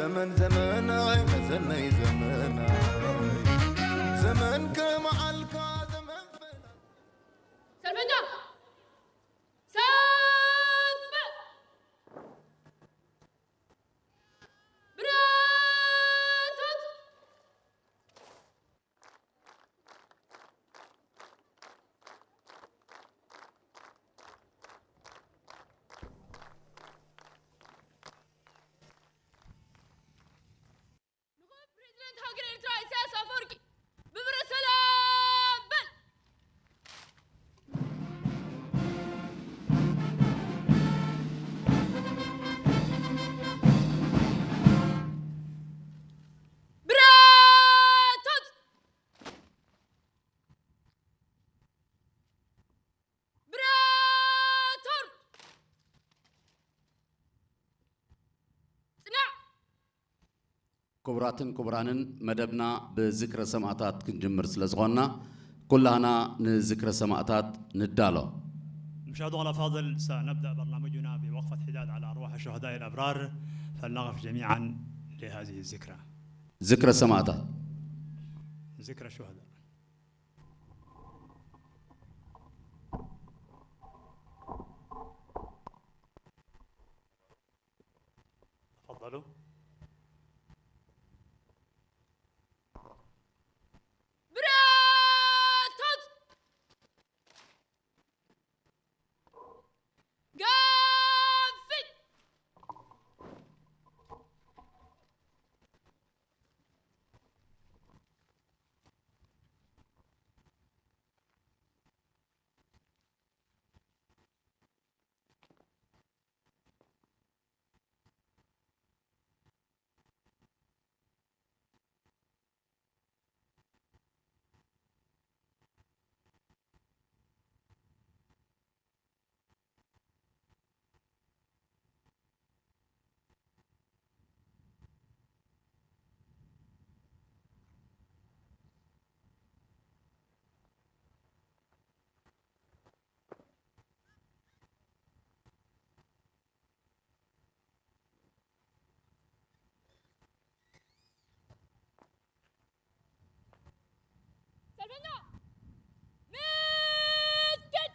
ዘመን ዘመናይ መሰለይ ዘመናይ ዘመን ከመዓልካ ዘመን ፈላ ሰልፈኛ ሰብ ብረቶት ንኹን ፕሬዚደንት ሃገር ኤርትራ ኢሳያስ ኣፈወርቂ ብብረ ሰላም በል። ብረቶት! ብረቶት! ጽናዕ! ክቡራትን ክቡራንን፣ መደብና ብዝክረ ሰማእታት ክንጅምር ስለ ዝኾንና፣ ኩላህና ንዝክረ ሰማእታት ንዳሎ። مشاهدونا الأفاضل، سنبدأ برنامجنا بوقفة حداد على أرواح الشهداء الأبرار، فلنقف جميعا لهذه الذكرى. ዝክረ ሰማእታት። ذكرى الشهداء. تفضلوا. ብረቶት! ጋፊት! ሰልፈኛ! ምትከል!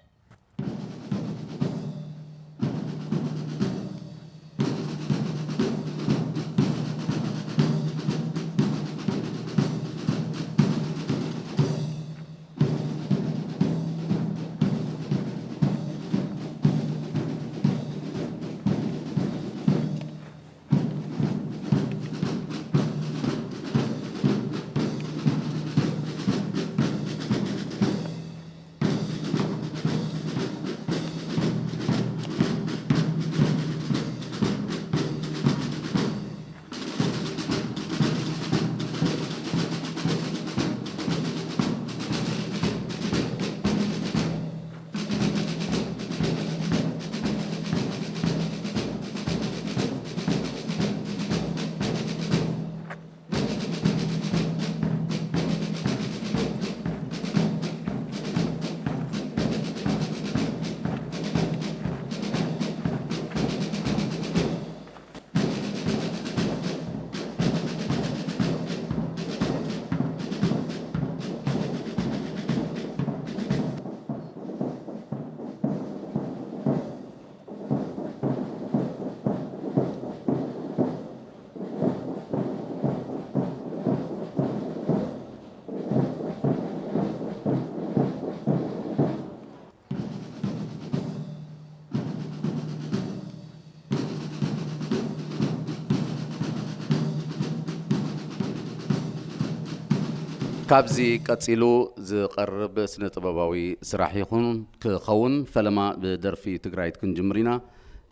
ካብዚ ቀጺሉ ዝቐርብ ስነ ጥበባዊ ስራሕ ይኹን ክኸውን፣ ፈለማ ብደርፊ ትግራይት ክንጅምር ኢና።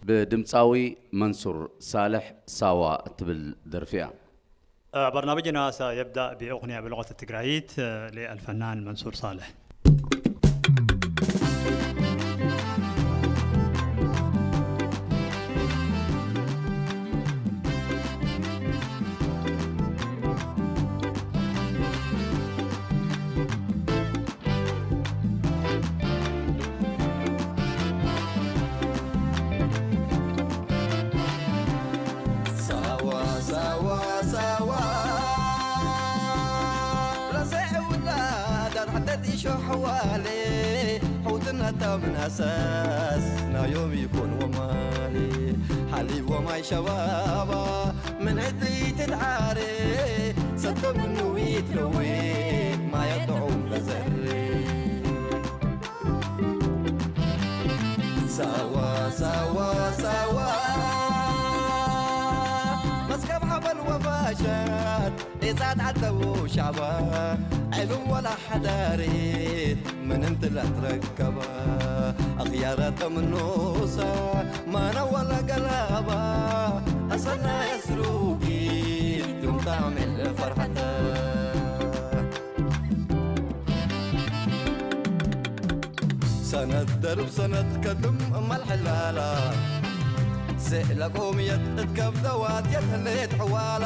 ብድምፃዊ መንሱር ሳልሕ ሳዋ እትብል ደርፊ እያ። برنامجنا سيبدأ بأغنية بلغة التجرايت للفنان منصور صالح. ሳዋ ሳዋ ዓደት ኢሾ ሕዋሌ፣ ሕውትነታ ምናሳስ ናዮም ይኩን ወማሌ። ሓሊቦም ኣይ ሸባባ፣ ምን ዕጥይቲ ትዓሬ፣ ሰቶም ንዊት ለዌ፣ ማየ ጥዑም ለዘሬ። ሳዋ፣ ሳዋ፣ ሳዋ፣ መስከብ ሓበል ወፋሻት፣ ዒጻት ዓደው ሻባ፣ ዕሉም ወላ ሓዳሪት፣ ምንም ትላ ትረከባ፣ ኣኽያራ ተምኖሳ፣ ማና ወላ ገላባ፣ ኣሰና የስሩጊት፣ ዮም ታዕሜል ፈርሓታ። ሰነት ደርብ ሰነት ከድም እማል ሕላላ፣ ስእለ ቆምየት እትከብደዋት የትህሌት ሕዋላ፣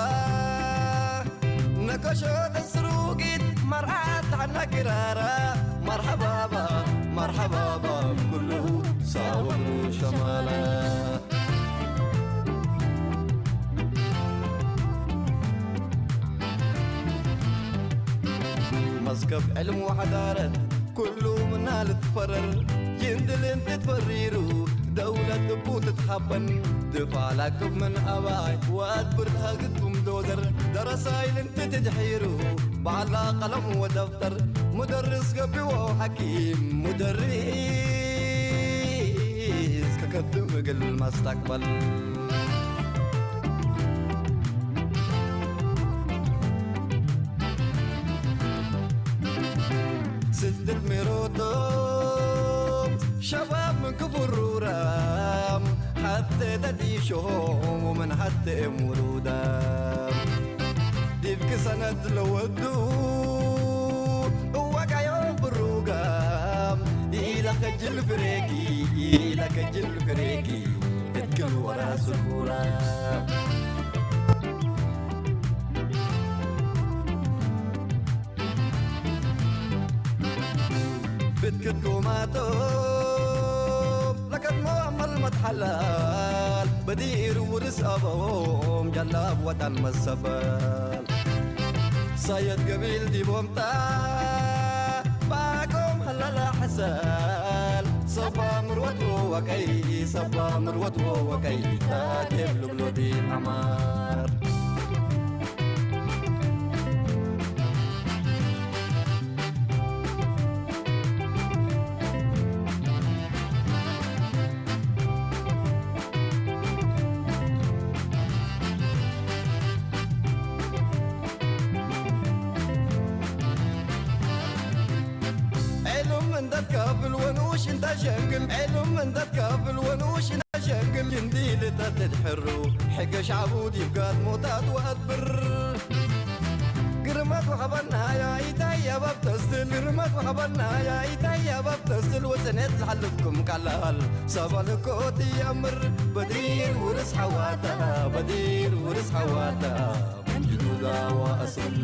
ነቀሾ ተስሩጊት መርዓት ተሓና ኪራራ፣ መርሓባባ፣ መርሓባባ፣ ኩሉ ሳወሩ ሸማላ። መስከብ ዕልም ወሓዳረት ኩሉ ምና ልትፈረር፣ ይንድል እንትትፈሪሩ ደውለት እቡ ትትሓበን፣ ድፋላክብ ምን ኣባይ ወኣት ብርሃግኩም ዶዘር፣ ደረሳይ ልንትትድሒሩ ባዕላ ቀለም ወደፍተር፣ ሙደርስ ገቢዎ ሓኪም ሙደርስ ከከብድም እግል ማስታቅበል። ስድት ሜሮቶም ሸባብ ምን ክቡሩራም ሓተ ተዲሾም ወመን ሓተ እም ውሉዳም ዲብክ ሰነት ለወዱ እወቃዮ ብሩጋም ኢለ ከጅል ፍሬኪ ኢለ ከጅል ፍሬኪ እትክል ወራስ ኩራ ብትክትኩማቶም ለከድሞ ኣመል መትሓላል በዲር ውርስ ኣበዎም ጃላብ ወጣን መሰበል ሳየት ገቢል ዲቦምጣ ባቆም ሀላላ ሐሰል ሰባ ምርወት ወቀይ ሰባ ምርወት ወቀይ ታቴብ ልብሎ ዲን ኣማር ዕሉም እንዳትካፍል ወንኡሽ እንታ ሸንግል ዕሉም እንዳትካፍል ወንኡሽ እንታ ሸንግል ክንዲ ልታት ትድሕሩ ሕገ ሻዕቡ ዲብጋት ሞታት ወኣትብር ግርመት ወኸበናያ ኢታይ ኣባብ ተስል ግርመት ወኸበናያ ኢታይ ኣባብ ተስል ወጽኔት ዝሓልፍኩም ቀላል ሰባል እኮ ትየምር በዲር ውርስ ሓዋታ በዲር ውርስ ሓዋታ መንጅዱዳ ወኣስል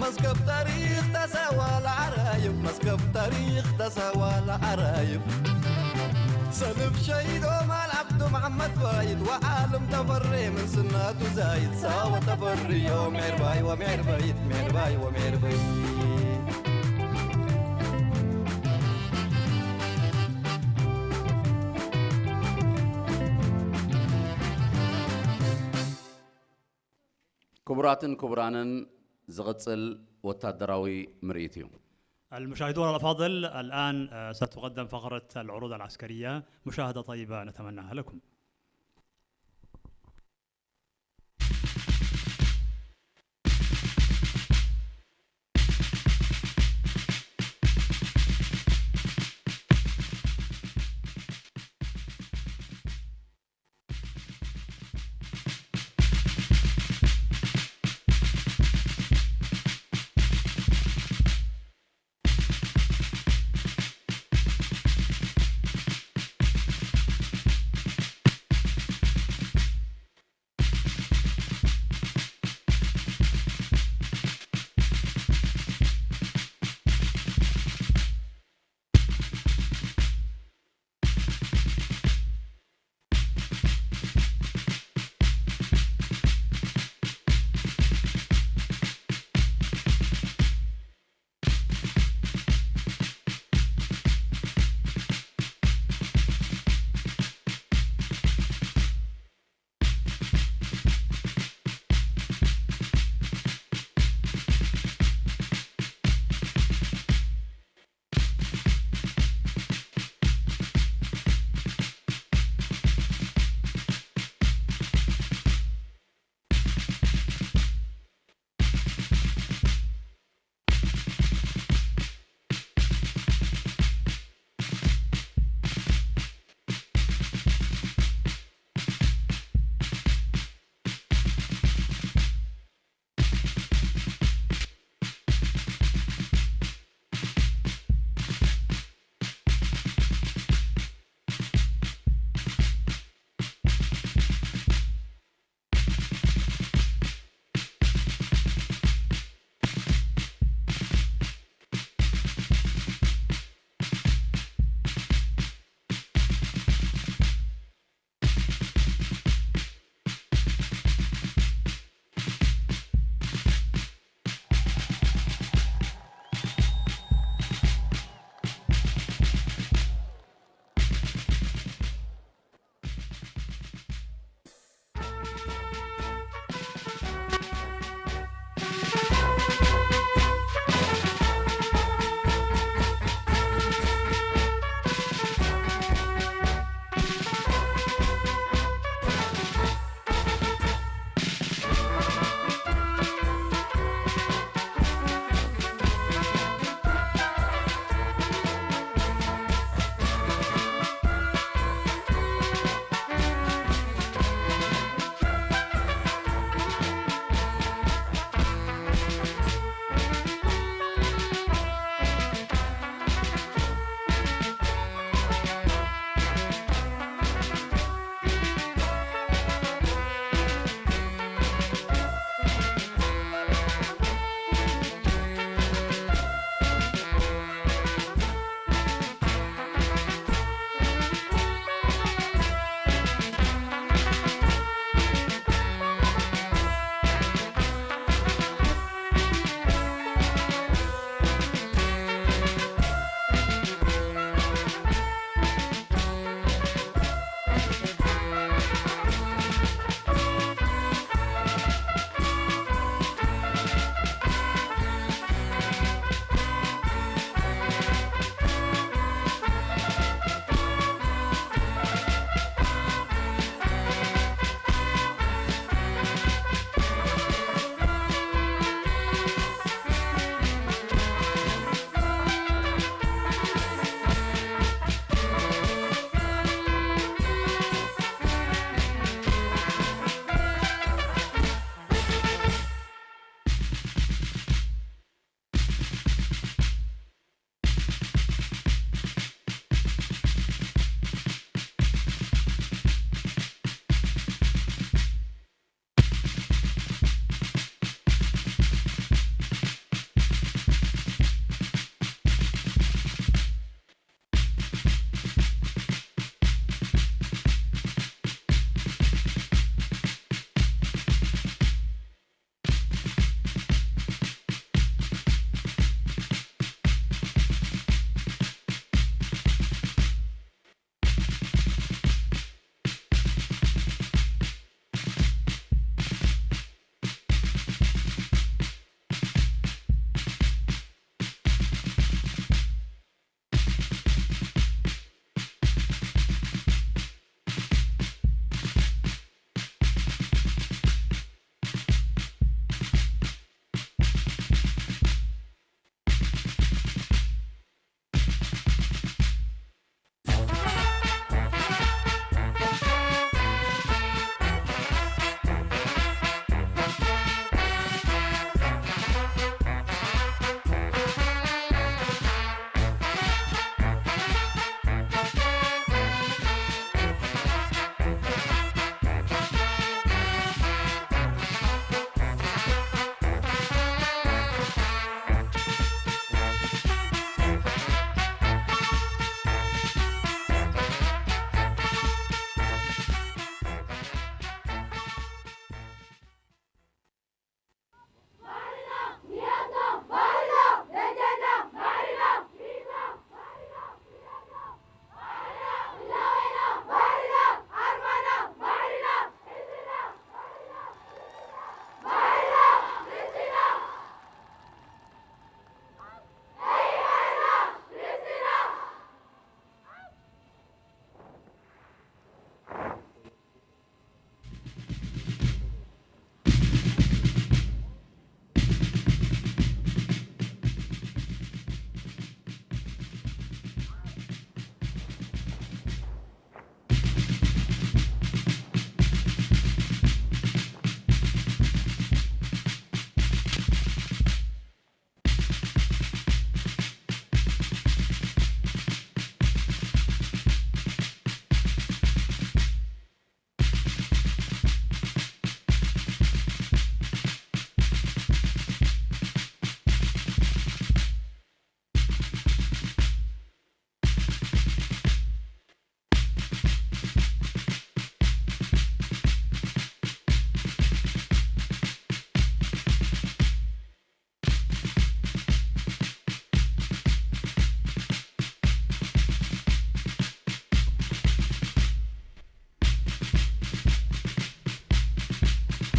መስከብ ታሪኽ ተሳዋ ለዓራይብ መስከብ ታሪኽ ተሳዋ ለዓራይብ ሰልፍ ሸይዶም ኣልዓብዱ መሓመድ ፋይድ ወዓለም ተፈሬ ምን ስናቱ ዛይድ ሳወ ተፈርዮ ምዕርባይ ወምዕርበይት ምዕርባይ ወምዕርበይት ክቡራትን ክቡራንን ዝቕጽል ወታደራዊ ምርኢት እዩ። المشاهدون الأفاضل، الآن، آه، ستقدم فقرة العروض العسكرية. مشاهدة طيبة نتمناها لكم.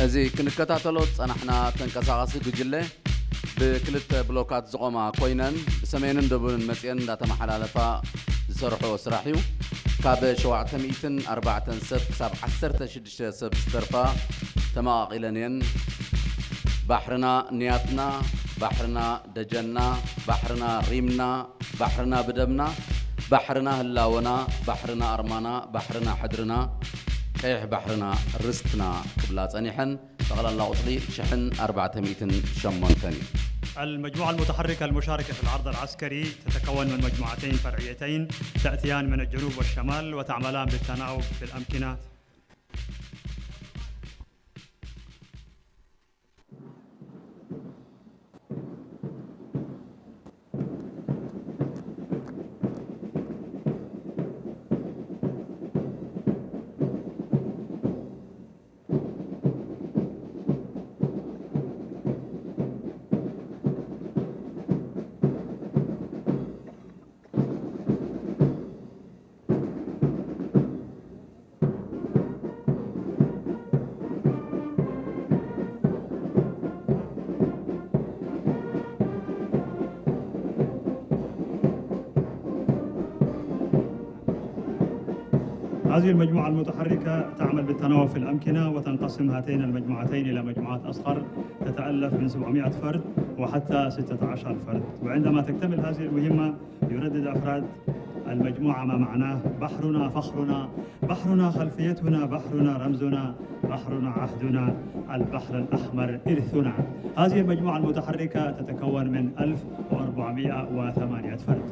እዚ ክንከታተሎ ዝጸናሕና ተንቀሳቓሲ ጉጅለ ብክልተ ብሎካት ዝቖማ ኮይነን ብሰሜንን ደቡብን መጺኤን እንዳተመሓላለፋ ዝሰርሕኦ ስራሕ እዩ። ካብ ሸውዓተ ሚእትን ኣርባዕተን ሰብ ክሳብ ዓሰርተ ሽዱሽተ ሰብ ዝተርፋ ተመቓቒለን እየን። ባሕርና ንያትና፣ ባሕርና ደጀንና፣ ባሕርና ሪምና፣ ባሕርና ብደምና፣ ባሕርና ህላወና፣ ባሕርና ኣርማና፣ ባሕርና ሕድርና፣ ቀይሕ ባሕርና ርስትና ክብላ ጸኒሐን። ጠቕላላ ቁጽሪ ሽሕን ኣርባዕተ ሚእትን ሸሞንተን እዩ። المجموعة المتحركة المشاركة في العرض العسكري تتكون من مجموعتين فرعيتين تأتيان من الجنوب والشمال وتعملان بالتناوب في الأمكنة. هذه المجموعة المتحركة تعمل بالتناوب في الأمكنة، وتنقسم هاتين المجموعتين إلى مجموعات أصغر تتألف من سبعمائة فرد وحتى ستة عشر فرد. وعندما تكتمل هذه المهمة، يردد أفراد المجموعة ما معناه: بحرنا فخرنا، بحرنا خلفيتنا، بحرنا رمزنا، بحرنا عهدنا، البحر الأحمر إرثنا. هذه المجموعة المتحركة تتكون من ألف وأربعمائة وثمانية فرد.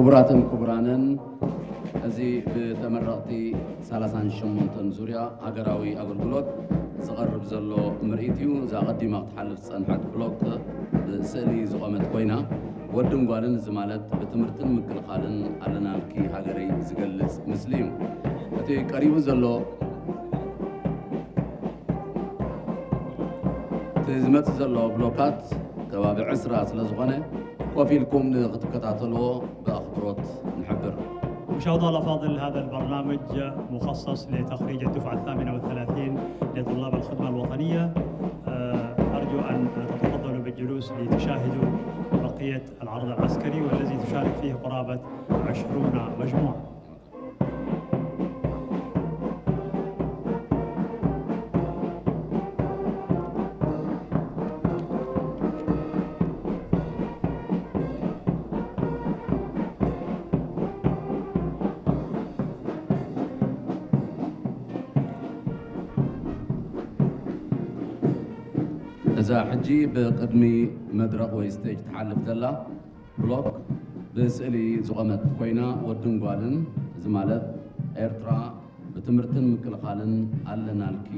ክቡራትን ክቡራንን፣ እዚ ብተመረቕቲ ሰላሳን ሸሞንተን ዙርያ ሃገራዊ ኣገልግሎት ዝቐርብ ዘሎ ምርኢት እዩ። እዛ ቀዲማ ክትሓልፍ ዝጸንሐት ብሎክ ብስእሊ ዝቖመት ኮይና፣ ወድን ጓልን፣ እዚ ማለት ብትምህርትን ምክልኻልን ኣለናልኪ ሃገረይ ዝገልጽ ምስሊ እዩ። እቲ ቀሪቡ ዘሎ እቲ ዝመጽእ ዘሎ ብሎካት ከባቢ ዕስራ ስለ ዝኾነ፣ ኮፍ ኢልኩም ንክትከታተልዎ ብኣኽብሮት ንሕብር። مشاهدونا الأفاضل، هذا البرنامج مخصص لتخريج الدفعة الثامنة والثلاثين لطلاب الخدمة الوطنية. آه، أرجو أن تتفضلوا بالجلوس لتشاهدوا بقية العرض العسكري، والذي تشارك فيه قرابة عشرون مجموعة. እዛ ሕጂ ብቕድሚ መድረኽ ወይ ስቴጅ ትሓልፍ ዘላ ብሎክ ብስእሊ ዝቖመት ኮይና፣ ወድን ጓልን፣ እዚ ማለት ኤርትራ ብትምህርትን ምክልኻልን ኣለናልኪ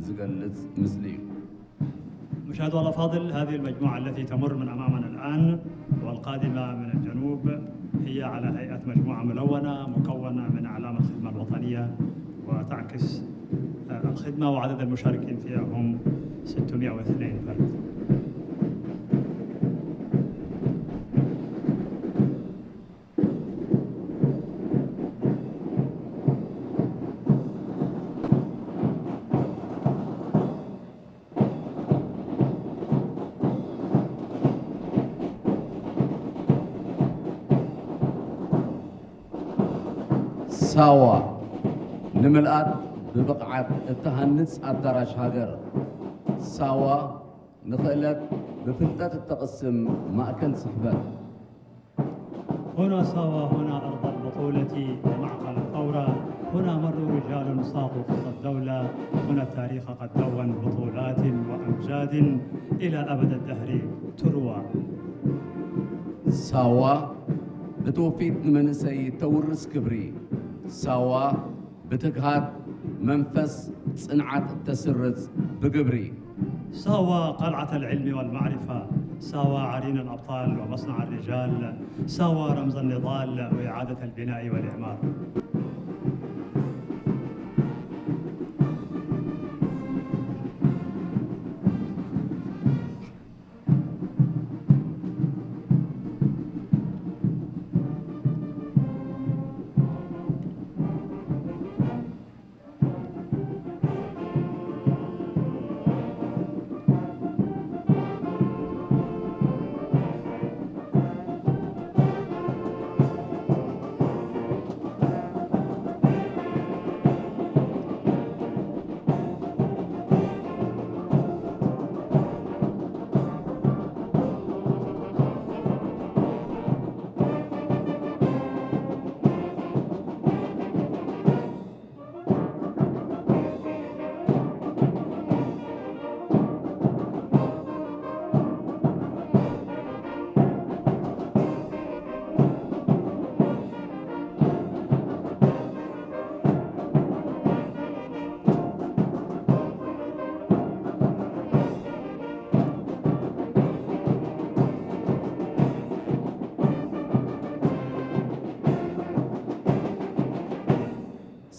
ዝገልጽ ምስሊ እዩ። مشاهدونا الأفاضل، هذه المجموعة التي تمر من أمامنا الآن والقادمة من الجنوب هي على هيئة مجموعة ملونة مكونة من أعلام الخدمة الوطنية، وتعكس، آه، الخدمة، وعدد المشاركين فيها هم ستمائة واثنين فرد. ሳዋ ንምልኣት ብብቕዓት እትሃንጽ ኣዳራሽ ሃገር። ሳዋ ንኽእለት ብፍልጠት እተቕስም ማእከል ስሕበት። هنا ساوا، هنا أرض البطولة ومعقل الثورة، هنا مروا رجال ساقوا خطى الدولة، هنا التاريخ قد دون بطولات وأمجاد إلى أبد الدهر تروى. ሳዋ ብትውፊት ንመንእሰይ ተውርስ ክብሪ። ሳዋ ብትግሃት መንፈስ ጽንዓት እተስርጽ ብግብሪ። ساوا قلعة العلم والمعرفة، ساوا عرين الأبطال ومصنع الرجال، ساوا رمز النضال وإعادة البناء والإعمار.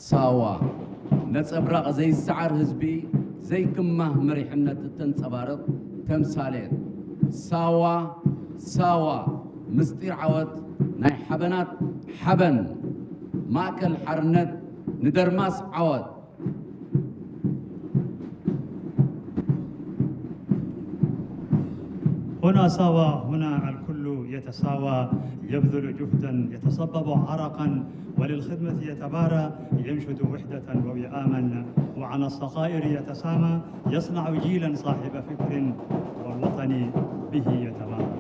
ሳዋ ነጸብራቕ ዘይሰዓር ህዝቢ፣ ዘይክማህ መሪሕነት እተንጸባርቕ ተምሳሌት። ሳዋ፣ ሳዋ ምስጢር ዓወት ናይ ሓበናት ሓበን፣ ማእከል ሓርነት ንደርማስ ዓወት። هنا ساوا، هنا الكل يتساوى، يبذل جهدا، يتصبب عرقا، وللخدمة يتبارى، ينشد وحدة ووئاما، وعلى الصغائر يتسامى، يصنع جيلا صاحب فكر، والوطن به يتمارى.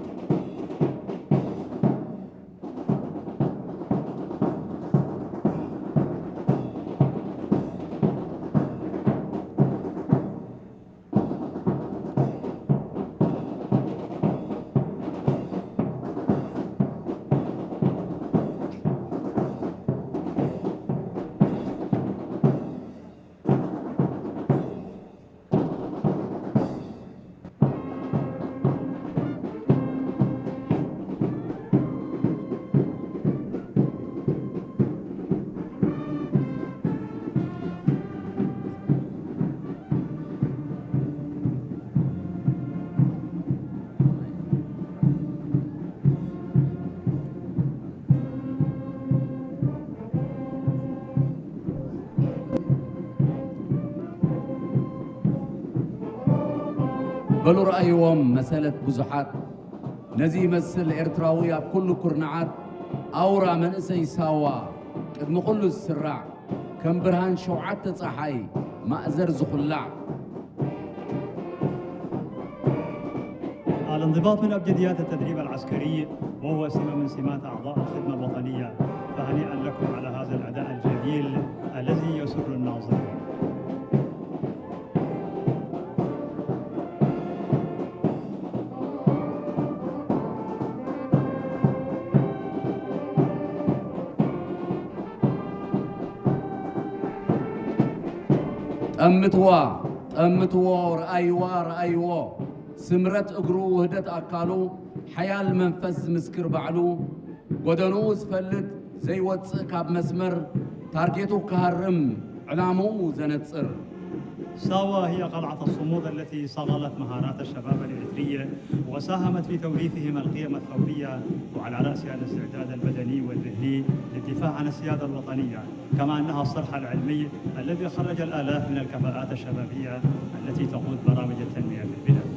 በሉ ረኣይዎም መሰለት ብዙሓት። ነዚ ይመስል ኤርትራዊ ኣብ ኩሉ ኩርናዓት፣ ኣውራ መንእሰይ ሳዋ ቅድሚ ኩሉ ዝስራዕ፣ ከም ብርሃን ሸውዓተ ጸሓይ ማእዘር ዝኹላዕ። الانضباط من أبجديات التدريب العسكري، وهو سمة من سمات أعضاء الخدمة الوطنية، فهنيئا لكم على هذا الأداء الجميل الذي يسر الناظرين. ጠምትዋ፣ ጠምትዎ፣ ረኣይዋ፣ ረኣይዎ። ስምረት እግሩ፣ ውህደት ኣካሉ፣ ሓያል መንፈስ ዝምስክር ባዕሉ፣ ጎደንኡ ዝፈልጥ፣ ዘይወጽእ ካብ መስመር፣ ታርጌቱ ክሃርም፣ ዕላምኡ ዘነጽር። ساوا هي قلعة الصمود التي صقلت مهارات الشباب الإريتري، وساهمت في توريثهم القيم الثورية، وعلى رأسها الاستعداد البدني والذهني للدفاع عن السيادة الوطنية، كما أنها الصرح العلمي الذي خرج الآلاف من الكفاءات الشبابية التي تقود برامج التنمية في البلاد.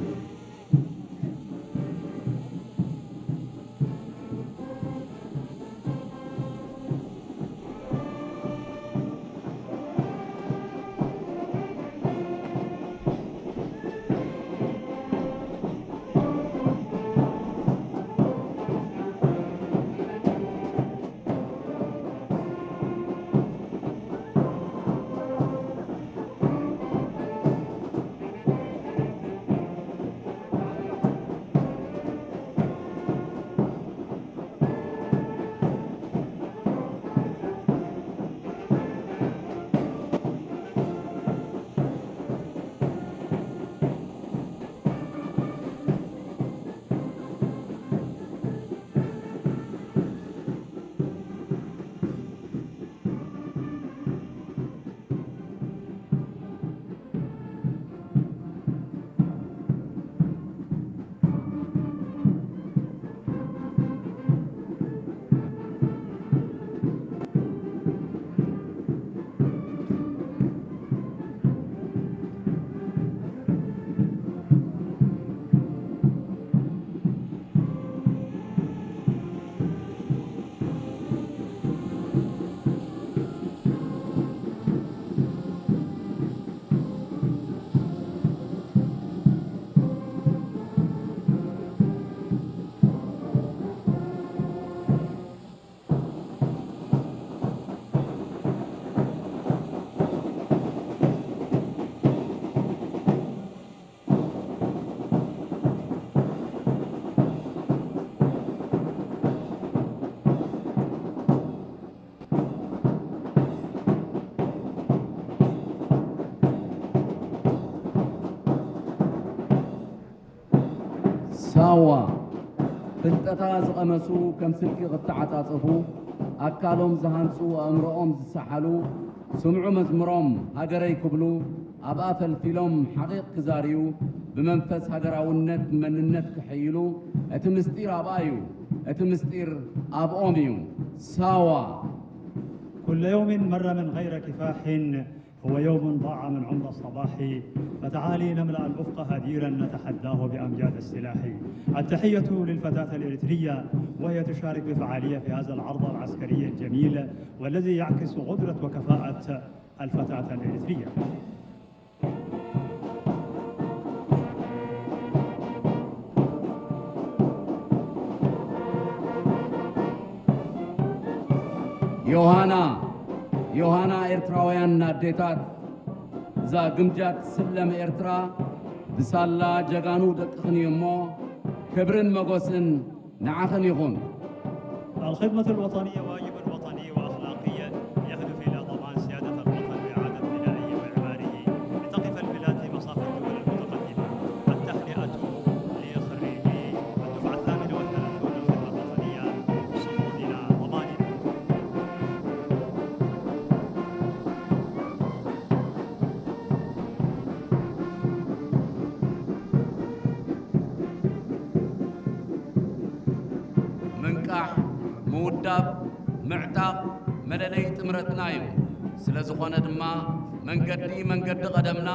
ሳዋ፣ ፍልጠታ ዝቐመሱ ከም ስልኪ ክተዓጻጸፉ፣ ኣካሎም ዝሃንጹ፣ ኣእምሮኦም ዝሰሓሉ፣ ስምዑ መዝሙሮም ሃገረይ ክብሉ፣ ኣብኣ ፈልፊሎም ሓቒቕ ክዛርዩ፣ ብመንፈስ ሃገራውነት መንነት ክሕይሉ፣ እቲ ምስጢር ኣብኣ እዩ። እቲ ምስጢር ኣብኦም እዩ። ሳዋ። كل يوم مر من غير كفاح هو يوم ضاع من عمر الصباح، فتعالي نملأ الأفق هديرا نتحداه بأمجاد السلاح. التحية للفتاة الإريترية وهي تشارك بفعالية في هذا العرض العسكري الجميل، والذي يعكس قدرة وكفاءة الفتاة الإريترية. ዮሃና፣ ዮሃና ኤርትራውያን ኣዴታት፣ እዛ ግምጃ ትስለም ኤርትራ ብሳላ ጀጋኑ ደቅኽን እዩ እሞ፣ ክብርን መጎስን ንዓኽን ይኹን። الخدمة الوطنية واجب وطني وأخلاقي يهدف إلى ضمان سيادة الوطن وإعادة بنائه وإعماره، لتقف البلاد في مصاف الدول المتقدمة. التهنئة لخريجي الدفعة الثامنة والثلاثون للخدمة الوطنية، صمودنا ضماننا. ምንቃሕ፣ ምውዳብ፣ ምዕጣቕ መለለዪ ጥምረትና እዩ። ስለ ዝኾነ ድማ መንገዲ መንገዲ ቀደምና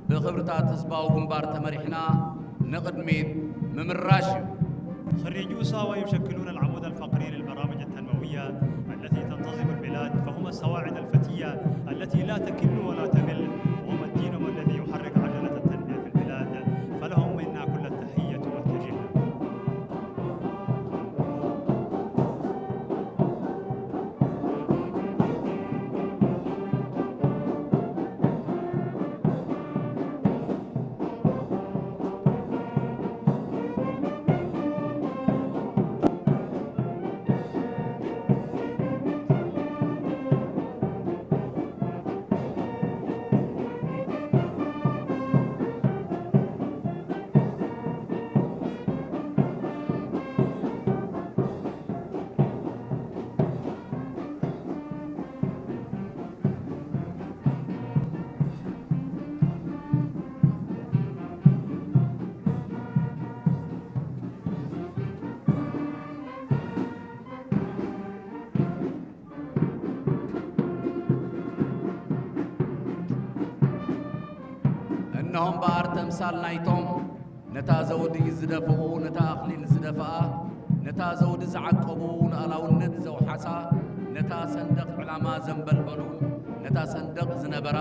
ብኽብርታት ህዝባዊ ግንባር ተመሪሕና ንቕድሚት ምምራሽ እዩ። خريجو ساوا يشكلون العمود الفقري للبرامج التنموية التي تنتظم البلاد، فهم السواعد الفتية التي لا تكل ولا تمل، وهم الدينامو الذي يحرك عجلة التنمية في البلاد، فلهم منا كل التحية والتجلة. እነሆም በኣር ተምሳል ናይቶም ነታ ዘውዲ ዝደፍኡ፣ ነታ ኣኽሊል ዝደፍኣ፣ ነታ ዘውዲ ዝዓቀቡ፣ ልኣላውነት ዘውሓሳ፣ ነታ ሰንደቕ ዕላማ ዘንበልበሉ፣ ነታ ሰንደቕ ዝነበራ፣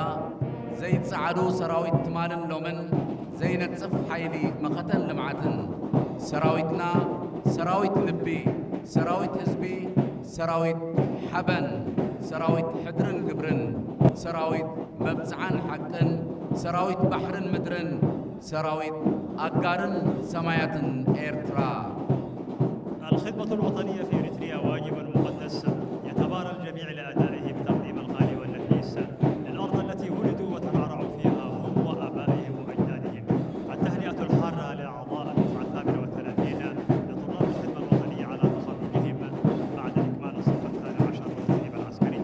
ዘይጸዓዱ ሰራዊት ትማልን ሎምን፣ ዘይነጽፍ ሓይሊ መኸተን ልምዓትን፣ ሰራዊትና ሰራዊት ልቢ፣ ሰራዊት ህዝቢ፣ ሰራዊት ሓበን፣ ሰራዊት ሕድርን ግብርን፣ ሰራዊት መብጽዓን ሓቅን፣ ሰራዊት ባሕርን ምድርን፣ ሰራዊት ኣጋርን ሰማያትን ኤርትራ። الخدمة الوطنية في إريتريا واجب مقدس يتبارى الجميع لأدائه بتقديم الغالي والنفيس للأرض التي ولدوا وترعرعوا فيها هم وآبائهم وأجدادهم. التهنئة الحارة لأعضاء الدفعة الثامنة والثلاثين لطلاب الخدمة الوطنية على تخرجهم بعد إكمال الصف الثاني عشر والتدريب العسكري.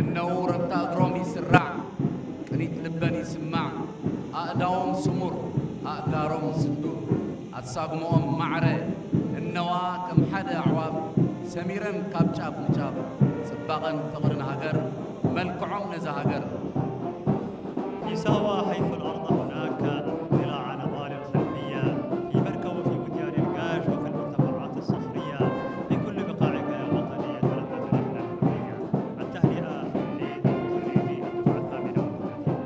እነው ረብታ እግሮም ይስራዕ፣ ቅኒት ልበን ይስማዕ፣ ኣእዳዎም ስሙር፣ ኣእጋሮም ስዱር፣ ኣሳግምኦም ማዕረ፣ እነዋ ከም ሓደ ኣዕዋፍ ሰሚረን ካብ ጫፍ ንጫፍ፣ ጽባቐን ፍቕርን ሃገር፣ መልክዖም ነዛ ሃገር። في ساوا حيث الأرض هناك ضلع نضال الخلفية، في بركة وفي وديان القاش وفي المرتفعات الصخرية، في كل بقاعك يا وطني يتردد لحن الحرية. التهنئة لخريجي الدفعة الثامنة والثلاثين.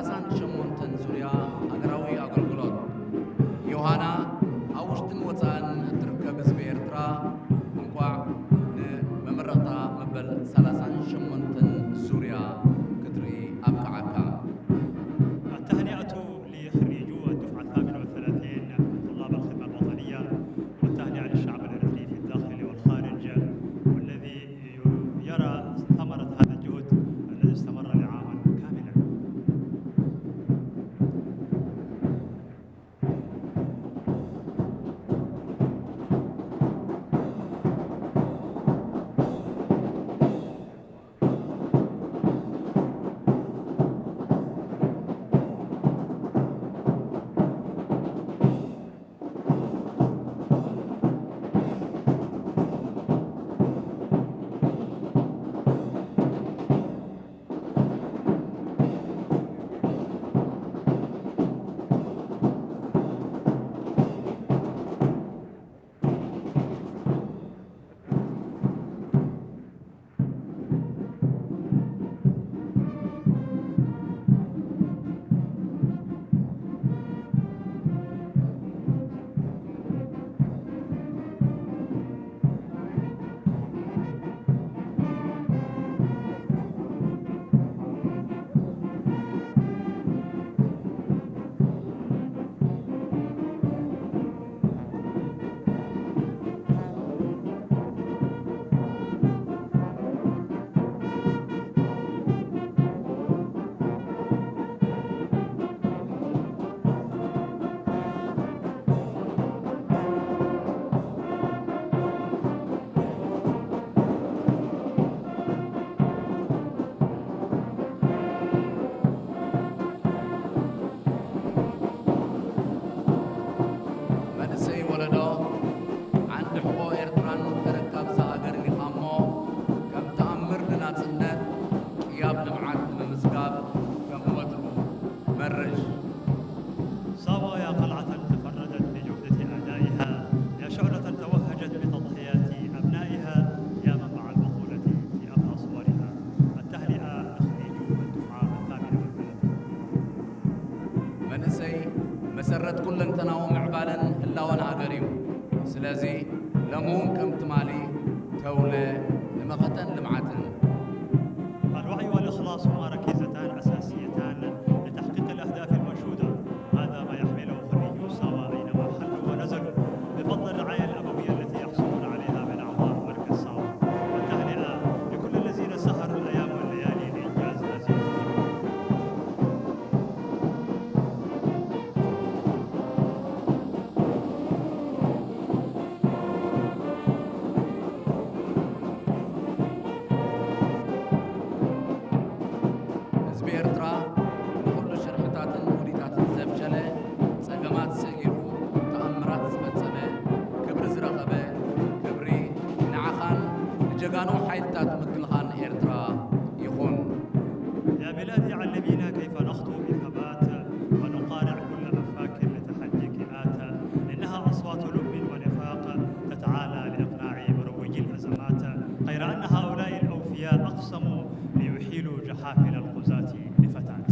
ሰላሳን ሸሞንተን ዙርያ ሃገራዊ ኣገልግሎት። ዮሃና፣ ኣብ ውሽጥን ወጻእን እትርከብ ህዝቢ ኤርትራ፣ እንቋዕ ንመመረቕታ መበል ሰላሳን ሸሞንተን ዙርያ ክትርኢ ኣብቅዓካ። التهنئة لخريجو الدفعة الثامنة والثلاثين من طلاب الخدمة الوطنية، والتهنئة للشعب الإريتري في الداخل والخارج، والذي يرى ثمرة هذا الجهد الذي استمر لعاما كاملا. መንእሰይ ወለዶ፣ ዓንዲ ሕቖ ኤርትራን ተረካብዛ ሃገርን ኢኻ እሞ፣ ከም ተኣምር ንናጽነት፣ ቅያብ ልምዓት ንምምዝጋብ ከም ወትሩ መርሽ። ساوا يا قلعة تفردت بجودة أدائها، يا شعلة توهجت بتضحيات أبنائها، يا منبع البطولة في أبهى صورها. التهنئة لخريجو الدفعة الثامنة والثلاثين. መንእሰይ መሰረት ኩለንተናዊ ምዕባለን ህላወን ሃገር እዩ። ስለዚ ሎሚ እውን ከም ትማሊ ተውለ ንመኸተን ልምዓትን። الوعي والإخلاص هما ركيزتان أساسيتان لتحقيق الأهداف المنشودة، وهذا ما يحمله خريجو ساوا أينما حلوا ونزلوا، بفضل الرعاية الأبوية التي يحصلون عليها من أعضاء مركز ساوا. والتهنئة لكل الذين سهروا الأيام والليالي لإنجاز هذه الخطوة. ህዝቢ ኤርትራ ንኹሉ ሽርሕታትን ውዲታትን ዘፍሸለ፣ ጸገማት ስዒሩ ተኣምራት ዝፈጸመ፣ ክብሪ ዝረኸበ፣ ክብሪ ንዓኻን ንጀጋኑ ሓይልታት ምክልኻል ኤርትራ ይኹን። يا بلادي علمينا كيف نخطو بثبات ونقارع كل أفاك لتحدي كئات. إنها أصوات لؤم ونفاق تتعالى لإقناع مروجي الأزمات، غير أن هؤلاء الأوفياء أقسموا ليحيلوا جحافل القذاة لفتات.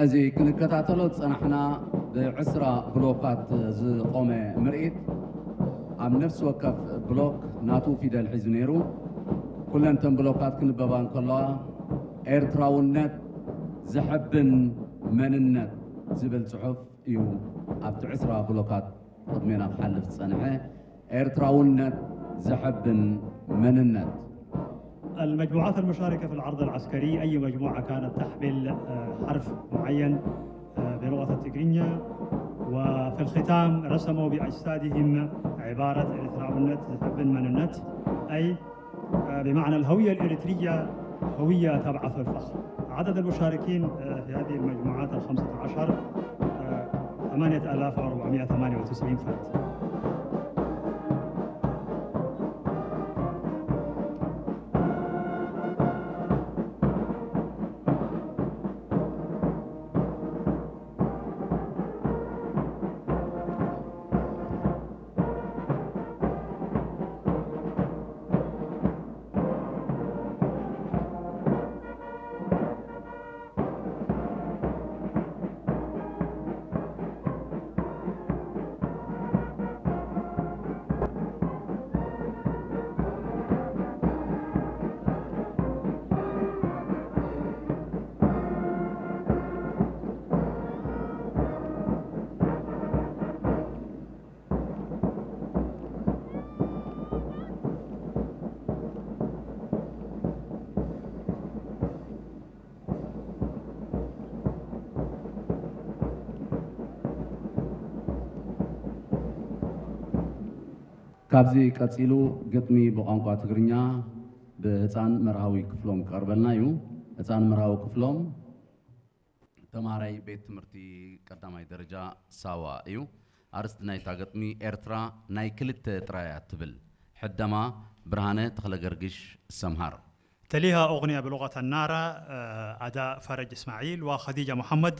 እዚ ክንከታተሎ ዝጸናሕና ብዕስራ ብሎካት ዝቖመ ምርኢት ኣብ ነፍሲ ወከፍ ብሎክ ናቱ ፊደል ሒዙ ነይሩ። ኩለን እተን ብሎካት ክንበባ እንከለዋ ኤርትራውነት ዘሐብን መንነት ዝብል ጽሑፍ እዩ ኣብቲ ዕስራ ብሎካት ቅድሜና ክሓልፍ ዝጸንሐ። ኤርትራውነት ዘሐብን መንነት። المجموعات المشاركة في العرض العسكري، أي مجموعة كانت تحمل آه، حرف معين آه، بلغة التجرينية، وفي الختام رسموا بأجسادهم عبارة إريتراونت زحبن مننت، أي آه، بمعنى الهوية الإريترية هوية تبعث الفخر. عدد المشاركين آه، في هذه المجموعات الخمسة عشر آه، ثمانية آلاف وأربعمائة وثمانية وتسعين فرد. ካብዚ ቀጺሉ ግጥሚ ብቋንቋ ትግርኛ ብህፃን መርሃዊ ክፍሎም ክቐርበልና እዩ። ህፃን መርሃዊ ክፍሎም ተምሃራይ ቤት ትምህርቲ ቀዳማይ ደረጃ ሳዋ እዩ። ኣርእስቲ ናይታ ግጥሚ ኤርትራ ናይ ክልተ ጥራያ ትብል። ሕደማ ብርሃነ ተኽለገርግሽ ሰምሃር። تليها أغنية بلغة النارا آه، أداء فرج إسماعيل وخديجة محمد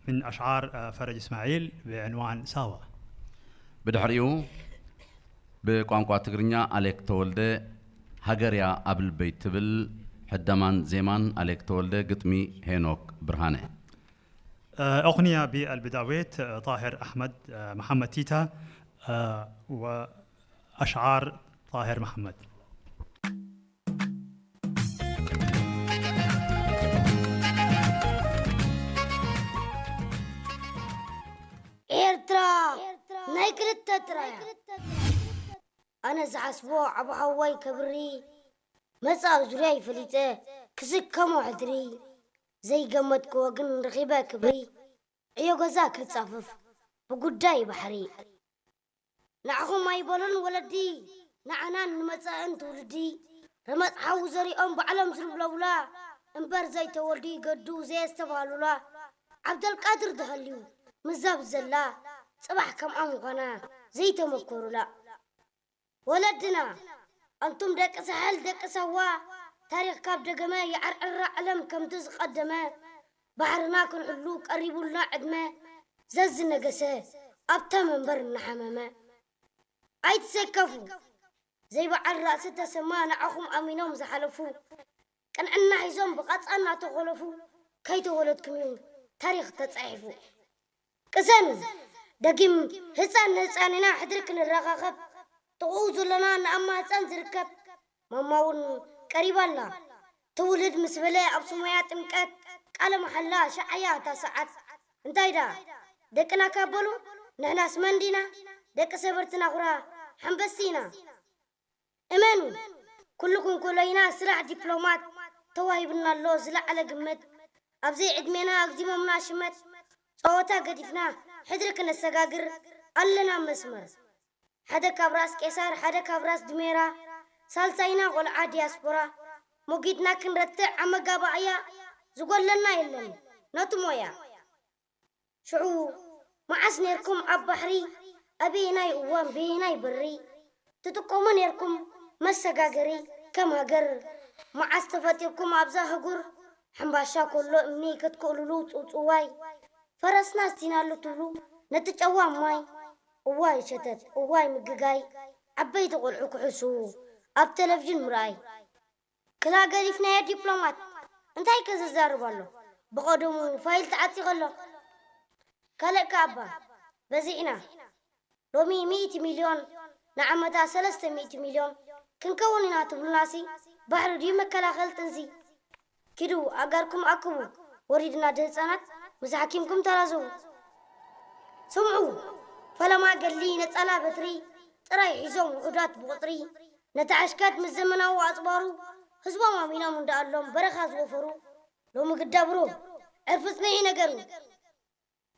من أشعار آه، فرج إسماعيل بعنوان ساوا. ብድሕሪኡ ብቋንቋ ትግርኛ ኣሌክ ተወልደ ሃገርያ ኣብ ልበይ ትብል። ሕደማን ዜማን ኣሌክ ተወልደ፣ ግጥሚ ሄኖክ ብርሃነ። آه، أغنية بالبداويت آه، طاهر أحمد آه، محمد تيتا آه، وأشعار طاهر محمد. ኤርትራ ናይ ክልተ ጥራያ። ኣነ ዝሓስቦ ዓቢ ሓወይ ከብሪ መጻ ዙርያይ ፈሊጠ ክስከሞ ሕድሪ ዘይገመትክዎ ግን ረኺበ ክብሪ ዕዮ ገዛ ክጻፍፍ ብጉዳይ ባሕሪ ንዓኹም ኣይበሎን ወለዲ ንዓናን ንመጻእን ትውልዲ ረመጽ ሓዊ ዘሪኦም ባዕሎም ዝልብለቡላ እምበር ዘይተወልዱ ይገዱ ዘየስተብሃሉላ ዓብደልቃድር ተሃልዩ ምዛብ ዘላ ጽባሕ ከምኣ ምዃና ዘይተመኮሩላ ወለድና ኣንቱም ደቂ ሳሕል ደቂ ሳዋ ታሪኽ ካብ ደገመ ይዓርዕራ ዓለም ከምቲ ዝቐደመ ባሕርና ክንሕሉ ቀሪቡልና ዕድመ ዘዝነገሰ ኣብታ መንበር እናሓመመ ኣይትሰከፉ ዘይበዓል ራእሲ ተሰማ ንዓኹም ኣሚኖም ዝሓለፉ ቅንዕና ሒዞም ብቐጻ እናተኾለፉ ከይተወለድኩም እዩ ታሪኽ ተጻሒፉ ቅሰኑ ደጊም ህፃን ንህፃን ኢና ሕድሪ ክንረኻኸብ ጥቕኡ ዘለና ንኣማ ህፃን ዝርከብ ማማ እውን ቀሪባ ኣላ ትውልድ ምስ በለ ኣብ ስሞያ ጥምቀት ቃለ መሓላ ሸዓያ እታ ሰዓት እንታይ ዳ ደቅና ካብ በሉ ንሕናስ መን ዲና ደቂ ሰበርትና ኩራ ሓንበስቲ ኢና እመኑ ኩልኩም ኮለይና ስራሕ ዲፕሎማት ተዋሂብና ኣሎ ዝለዓለ ግምት ኣብዘይ ዕድሜና ኣግዚሞምና ሽመት ጸወታ ገዲፍና ሕድሪ ክነሰጋግር ኣለና መስመር ሓደ ካብ ራስ ቄሳር ሓደ ካብ ራስ ድሜራ ሳልሳይና ቆልዓ ዲያስፖራ ሞጊድና ክንረትዕ ኣመጋባእያ ዝጎለና የለን ነቲ ሞያ ሽዑ መዓስ ኔርኩም ኣብ ባሕሪ ኣበየናይ እዋን በየናይ በሪ ትጥቀሙ ኔርኩም መሰጋገሪ ከም ሃገር መዓስ ተፈጢርኩም ኣብዛ ህጉር ሕምባሻ ኮሎ እምኒ ክትክእልሉ ጽውጽዋይ ፈረስና ኣስቲናሉ ትብሉ ነቲ ጨዋ ማይ እዋይ ሸተት እዋይ ምግጋይ ዓበይቲ ቆልዑ ክሕሱ ኣብ ቴሌቪዥን ምርኣይ ክላ ገዲፍናዮ ዲፕሎማት እንታይ ከ ዘዛርብ ኣሎ ብቐደሙ ፋይል ተዓጺ ከሎ። ካልእ ከኣ እባ በዚሕና። ሎሚ ሚእቲ ሚልዮን፣ ንዓመታ ሰለስተ ሚእቲ ሚልዮን ክንከውን ኢና ትብሉናሲ፣ ባሕሪ ድዩ መከላኸል ጥንሲ? ኪዱ ኣጋርኩም ኣክቡ፣ ወሪድና ድህፃናት ምስ ሓኪምኩም ተራዘቡ። ስምዑ፣ ፈለማ ገድሊ ነፃላ በትሪ ጥራይ ሒዞም ውሑዳት ብቑፅሪ፣ ነቲ ሓሽካት ምስ ዘመናዊ ኣፅባሩ ህዝቦም ኣሚኖም እንዳኣሎም በረኻ ዝወፈሩ፣ ሎሚ ግዳ ብሩህ ዕርፊ ጽንሒ ነገሩ።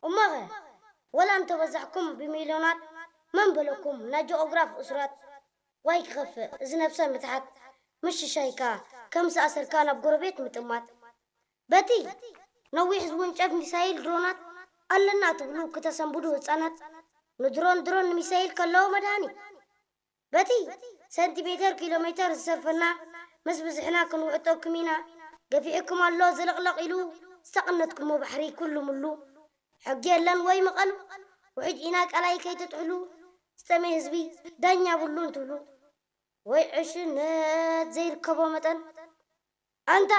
እሞኸ፣ ወላ እንተበዛሕኩም ብሚልዮናት፣ መን በለኩም ናይ ጂኦግራፍ እሱራት? ዋይ ክኸፍእ እዚ ነብሰ ምትሓት፣ ምሽሻይካ ከም ዝኣሰርካ ናብ ጎረቤት ምጥማት። በቲ ነዊሕ ዝውንጨፍ ሚሳይል ድሮናት ኣለና ትብሉ ክተሰንብዱ ህጻናት፣ ንድሮን ድሮን ንሚሳይል ከለዎ መድሃኒት። በቲ ሰንቲሜተር ኪሎ ሜተር ዝሰርፈና፣ ምስ ብዝሕና ክንውሕጠኩም ኢና። ገፊሕኩም ኣሎ ዝልቕለቕ ኢሉ፣ ዝተቐነትኩሞ ባሕሪ ኩሉ ሙሉ። ሕጊ የለን ወይ መቐሉ፣ ውሕጅ ኢና ቃላይ ከይትጥሕሉ። ዝጠመየ ህዝቢ ዳኛ ብሉ እንትብሉ፣ ወይ ዕሽነት ዘይርከቦ መጠን። ኣንታ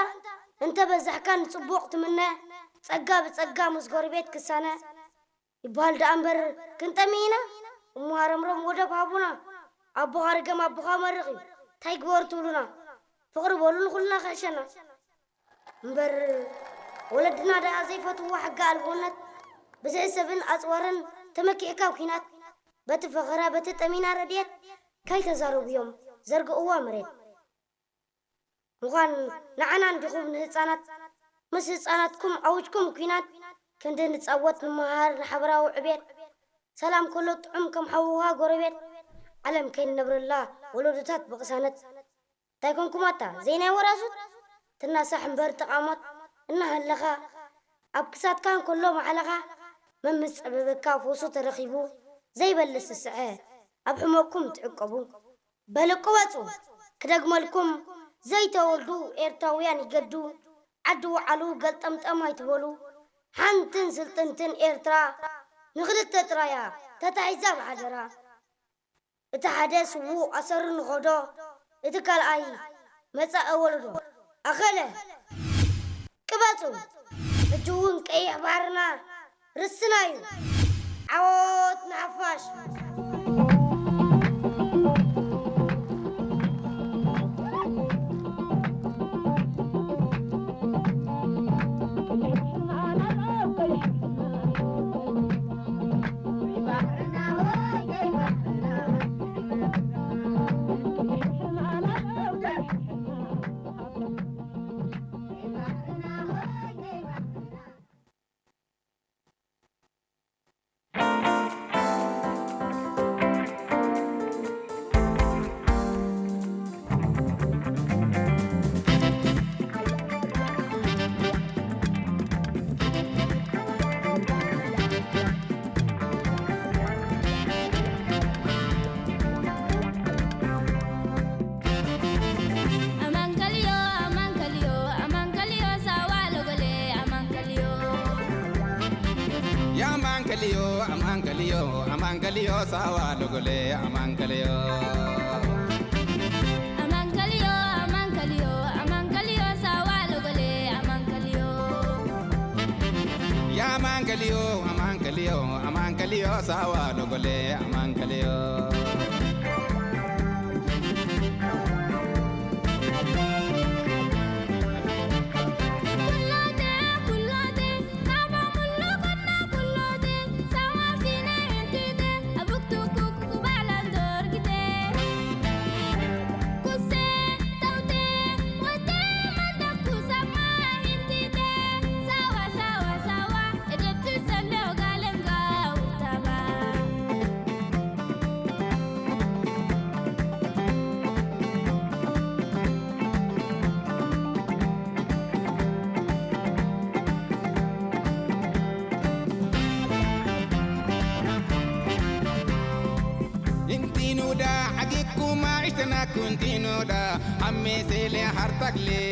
እንተ በዛሕካ ንጽቡቕ ትምነ፣ ጸጋ ብጸጋ ምስ ጎረቤት ክሳነ ይበሃል ደኣ እምበር፣ ክንጠሚ ኢና እሞ ሃረምረም ወደብ ሃቡና። ኣቦኻ ርገም ኣቦኻ መርቕ እዩ፣ እንታይ ግበሩ ትብሉና? ፍቕሪ በሉ ንኹልና ክሕሸና። እምበር ወለድና ደኣ ዘይፈትዎ ሕጊ ኣልቦነት፣ ብዝሒ ሰብን ኣጽዋርን ተመኪሕካ ኣብ ኲናት፣ በቲ ፈኸራ በቲ ጠሚና ረድኤት፣ ካይተዛረቡ እዮም ዘርግእዋ መሬት። ምዃን ንዓና እንዲኹም ንህፃናት፣ ምስ ህፃናትኩም ኣውጅኩም ኲናት፣ ክንዲ ንፃወት ንመሃር ንሓበራዊ ዕቤት። ሰላም ከሎ ጥዑም ከም ሓውኻ ጎረቤት፣ ዓለም ከይንነብረላ ወለዶታት ብቕሳነት። እንታይ ኮንኩም ኣታ ዘይናይ ወራዙት? ትናሳሕ እምበር ተቓሞት እናሃለኻ፣ ኣብ ክሳድካ እንከሎ ማዕለኻ፣ መምስ ጸበበካ ፈውሱ ተረኺቡ፣ ዘይበልስ ዝስዐ ኣብ ሕመቕኩም ትዕቀቡ። በል ቅበጹ፣ ክደግመልኩም፣ ዘይተወልዱ ኤርትራውያን ይገዱ። ዓዲ ውዓሉ ገልጠምጠም ኣይትበሉ። ሓንትን ስልጥንትን ኤርትራ ንኽልተ ጥራያ ተታሒዛ ብሓደራ። እቲ ሓደ ስዉእ ኣሰሩ ንኸዶ፣ እቲ ካልኣይ መጻኢ ወለዶ ኣኸለ። ቅበጹ፣ ሕጂ እውን ቀይሕ ባሕርና ርስና እዩ። ዓወት ንሓፋሽ! Amankalio, Amankalio, Amankalio, Sawa Logole, Amankalio. Amankalio, Amankalio, Amankalio, Sawa Logole, Amankalio. Ya Amankalio, Amankalio, Amankalio, Sawa Logole, Amankalio. Intinuda agikuma ishtana kuntinuda amme sele hartagle.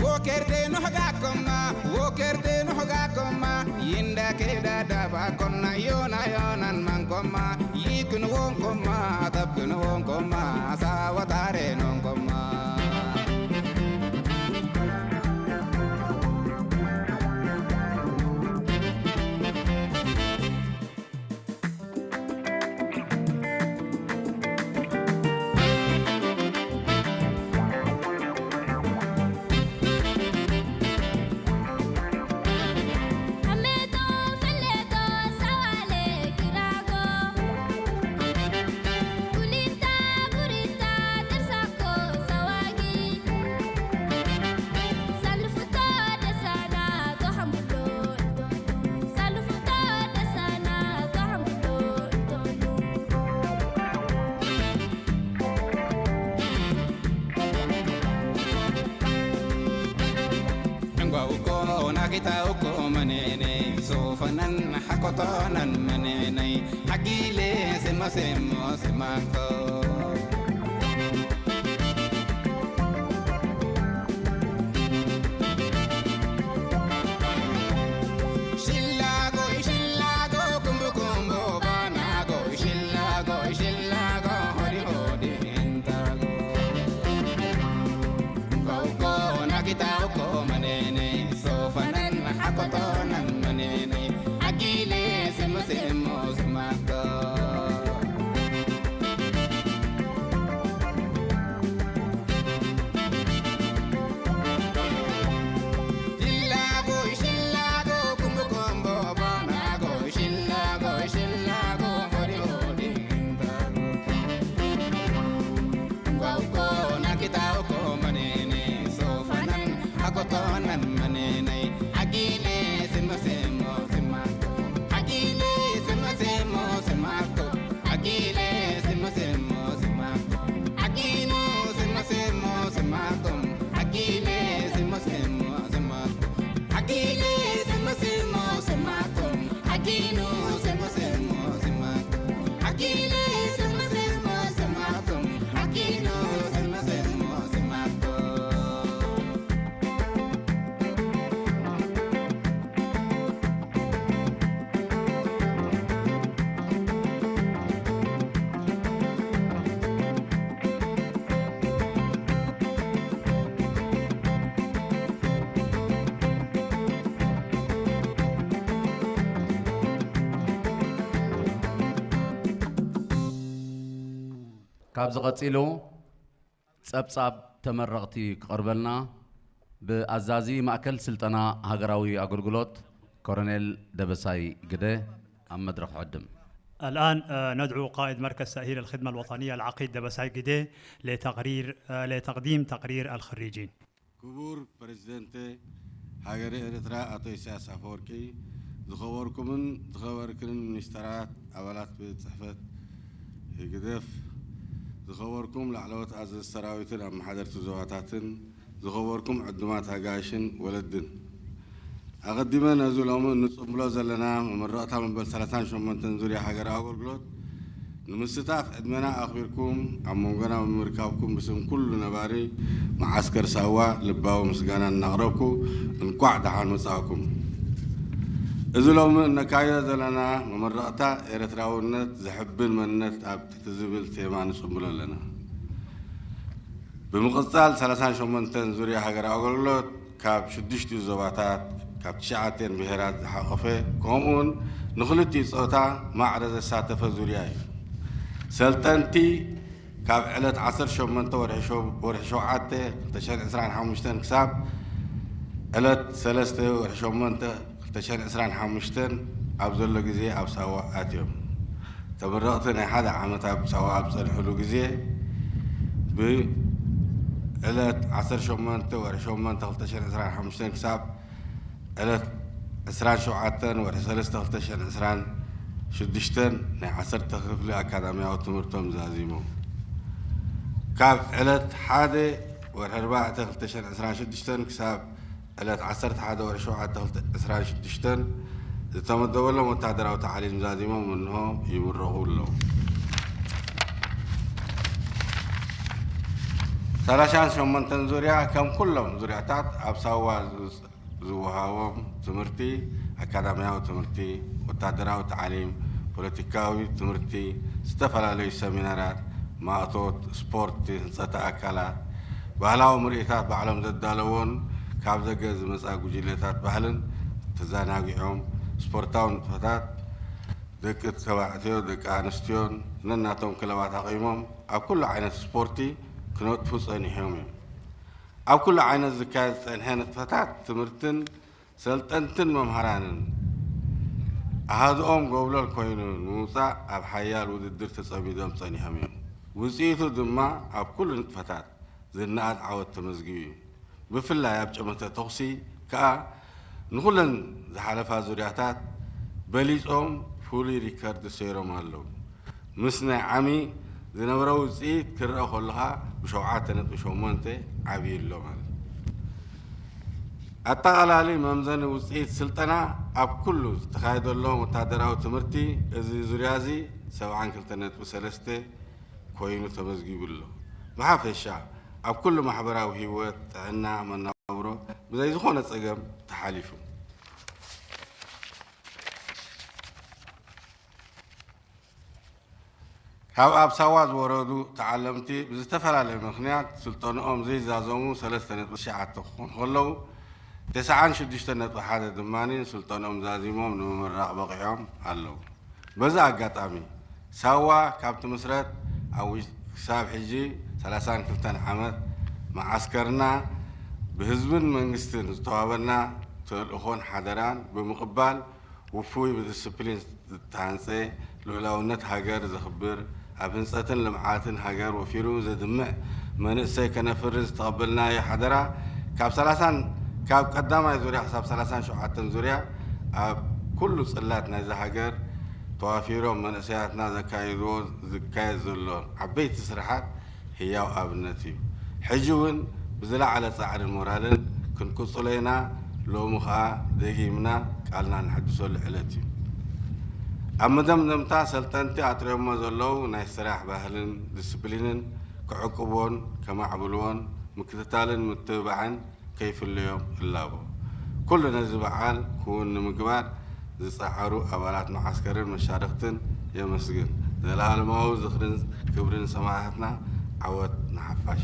Wokerte no haga koma, wokerte no haga koma, yinda keda daba konna yona yonan man koma, yikun won koma, tabkun won koma, sawatare non koma. Kita uko manene, sofanan hakotonan manene, agile sema semo semako. Shillago, shillago, kumbu kumbu, banago, shillago, shillago, hori hori, entago. Gauko, nagita uko manene, sofanan hakotonan manene, agile semo semo semako. Shillago, shillago, kumbu kumbu, banago, shillago, shillago, hori hori, entago. Gauko, nagita uko manene, sofanan hakotonan manene, agile sema semo semako. Agile sema semo semako. Agile sema semo semako. Agino sema semo semako. Agile sema semo semako. Agile sema semo semako. Agino sema semo semako. Agile sema semo semako. Agino sema semo semako. ካብዚ ቀጺሉ ጸብጻብ ተመረቕቲ ክቐርበልና ብኣዛዚ ማእከል ስልጠና ሃገራዊ ኣገልግሎት ኮሎኔል ደበሳይ ግደ ኣብ መድረኽ ዕድም። الآن، آه، ندعو قائد مركز تأهيل الخدمة الوطنية العقيد دبساي جدي لتقرير، آه، لتقديم تقرير الخريجين. ክቡር ፕሬዝደንት ሃገረ ኤርትራ ኣቶ ኢሳያስ ኣፈወርቂ፣ ዝኸበርኩምን ዝኸበርክንን ሚኒስተራት፣ ኣባላት ቤት ጽሕፈት ህግደፍ፣ ዝኸበርኩም ላዕለዎት ኣዘዝቲ ሰራዊትን ኣመሓደርቲ ዞባታትን፣ ዝኸበርኩም ዕዱማት ኣጋይሽን ወለድን፣ ኣቐዲመ ነዚ ሎሚ እንጽንብሎ ዘለና መመረቕታ መበል ሰላሳን ሸሞንተን ዙርያ ሃገራዊ ኣገልግሎት ንምስታፍ ዕድመና ኣኽቢርኩም ኣብ መንጎና ብምርካብኩም ብስም ኩሉ ነባሪ መዓስከር ሳዋ ልባዊ ምስጋና እናቕረብኩ፣ እንቋዕ ደሓን መጻእኩም። እዚ ሎሚ እነካይዶ ዘለና መመረቕታ ኤርትራውነት ዘሕብን መንነት ኣብ ትሕቲ ዝብል ቴማ ንጽንብሎ ኣለና። ብምቕጻል ሰላሳን ሸሞንተን ዙርያ ሃገራዊ ኣገልግሎት ካብ ሽዱሽቲኡ ዞባታት፣ ካብ ትሽዓተን ብሄራት ዝሓቖፈ፣ ከምኡውን ንኽልቲኡ ጾታ ማዕረ ዘሳተፈ ዙርያ እዩ። ሰልጠንቲ ካብ ዕለት ዓሰርተ ሸሞንተ ወርሒ ሸው-፣ ወርሒ ሸውዓተ ክልተ ሽሕን ዕስራን ሓሙሽተን ክሳብ ዕለት ሰለስተ ወርሒ ሸሞንተ ክልተ ሽሕን ዕስራን ሓሙሽተን ኣብ ዘሎ ግዜ ኣብ ሳዋ ኣትዮም። ተመረቕቲ ናይ ሓደ ዓመት ኣብ ሳዋ ኣብ ዝጸንሕሉ ግዜ፣ ብዕለት ዓሰርተ ሸሞንተ ወርሒ ሸሞንተ ክልተ ሽሕን ዕስራን ሓሙሽተን ክሳብ ዕለት ዕስራን ሸውዓተን ወርሒ ሰለስተ ክልተ ሽሕን ዕስራን ሽዱሽተን ናይ ዓሰርተ ክፍሊ ኣካዳምያዊ ትምህርቶም ዛዚሞም። ካብ ዕለት ሓደ ወርሒ ኣርባዕተ ክልተ ሽሕን ዕስራን ሽዱሽተን ክሳብ ዕለት ዓሰርተ ሓደ ወርሒ ሸውዓተ ክልተ ሽሕን ዕስራን ሽዱሽተን ዝተመደበሎም ወታደራዊ ታዕሊም ዛዚሞም እንሆ ይምረቑ ኣለዉ። ሰላሳን ሸሞንተን ዙርያ ከም ኩሎም ዙርያታት ኣብ ሳዋ ዝውፅ-፣ ዝወሃቦም ትምህርቲ፣ ኣካዳምያዊ ትምህርቲ፣ ወታደራዊ ታዕሊም፣ ፖለቲካዊ ትምህርቲ፣ ዝተፈላለዩ ሰሚናራት፣ ማእቶት፣ ስፖርት፣ ህንፀት ኣካላት፣ ባህላዊ ምርኢታት ባዕሎም ዘዳለዎን ካብ ደገ ዝመጻ ጉጅለታት ባህልን ተዘናጊዖም፣ ስፖርታዊ ንጥፈታት ደቂ ተባዕትዮ፣ ደቂ ኣንስትዮን ነናቶም ክለባት ኣቒሞም ኣብ ኩሉ ዓይነት ስፖርቲ ክነጥፉ ጸኒሖም እዮም። ኣብ ኩሉ ዓይነት ዝካየድ ዝጸንሐ ንጥፈታት ትምህርትን ሰልጠንትን መምሃራንን ኣሃዱኦም ጎብለል ኮይኑ ንምውጻእ ኣብ ሓያል ውድድር ተጸሚዶም ጸኒሖም እዮም። ውጽኢቱ ድማ ኣብ ኩሉ ንጥፈታት ዝነኣድ ዓወት ተመዝጊቡ እዩ። ብፍላይ ኣብ ጨመተ ተኹሲ ከኣ ንኹለን ዝሓለፋ ዙርያታት በሊጾም ፍሉይ ሪከርድ ሰይሮም ኣለዉ። ምስ ናይ ዓሚ ዝነበረ ውጽኢት ክረኣ ከለኻ ብሸውዓተ ነጥቢ ሸሞንተ ዓብዩ ኣሎ ማለት እዩ። ኣጠቓላሊ መምዘኒ ውፅኢት ስልጠና ኣብ ኩሉ ዝተኻየደሎም ወታደራዊ ትምህርቲ እዚ ዙርያ እዚ ሰብዓን ክልተ ነጥቢ ሰለስተ ኮይኑ ተመዝጊቡ ኣሎ። ብሓፈሻ ኣብ ኩሉ ማሕበራዊ ህይወት፣ ጥዕና፣ መናብሮ ብዘይ ዝኾነ ፀገም ተሓሊፉ። ካብ ኣብ ሳዋ ዝወረዱ ተዓለምቲ ብዝተፈላለየ ምኽንያት ስልጠንኦም ዘይዛዘሙ ሰለስተ ነጥቢ ትሽዓተ ክኾኑ ከለዉ፣ ተስዓን ሽዱሽተ ነጥቢ ሓደ ድማ ስልጠንኦም ዛዚሞም ንምምራቕ በቒዖም ኣለዉ። በዚ ኣጋጣሚ ሳዋ ካብ ትምስረት ኣብ ውሽ-፣ ክሳብ ሕጂ ሰላሳን ክልተን ዓመት መዓስከርና ብህዝብን መንግስትን ዝተዋበና ተልእኾን ሓደራን ብምቕባል ውፉይ ብዲስፕሊን ዝተሃንጸ ልኡላውነት ሃገር ዘኽብር፣ ኣብ ህንጸትን ልምዓትን ሃገር ወፊሩ ዘድምዕ መንእሰይ ከነፍሪ ዝተቐበልናዮ ሓደራ፣ ካብ ሰላሳን ካብ ቀዳማይ ዙርያ ክሳብ ሰላሳን ሸውዓተን ዙርያ ኣብ ኩሉ ጽላት ናይዛ ሃገር ተዋፊሮም መንእሰያትና ዘካይድዎ ዝካየድ ዘሎ ዓበይቲ ስራሓት ህያው ኣብነት እዩ። ሕጂ እውን ብዝለዓለ ጻዕርን ሞራልን ክንቅጽሎ ኢና። ሎሚ ኸኣ ደጊምና ቃልና ንሕድሰሉ ዕለት እዩ። ኣብ መደምደምታ፣ ሰልጠንቲ ኣጥርዮሞ ዘለዉ ናይ ስራሕ ባህልን ዲስፕሊንን ክዕቅብዎን ከማዕብልዎን ምክትታልን ምትብባዕን ከይፍለዮም እላቦ። ኩሉ ነዚ በዓል ክውን ንምግባር ዝጸዓሩ ኣባላት መዓስከርን መሻርኽትን የመስግን። ዘላለማዊ ዝኽርን ክብርን ሰማእታትና። ዓወት ንሓፋሽ።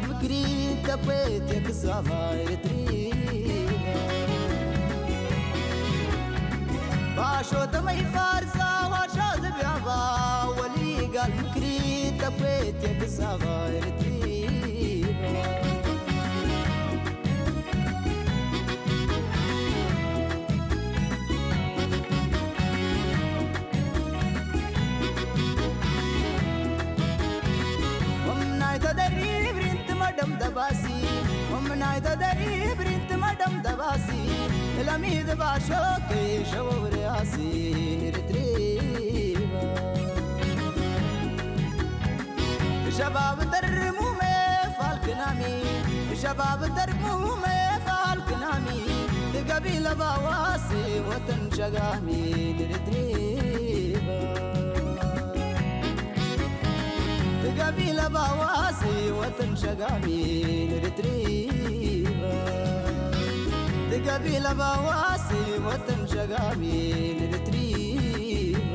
ምክሪ ተኮት የክሳባ ኤርትሪ ባሾ ተመይ ፋርሳ ዋሻ ዘቢያባ ወሊጋል ምክሪ ተኮት የክሳባ ኤርትሪ ወምናይ ተደሪብ ሪንት መደም ደባሲ ወምናይ ተደሪብ ሪንት መደም ደባሲ ለሚድ ባሾ ከይሸወውርያሲ ንርትሪባ ሸባብ ተርሙመ ፋልክናሚ ሸባብ ተርሙመ ፋልክናሚ ትገቢ ለባዋሲ ወተን ሸጋሚ ንርትሪባ ትገቢ ለባዋሲ ወተን ሸጋሚ ንርትሪባ ትገቢ ለባዋሲ ወተን ሸጋሚ ንርትሪባ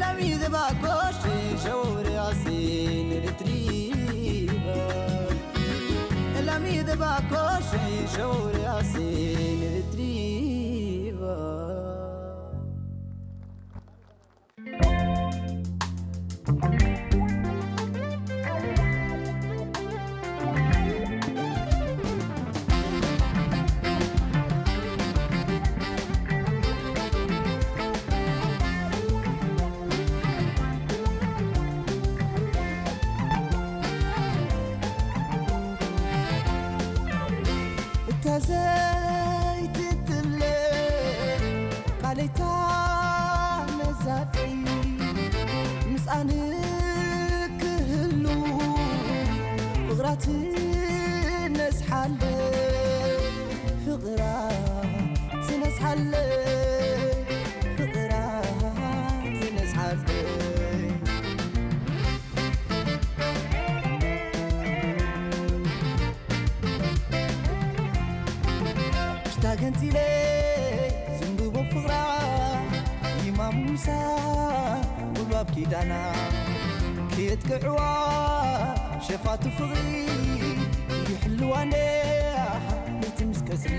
ለሚድ ባኮሽ ሸውር ያሲን ርትሪባ ለሚድ ባኮሽ ሸውር ያሲን ርትሪባ እታ ዘይትትለ ቃለይታ መዛተይ ምስኣን ክህሉ ፍቕራ ትነስሓለ ፍቕራ ትነስሓለ ፍቕራ ትነስሓለ ሽታ ገንፂለ ዝንብቦ ፍቕራ ይማሙሳ ጉልባብ ኪዳና ክየጥቅዕዋ ሸፋቱ ፍቕሪ ይሕልዋ እንድያ ለይቲ ምስ ቀትሪ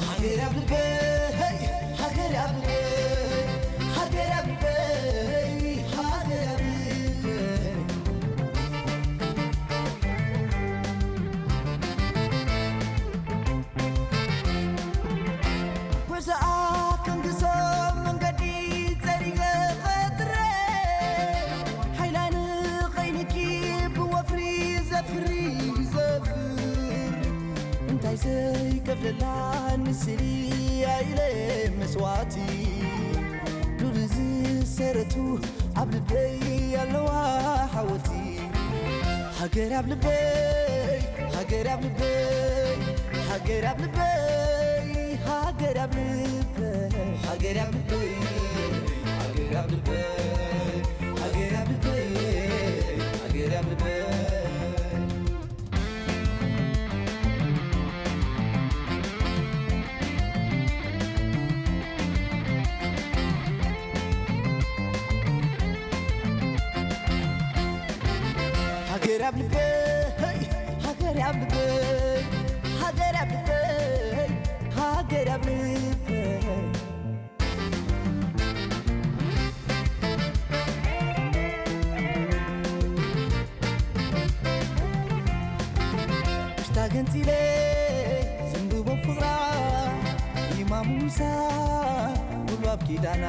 ሃገር ኣብ ልበይ ሃገር ኣብ ልበይ ሃገር ኣብ ልበይ ሃገር ኣብ ልበይ ጉዕዞኣ ክንግሶ መንገዲ ጸሪገ ፈጥረ ሓይላ ንኸይንኪ ብወፍሪ ዘፍሪ ዘፍር እንታይ ዘይከፍለላ ንስሊ ኣኢለ መስዋእቲ ዱር ዝሰረቱ ኣብ ልበይ ኣለዋ ሓወልቲ ሃገር ኣብ ልበይ ሃገር ኣብ ልበይ ሃገር ኣብ ልበይ ሃገር ኣብ ልበይ ሃገር ኣብ ልበይ ሃገር ኣብ ልበይ ሃገር ኣብ ልበይ ሃገር ኣብ ልበይ ሃገር ኣብ ልበይ ሃገር ኣብ ልበይ ሃገር ኣብ ልበይ ሃገር ኣብ ልበይ ሽታ ገንፂለ ዝንብቦ ፍቕራ ይማሙሳ ጉልባብ ኪዳና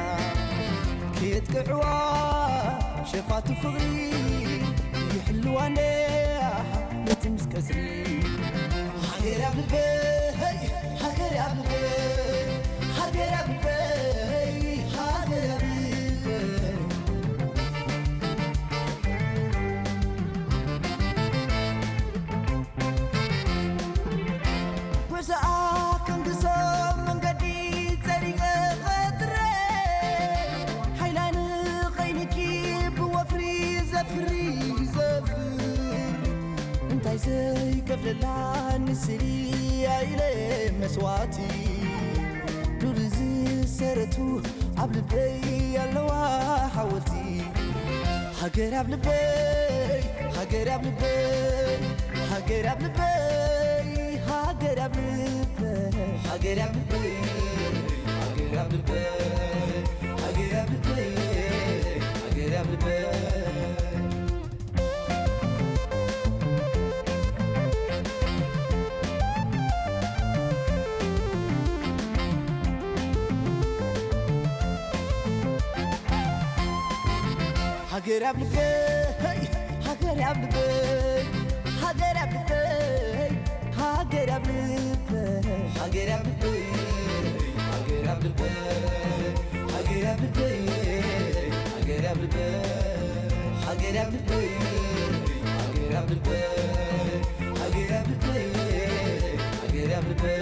ከየጥቅዕዋ ሸፋቱ ፍቕሪ ይሕልዋ እንድያ ለይቲ ምስ ቀትሪ ሃገር ኣብ ልበይ ሃገር ኣብ ልበይ ሃገር ኣብ ልበይ ሃገር ኣብ ልበይ ጉዕዞኣ ክንግሶ መንገዲ ጸሪገ ፈጥረ ሓይላ ንኸይንኪ ብወፍሪ ዘፍሪ ዘፍር እንታይ ዘይከፍለላ ንስሊ ኣኢለ መስዋእቲ ዱር ዝሰረቱ ኣብ ልበይ ኣለዋ ሓወልቲ ሃገር ኣብ ልበይ፣ ሃገር ኣብ ልበይ፣ ሃገር ኣብ ልበይ፣ ሃገር ኣብ ልበይ፣ ሃገር ኣብ ልበይ፣ ሃገር ኣብ ልበይ፣ ሃገር ኣብ ልበይ፣ ሃገር ኣብ ልበይ። ሃገር ኣብ ልበይ፣ ሃገር ኣብ ልበይ፣ ሃገር ኣብ ልበይ፣ ሃገር ኣብ ልበይ፣ ሃገር ኣብ ልበይ፣ ሃገር ኣብ ልበይ፣ ሃገር ኣብ ልበይ፣ ሃገር ኣብ ልበይ፣ ሃገር ኣብ ልበይ፣ ሃገር ኣብ ልበይ፣ ሃገር ኣብ ልበይ፣ ሃገር ኣብ ልበይ።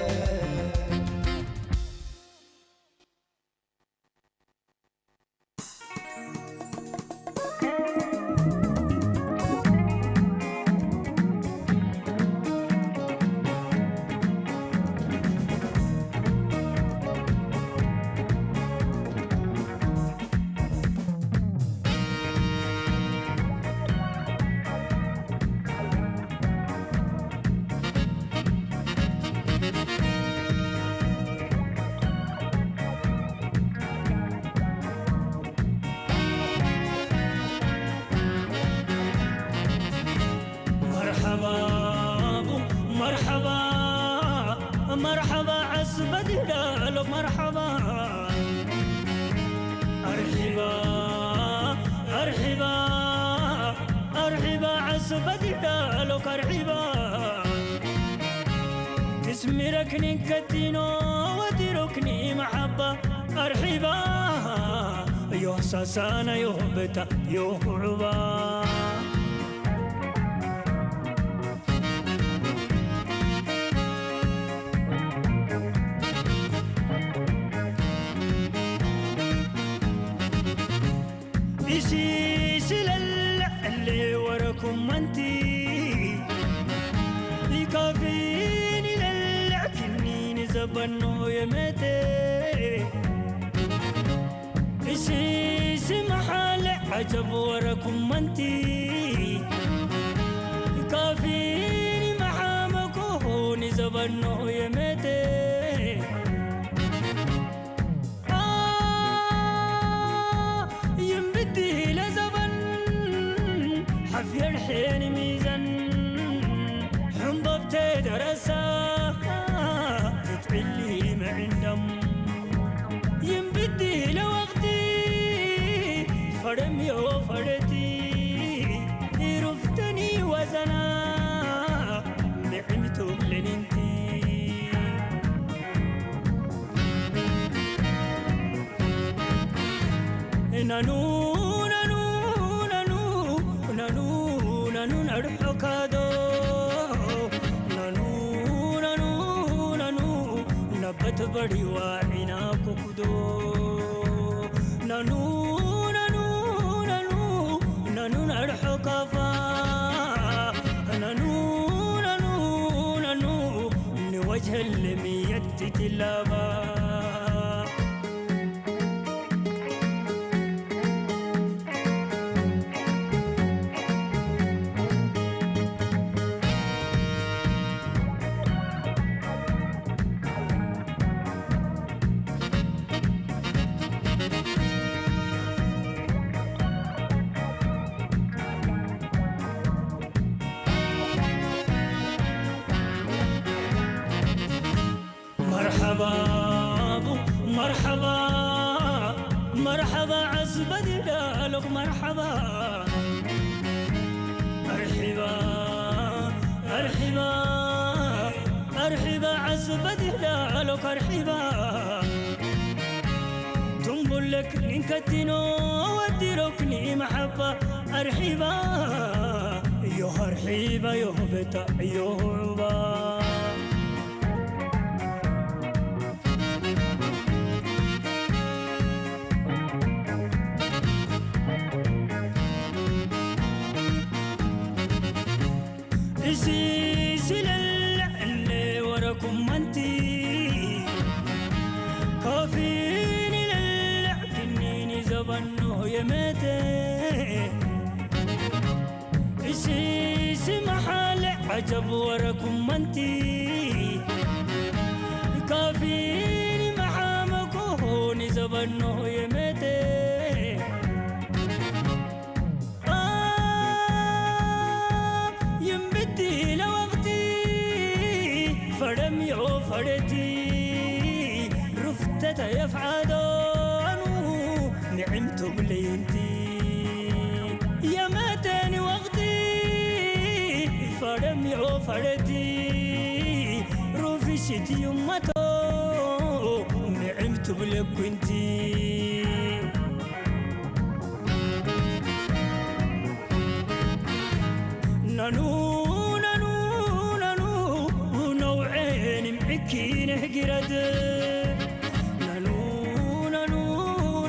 መርሓባ፣ መርሓባ፣ መርሓባ፣ ዓስበ ዲዳሎ መርሓባ። ኣርሒባ፣ ኣርሒባ፣ ኣርሒባ፣ ዓስበ ዲዳሎ ከርሒባ። ትስሚረክኒ ከቲኖ ወዲሩክኒ መሓባ። ኣርሒባ፣ ዮህ ሳሳና ዮህ በታ ዮህ ዑባ። ኢሲስ ኢለልዕ እሌ ወረኩም ማንቲ ኢካፊን ኢለልዕ ክኒን ዘበኖ የመቴ ኢሲስ መሓለ ዓጀብ ወረኩም ማንቲ ኢካፊን መሓመኮ ሆኒ ዘበኖ የመቴ ይምብቲ ለዘበን ሓፍየር ሐኒ ሚዘን ሕምበብተ ደረሳ ትትዕሊ መዕንደም ይምብቲ ለወቕቲ ፈረምዮ ፈረቲ ይሩፍተኒ ወዘና ምዕምቱ ለኒንቲ ናኑ ናኑ ናኑ ናኑ ናኑ ናርሖካዶ ናኑ ናኑ ናኑ ናበት በሪዋ ዒና ኮኩዶ ናኑ ናኑ ናኑ ናኑ ናርሖካፋ ናኑ ናኑ ናኑ ንወጅህ ለሚየት ትትላባ መርሓባ መርሓባ መርሓባ ዓስበ ዲዳሎክ መርሓባ ኣርሒባ ኣርሒባ ኣርሒባ ዓስበ ዲዳሎክ ኣርሒባ ትንቡለክ ንንከቲኖ ወዲሮክኒ መሓባ ኣርሒባ ዮህ ኣርሒባ ዮህ በታ ዮህ ዑባ እሲ ሲለልዕ እለ ወረኩም ማንቲ ኮፊን ይለልዕ ክኒን ይዘበኖ የመተ ሲሲ መሓለ ዓጀብ ወረኩም መንቲ ካፊኒ መሓመኮ ሆኒ ዘበኖ የመተ ይምብቲ ለወቕቲ ፈረምዮ ፈረቲ ሩፍተተ የፍዓዶኑ ንዕምቱ ብለይንቲ የመተኒ ወቕቲ ፈረምዮ ፈረቲ ሩፊሽት ይመቶ ንዕምቱ ብለኩንቲ ነኑ ነኑ ነኑ ነውዔን ምዕኪ ነህጊረት ነኑ ነኑ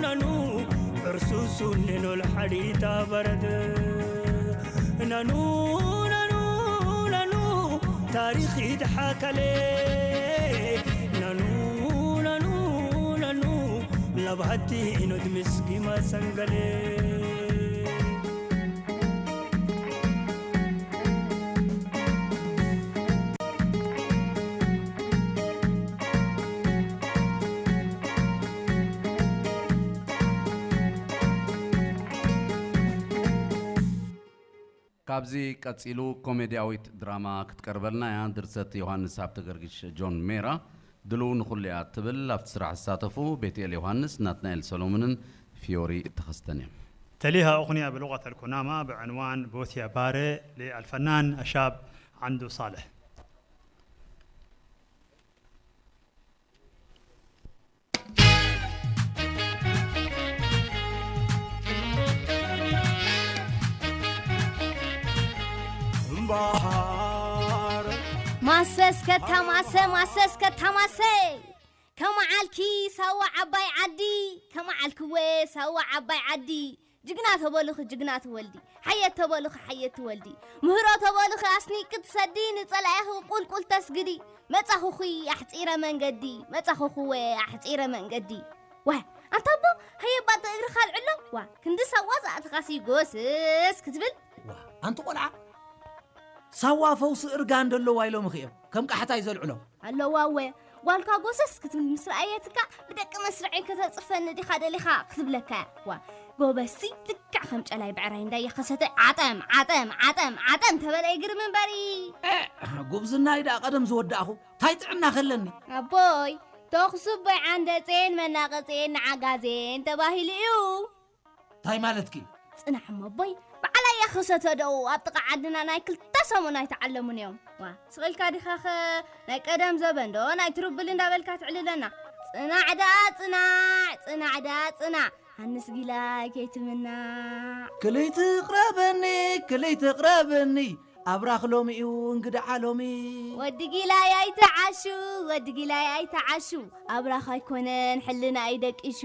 ነኑ ዕርሱሱን ኖል ሓዲታ በረድ ነኑ ነኑ ነኑ ታሪኽ ይድሓከለ ነኑ ነኑ ነኑ ለባህቲ ኢኖት ምስጊ መሰንገለ ካብዚ ቀጺሉ ኮሜድያዊት ድራማ ክትቀርበልና እያ። ድርሰት ዮሃንስ ሃብተገርግሽ ጆን ሜራ። ድልው ንኹሉ እያ ትብል። ኣብቲ ስራሕ ዝሳተፉ ቤትኤል ዮሃንስ፣ ናትናኤል ሰሎሞንን ፊዮሪ ተኸስተን እዮም። تليها أغنية بلغة الكنامة بعنوان بوثيا باري للفنان الشاب عندو صالح. ማሰስ ከተማሰ ማሰስ ከተማሰ ከመዓልኪ ሳዋ ዓባይ ዓዲ ከመዓልክወ ሳዋ ዓባይ ዓዲ ጅግና ተበሉኺ ጅግና ትወልዲ ሓየት ተበሉኺ ሓየት ትወልዲ ምህሮ ተበሉኺ ኣስኒቂ ትሰዲ ንጸላኢኺ ቁልቁል ተስግዲ መጻኹኺ ኣሕጺረ መንገዲ መጻኹኽወ ኣሕጺረ መንገዲ ዋ ኣንታ ኣቦ ሃየባ እግርኻ ኣልዕሎ ዋ ክንዲ ሳዋ ዝኣትኻሲ ጎስስ ክትብል ዋ ኣንቲ ቆልዓ ሳዋ ፈውሲ እርጋን ደለዋ ኢሎምኺ እዮም ከም ቃሕታይ ዘልዕሎ ኣለዋ እወ ጓልካ ጎሰስ ክትብል ምስ ረኣየትካ ብደቂ መስርዐይ ከተፅርፈኒ ዲኻ ደሊኻ ክትብለካ እያ ዋ ጎበዝሲ ልክዕ ከም ጨላይ ብዕራይ እንዳየኸሰተ ዓጠም ዓጠም ዓጠም ዓጠም ተበለ ይግርም እምበሪ ጉብዝናይ ደኣ ቀደም ዝወዳእኹ ታይ ጥዕና ከለኒ ኣቦይ ተኹሲ ኣቦይ ዓንደፅኤን መናቐፅኤን ንዓጋዜን ተባሂሉ እዩ ታይ ማለትኪ? ፅናሕ እሞ ኣቦይ በዓል ኣያ ክሰተ ደኡ ኣብ ጥቓ ዓድና ናይ ክልተ ሰሙን ኣይተዓለሙን እዮም ዋ ስቕ ኢልካ ዲኻኸ ናይ ቀደም ዘበን ዶ ናይ ትርብል እንዳበልካ ትዕልለና ፅናዕ ደኣ ፅናዕ ፅናዕ ደኣ ፅናዕ ሃንስ ጊላይ ከይትምናዕ ክልይ ትቕረበኒ ክልይ ትቕረበኒ ኣብራኽ ሎሚ እዩ እንግድዓ ሎሚ ወዲ ጊላይ ኣይተዓሹ ወዲ ጊላይ ኣይተዓሹ ኣብራኽ ኣይኮነን ሕልና እዩ ደቂሹ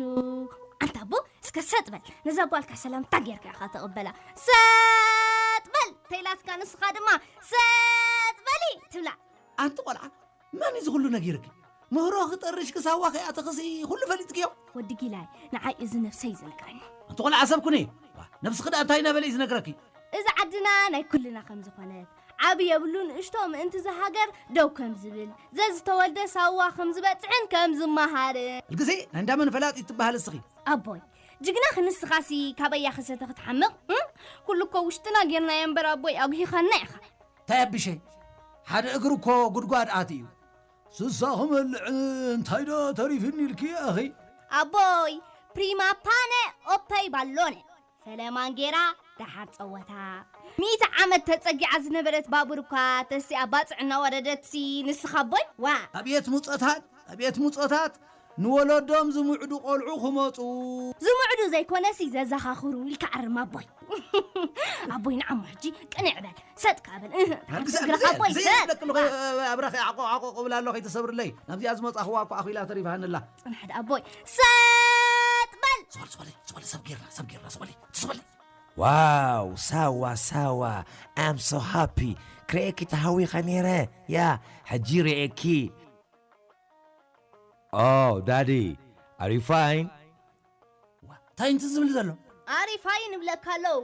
ኣንታ ኣቦ እስከ ሰጥ በል ነዛ ጓልካ ሰላምታ ጌርካ ኢኻ ተቕበላ ሰጥ በል ተይላትካ ንስኻ ድማ ሰጥ በሊ ትብላ ኣንቲ ቆልዓ መን እዩ ዝኹሉ ነጊርኪ ምህሮ ክጠርሽ ክሳዋ ከይኣተኽሲ ኩሉ ፈሊጥክዮ ወዲ ጊላይ ንዓይ እዚ ነብሰይ እዩ ዝነግረኒ ኣንቲ ቆልዓ ሰብ ኩኒ ነብስኺ ደኣ እንታይ እናበለ እዩ ዝነግረኪ እዚ ዓድና ናይ ኩልና ከም ዝኾነት ዓቢ የብሉ ንእሽቶ ምእንቲ ዝሃገር ደው ከም ዝብል ዘዝተወልደ ሳዋ ከም ዝበጽሕን ከም ዝመሃርን ግዜ ናይ እንዳመን ፈላጥ ይትበሃል እስኺ ኣቦይ ጅግና ክንስኻሲ ካበያ ክሰተ ክትሓምቕ እም? ኩሉ እኮ ውሽጥና ጌርናዮ እምበር ኣቦይ ኣጉሂኻና ኢኻ እንታይ ኣቢሸ ሓደ እግሪ እኮ ጉድጓድ ኣትዩ ስሳ ክመልዕ እንታይ ዶ ተሪፍኒ ኢልኪ ኣኺ ኣቦይ ፕሪማ ፓነ ኦፐይ ባሎነ ሰለማን ጌራ ደሓር ጸወታ ሚእቲ ዓመት ተጸጊዓ ዝነበረት ባቡር እኳ ተሲኣ ባጽዕ እናወረደትሲ ንስኻ ኣቦይ ዋ ኣብየት ሙጸታት ኣብየት ሙጸታት ንወለዶም ዝምዕዱ ቆልዑ ክመፁ ዝምዕዱ ዘይኮነሲ ዘዘኻኽሩ ኢልካ ኣርም ኣቦይ ኣቦይ ንዓሞ ሕጂ ቅንዕ በል ሰጥ ካበል እህ፣ ሓንቲ እግርኻ ኣቦይ ሰጥ ኣብራኸ ዓቆ ዓቆ ቅብል ኣሎ ከይተሰብርለይ ናብዚኣ ዝመፃኽዋ እኮ ኣኺላ ተሪፋንላ ፅናሕ ደኣ ኣቦይ ሰጥ በል ዝበለ ዝበለ ዝበለ ሰብ ጌርና ሰብ ጌርና ዝበለ ዝበለ ዋው ሳዋ ሳዋ I'm so happy ክርእየኪ ተሃዊኸ ነይረ ያ ሕጂ ርእየኪ Oh daddy are you fine? እንታይ እንት ዝብል ዘሎ ኣሪፋይ ንብለካ ኣለዉ።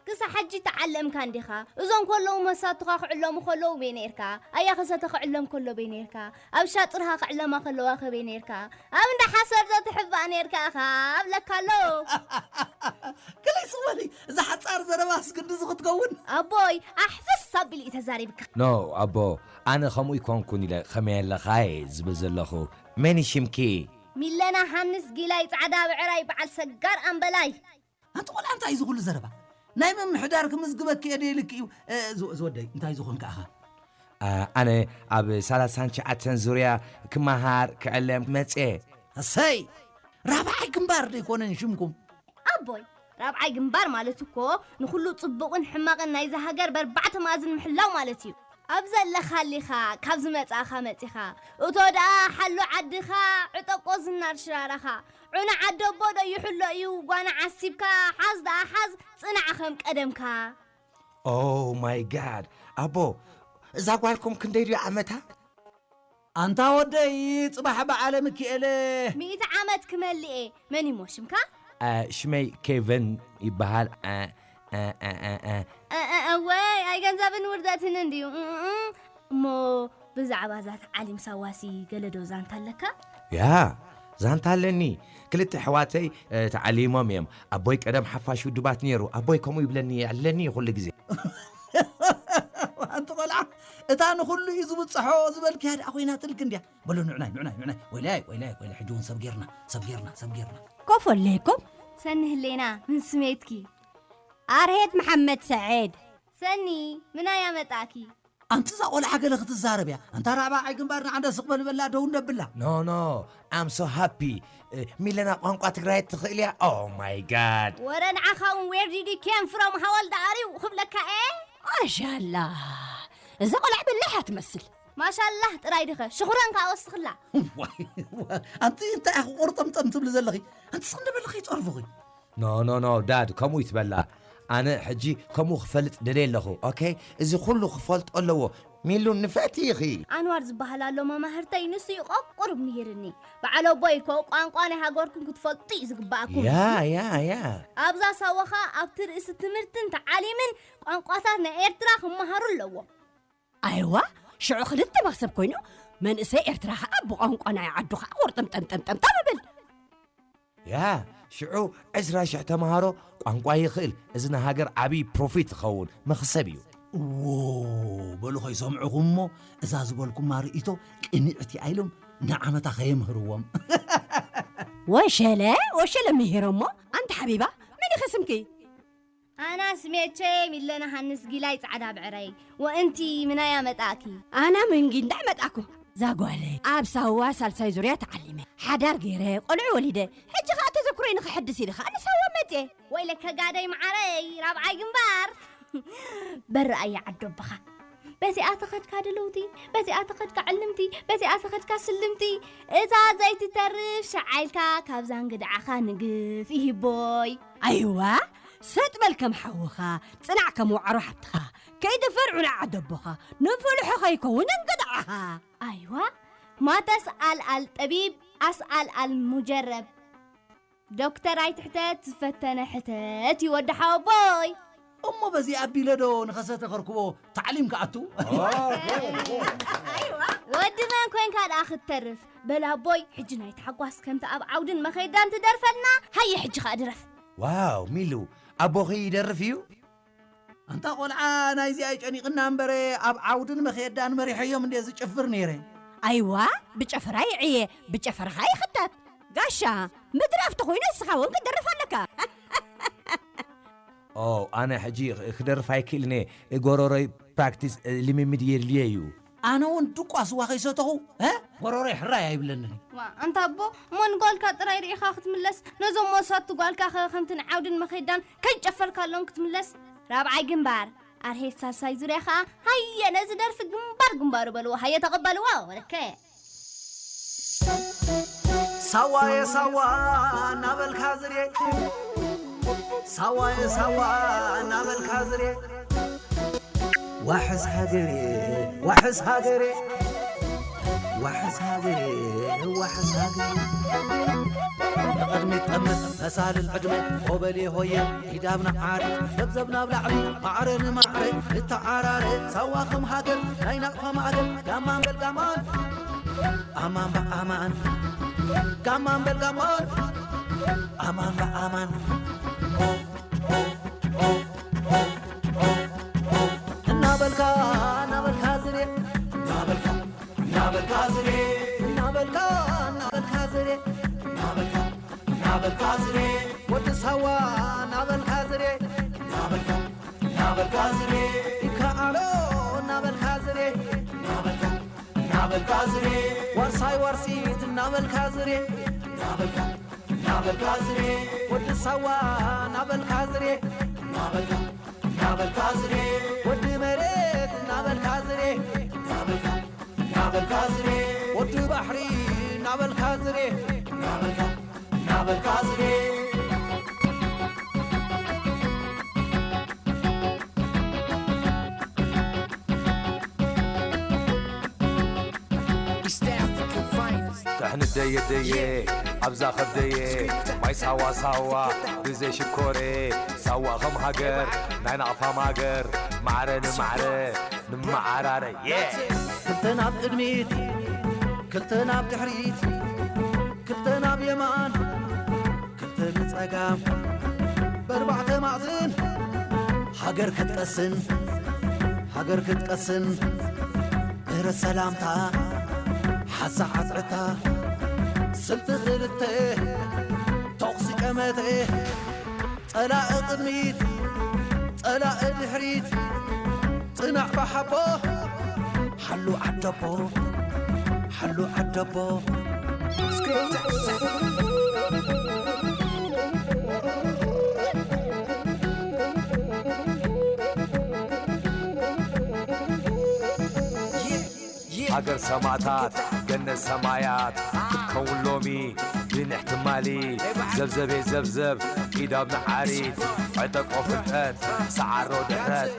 ክሳ ሕጂ ተዓለምካ እንዲኻ? እዞም ከለዉ መሳቱኻ ክዕለሙ ከለዉ በይ ነርካ? ኣያ ከሰተ ክዕለም ከሎ በይ ነርካ? ኣብ ሻጥርኻ ክዕለማ ከለዋ ከበይ ነርካ? ኣብ እንዳ ሓሰር ዶ ትሕባእ ነርካ ኢኻ? ኣብለካ ኣለዉ። ገለይ ስቕበሊ፣ እዛ ሓፃር ዘረባስ ክንድዚ ክትከውን? ኣቦይ ኣሕፍስ ኣቢሉ እዩ ተዛሪብካ። ኖ ኣቦ፣ ኣነ ከምኡ ይኮንኩን ኢለ ከመይ ኣለኻ እየ ዝብል ዘለኹ። መን እዩ ሽምኪ? ሚለና ሃንስ ጊላይ ጻዕዳ ብዕራይ በዓል ሰጋር ኣምበላይ። ኣንቲ ቆልዓ እንታይ እዚ ኩሉ ዘረባ ናይ ምምሕዳር ክምዝግበኪ እየ ደይልክ እዩ። ዝወደይ እንታይ ዝኾንካ ኢኻ? ኣነ ኣብ ሰላሳን ትሽዓተን ዙርያ ክመሃር ክዕለም መጽየ። እሰይ ራብዓይ ግንባር ደይኮነን ሽምኩም? ኣቦይ ራብዓይ ግንባር ማለት እኮ ንኩሉ ጽቡቕን ሕማቕን ናይዛ ሃገር በርባዕተ መኣዝን ምሕላው ማለት እዩ። ኣብ ዘለኻሊኻ ካብ ዝመጻእኻ መጺኻ እቶ ደኣ ሓሉ ዓድኻ ዕጠቆ ዝናር ሽራራኻ ዑና ዓደቦ ዶ ይሕሎ እዩ ጓና ዓሲብካ ሓዝ ደኣ ሓዝ ጽናዕ ከም ቀደምካ። Oh my God ኣቦ እዛ ጓልኩም ክንደይ ድዩ ዓመታ? ኣንታ ወደይ ጽባሕ በዓለ ምክኤለ ሚእቲ ዓመት ክመልእ እየ። መን እሞ ሽምካ? ሽመይ ኬቨን ይበሃል። እወይ ኣይገንዘብን ውርደትን እንድዩ። እሞ ብዛዕባ እዛ ተዓሊም ሳዋሲ ገለዶ ዛንታ ኣለካ? ያ ዛንታ ኣለኒ። ክልተ ኣሕዋተይ ተዓሊሞም እዮም። ኣቦይ ቀደም ሓፋሽ ውድባት ነይሩ። ኣቦይ ከምኡ ይብለኒ የዕልለኒ እዩ ኩሉ ግዜ። ኣንቲ ቆልዓ እታ ንኹሉ እዩ ዝብፅሖ ዝበልክያ ደኣ ኮይናትልክ እንድያ። በሎ ንዑናይ ንዑናይ ንዑናይ ወይላይ ወይላይ ወይላይ ሕጂ እውን ሰብ ጌርና ሰብ ጌርና ሰብ ጌርና። ኮፍ ኣለይኩም ሰኒ ህሌና ምን ስሜትኪ? ኣርሄት መሓመድ ሰዒድ። ሰኒ ምናይ ኣመጣኪ? ኣንቲ እዛ ቆልዓ ገለ ክትዛረብ እያ። ኣንታ ራብዓይ ግንባር ንዓንዳ ስቕ በል በላ ደው እንደብላ። No no I'm so happy ሚለና ቋንቋ ትግራይ ትኽእል እያ? Oh my god ወረ ንዓኻ እውን where did you came from how old are you ክብለካ እየ። ማሻላ እዛ ቆልዓ በላሕ እያ ትመስል። ማሻላህ ጥራይ ድኸ ሽኹረን ከዓ ወስኽላ። ዋይ ኣንቲ እንታይ ኢኺ ቁርጥምጥም ትብሊ ዘለኺ? ኣንቲ ስኽ እንደበልኺ ይፀርፉኺ። No no no dad ከምኡ ይትበላ ኣነ ሕጂ ከምኡ ክፈልጥ ደልየ ኣለኹ okay እዚ ኩሉ ክፈልጦ ኣለዎ ሚሉ ንፍዕቲ ኢኺ ኣንዋር ዝበሃል ኣሎ መማህርተይ ንሱ እዩ ቆቁርብ ምሂርኒ በዓል ኣቦይ እኮ ቋንቋ ናይ ሃገርኩም ክትፈልጡ እዩ ዝግባኣኩም ያ ያ ያ ኣብዛ ሳዋ ኸኣ ኣብቲ ርእሲ ትምህርትን ተዓሊምን ቋንቋታት ናይ ኤርትራ ክመሃሩ ኣለዎም ኣይዋ ሽዑ ክልተ መኽሰብ ኮይኑ መንእሰይ ኤርትራ ኸኣ ብቋንቋ ናይ ዓዱ ኸኣ ቁርጥምጠምጠምጠምጠም እብል ያ ሽዑ ዕስራ ሽሕ ተምሃሮ ቋንቋ ይኽእል እዚ ንሃገር ዓብዪ ፕሮፊት ዝኸውን መኽሰብ እዩ እዎ በሉ ኸይሰምዑኹም እሞ እዛ ዝበልኩማ ርእይቶ ቅንዕቲ ኣይሎም ንዓመታ ኸየምህርዎም ወሸለ ወሸለ ምሂሮሞ ኣንታ ሓቢባ መን ኢኸ ስምኪ ኣና ስሜቼ ሚለና ሃንስ ጊላይ ጻዕዳ ብዕረይ ወእንቲ ምናይ ኣመጣእኪ ኣና ምንጊ እንዳዕ መጣኩ ዛጓለይ ኣብ ሳዋ ሳልሳይ ዙርያ ተዓሊመ ሓዳር ገይረ ቆልዑ ወሊደ ሕጂ ኸዓ ተዘክሮይ ንኽሕድስ ኢለ ኸዓ ንሳዋ መፅየ ወይለከ ጋደይ መዓረይ ራብዓይ ግንባር በሪ ኣያ ዓዶብኻ በዚኣ ተኸድካ ድልውቲ በዚኣ ተኸድካ ዕልምቲ በዚኣ ተኸድካ ስልምቲ እታ ዘይትተርፍ ሸዓልካ ካብዛ እንግድዓኻ ንግፍ ይሂቦይ ኣይዋ ሰጥ በል ከም ሓውኻ ጽናዕ ከም ዋዕሮ ሓብትኻ ከይደፈር ዑና ዓደቦኻ ንፍልሖ ከይከውን እንግድዓኻ ኣይዋ ما تسأل الطبيب أسأل المجرب ዶክተር ኣይትሕተት ዝፈተነ ሕተት እዩ ወዲ ሓወቦይ እሞ በዚ ኣቢለ ዶ ንኸሰተ ከርክቦ ታዕሊም ክኣቱ ወዲ መን ኮንካ ደኣ ክትተርፍ በል ኣቦይ ሕጂ ናይ ተሓጓስ ከምቲ ኣብ ዓውድን መኸዳን ትደርፈልና ሃየ ሕጂ ከኣ ድረፍ ዋው ሚሉ ኣቦኺ ይደርፍ እዩ ኣንታ ቆልዓ ናይዚ ኣይጨኒቕና እምበረ ኣብ ዓውድን መኸዳን መሪሐዮም እንደ ዝጭፍር ነይረ ኣይዋ ብጨፈራ ይዕየ ብጨፈራኻ ይኽተት ጋሻ ምድራፍ ተኾይኑ እስኻ እውን ክትደርፍ ኣለካ ኦ ኣነ ሕጂ ክደርፍ ኣይክእልን እየ ጎሮሮይ ፕራክቲስ ልምምድ የድልየ እዩ ኣነ እውን ድቋ ስዋ ከይሰተኹ ጎሮሮይ ሕራይ ኣይብለንን ዋ ኣንታ ኣቦ እሞ ንጓልካ ጥራይ ርኢኻ ክትምለስ ነዞም መሳቱ ጓልካ ኸ ከምቲ ንዓውድን መኸዳን ከይጨፈልካሎም ክትምለስ ራብዓይ ግንባር ኣርሄት ሳልሳይ ዙርያ ኸኣ ሃየ ነዚ ደርፊ ግንባር ግንባሩ በልዎ ሃየ ተቐበልዎ ወለከ ሳዋየ ሳዋ እናበልካ ዝርየ ሳዋየ ሳዋ እናበልካ ዝርየ ዋሕስ ሃገሬ ዋሕስ ሃገሬ ዋሕስ ሃገር፣ ዋሕስ ሃገር። ንቕድሚት ጠምት፣ መሳልል ዕድመ፣ ሆበል ሆየ፣ ኢዳብ ንዓሪ፣ ዘብዘብ ናብ ላዕሊ፣ ማዕረ ንማዕረ፣ ንተዓራረ፣ ሳዋ ከም ሃገር፣ ናይ ናቕፋ ማእከል፣ ጋማን በል ጋማን፣ ኣማን በል ኣማን፣ ጋማን በል ጋማን፣ ኣማን በል ኣማን። እናበልካ፣ እናበልካ ዝሬ፣ እናበልካ፣ እናበልካ ዝሬ፣ እናበልካ፣ እናበልካ ዝሬ፣ እናበልካ፣ እናበልካ ዝሬ፣ ወዲ ሳዋ፣ እናበልካ ዝሬ፣ እናበልካ፣ እናበልካ ዝሬ፣ ይከኣሎ፣ እናበልካ ዝሬ፣ እናበልካ፣ እናበልካ ዝሬ፣ ዋርሳይ ዋርሲት፣ እናበልካ ዝሬ፣ እናበልካ፣ እናበልካ ዝሬ፣ ወዲ ሳዋ፣ እናበልካ ዝሬ፣ እናበልካ፣ እናበልካ ዝሬ፣ ወዲ መሬት፣ እናበልካ ዝሬ፣ እናበልካ፣ እናበልካ ዝሬ፣ ወዲ ባሕሪ፣ እናበልካ ዝሬ፣ እናበልካ፣ እናበልካ ዝሬ። East African finest. ጥሕኒ ደየ ደየ ኣብዛ ከብደየ ማይ ሳዋ ሳዋ ብዘይ ሽኮሬ ሳዋ ከም ሃገር ናይ ናቕፋ ማገር ማዕረ ንማዕረ ንመዓራረ። ክልተ ናብ ቅድሚት፣ ክልተ ናብ ድሕሪት፣ ክልተ ናብ የማን፣ ክልተ ንጸጋም፣ በርባዕተ ማዕዝን ሃገር ክትቀስን፣ ሃገር ክትቀስን፣ እረ ሰላምታ ሓሳ ዓጽዕታ፣ ስልቲ ክልተ፣ ተኹሲ ቀመተ፣ ጸላኢ ቅድሚት፣ ጸላኢ ድሕሪት፣ ጽናዕ ብሓቦ፣ ሓሉ ዓደቦ፣ ሓሉ ዓደቦ። ሃገር ሰማእታት ገነት ሰማያት ክትከውን ሎሚ ብንሕ ትማሊ ዘብዘቤ ዘብዘብ ኢዳብ ንዓሪት ዕጠቆ ፍልጠት ሰዓሮ ድሕረት።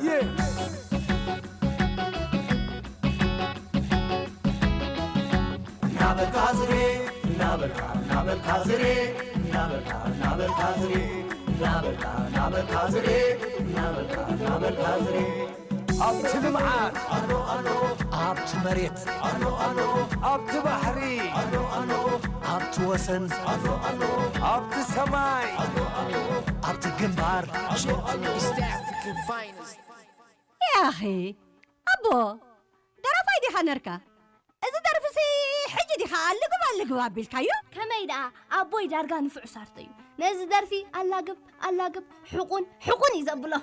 እናበልካ ዝሬ እናበልካ እናበልካ ዝሬ እናበልካ እናበልካ ዝሬ እናበልካ እናበልካ ዝሬ እናበልካ እናበልካ ዝሬ ኣብቲ ልምዓት ኣሎ ኣሎ ኣብቲ መሬት ኣሎ ኣሎ ኣብቲ ባሕሪ ኣሎ ኣሎ ኣብቲ ወሰን ኣሎ ኣሎ ኣብቲ ሰማይ ኣሎ ኣሎ ኣብቲ ግንባር ኣሎ ኣሎ East African finest. ያኺ ኣቦ ደራፋይ ዲኻ ነርካ? እዚ ደርፍሲ ሕጂ ዲኻ ኣልግብ ኣልግብ ኣቢልካዮ? ከመይ ደኣ ኣቦይ ዳርጋ ንፉዕ ሳርቶ እዩ። ነዚ ደርፊ ኣላግብ ኣላግብ ሕቑን ሕቑን እዩ ዘብሎ።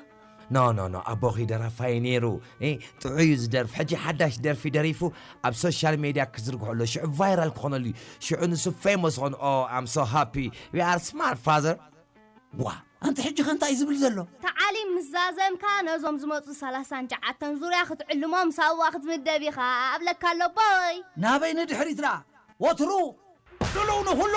ኖ ኖ ኖ ኣቦኺ ደራፋይ ነይሩ። እ፣ ጥዑይ እዩ ዝደርፍ። ሕጂ ሓዳሽ ደርፊ ደሪፉ ኣብ ሶሻል ሜድያ ክዝርግሖ ኣሎ። ሽዑ ቫይራል ክኾነሉ እዩ። ሽዑ ንሱ ፌሞስ ኾኑ። Oh, I'm so happy. We are smart, father. ዋ ኣንቲ ሕጂ ከ እንታይ እዩ ዝብል ዘሎ? ተዓሊም ምስ ዛዘምካ ነዞም ዝመፁ ሰላሳን ትሽዓተን ዙርያ ክትዕልሞም ሳዋ ክትምደብ ኢኻ ኣብለካ ኣሎ ኣቦይ። ናበይ ንድሕሪት ደኣ ወትሩ ድልው ንኹሉ።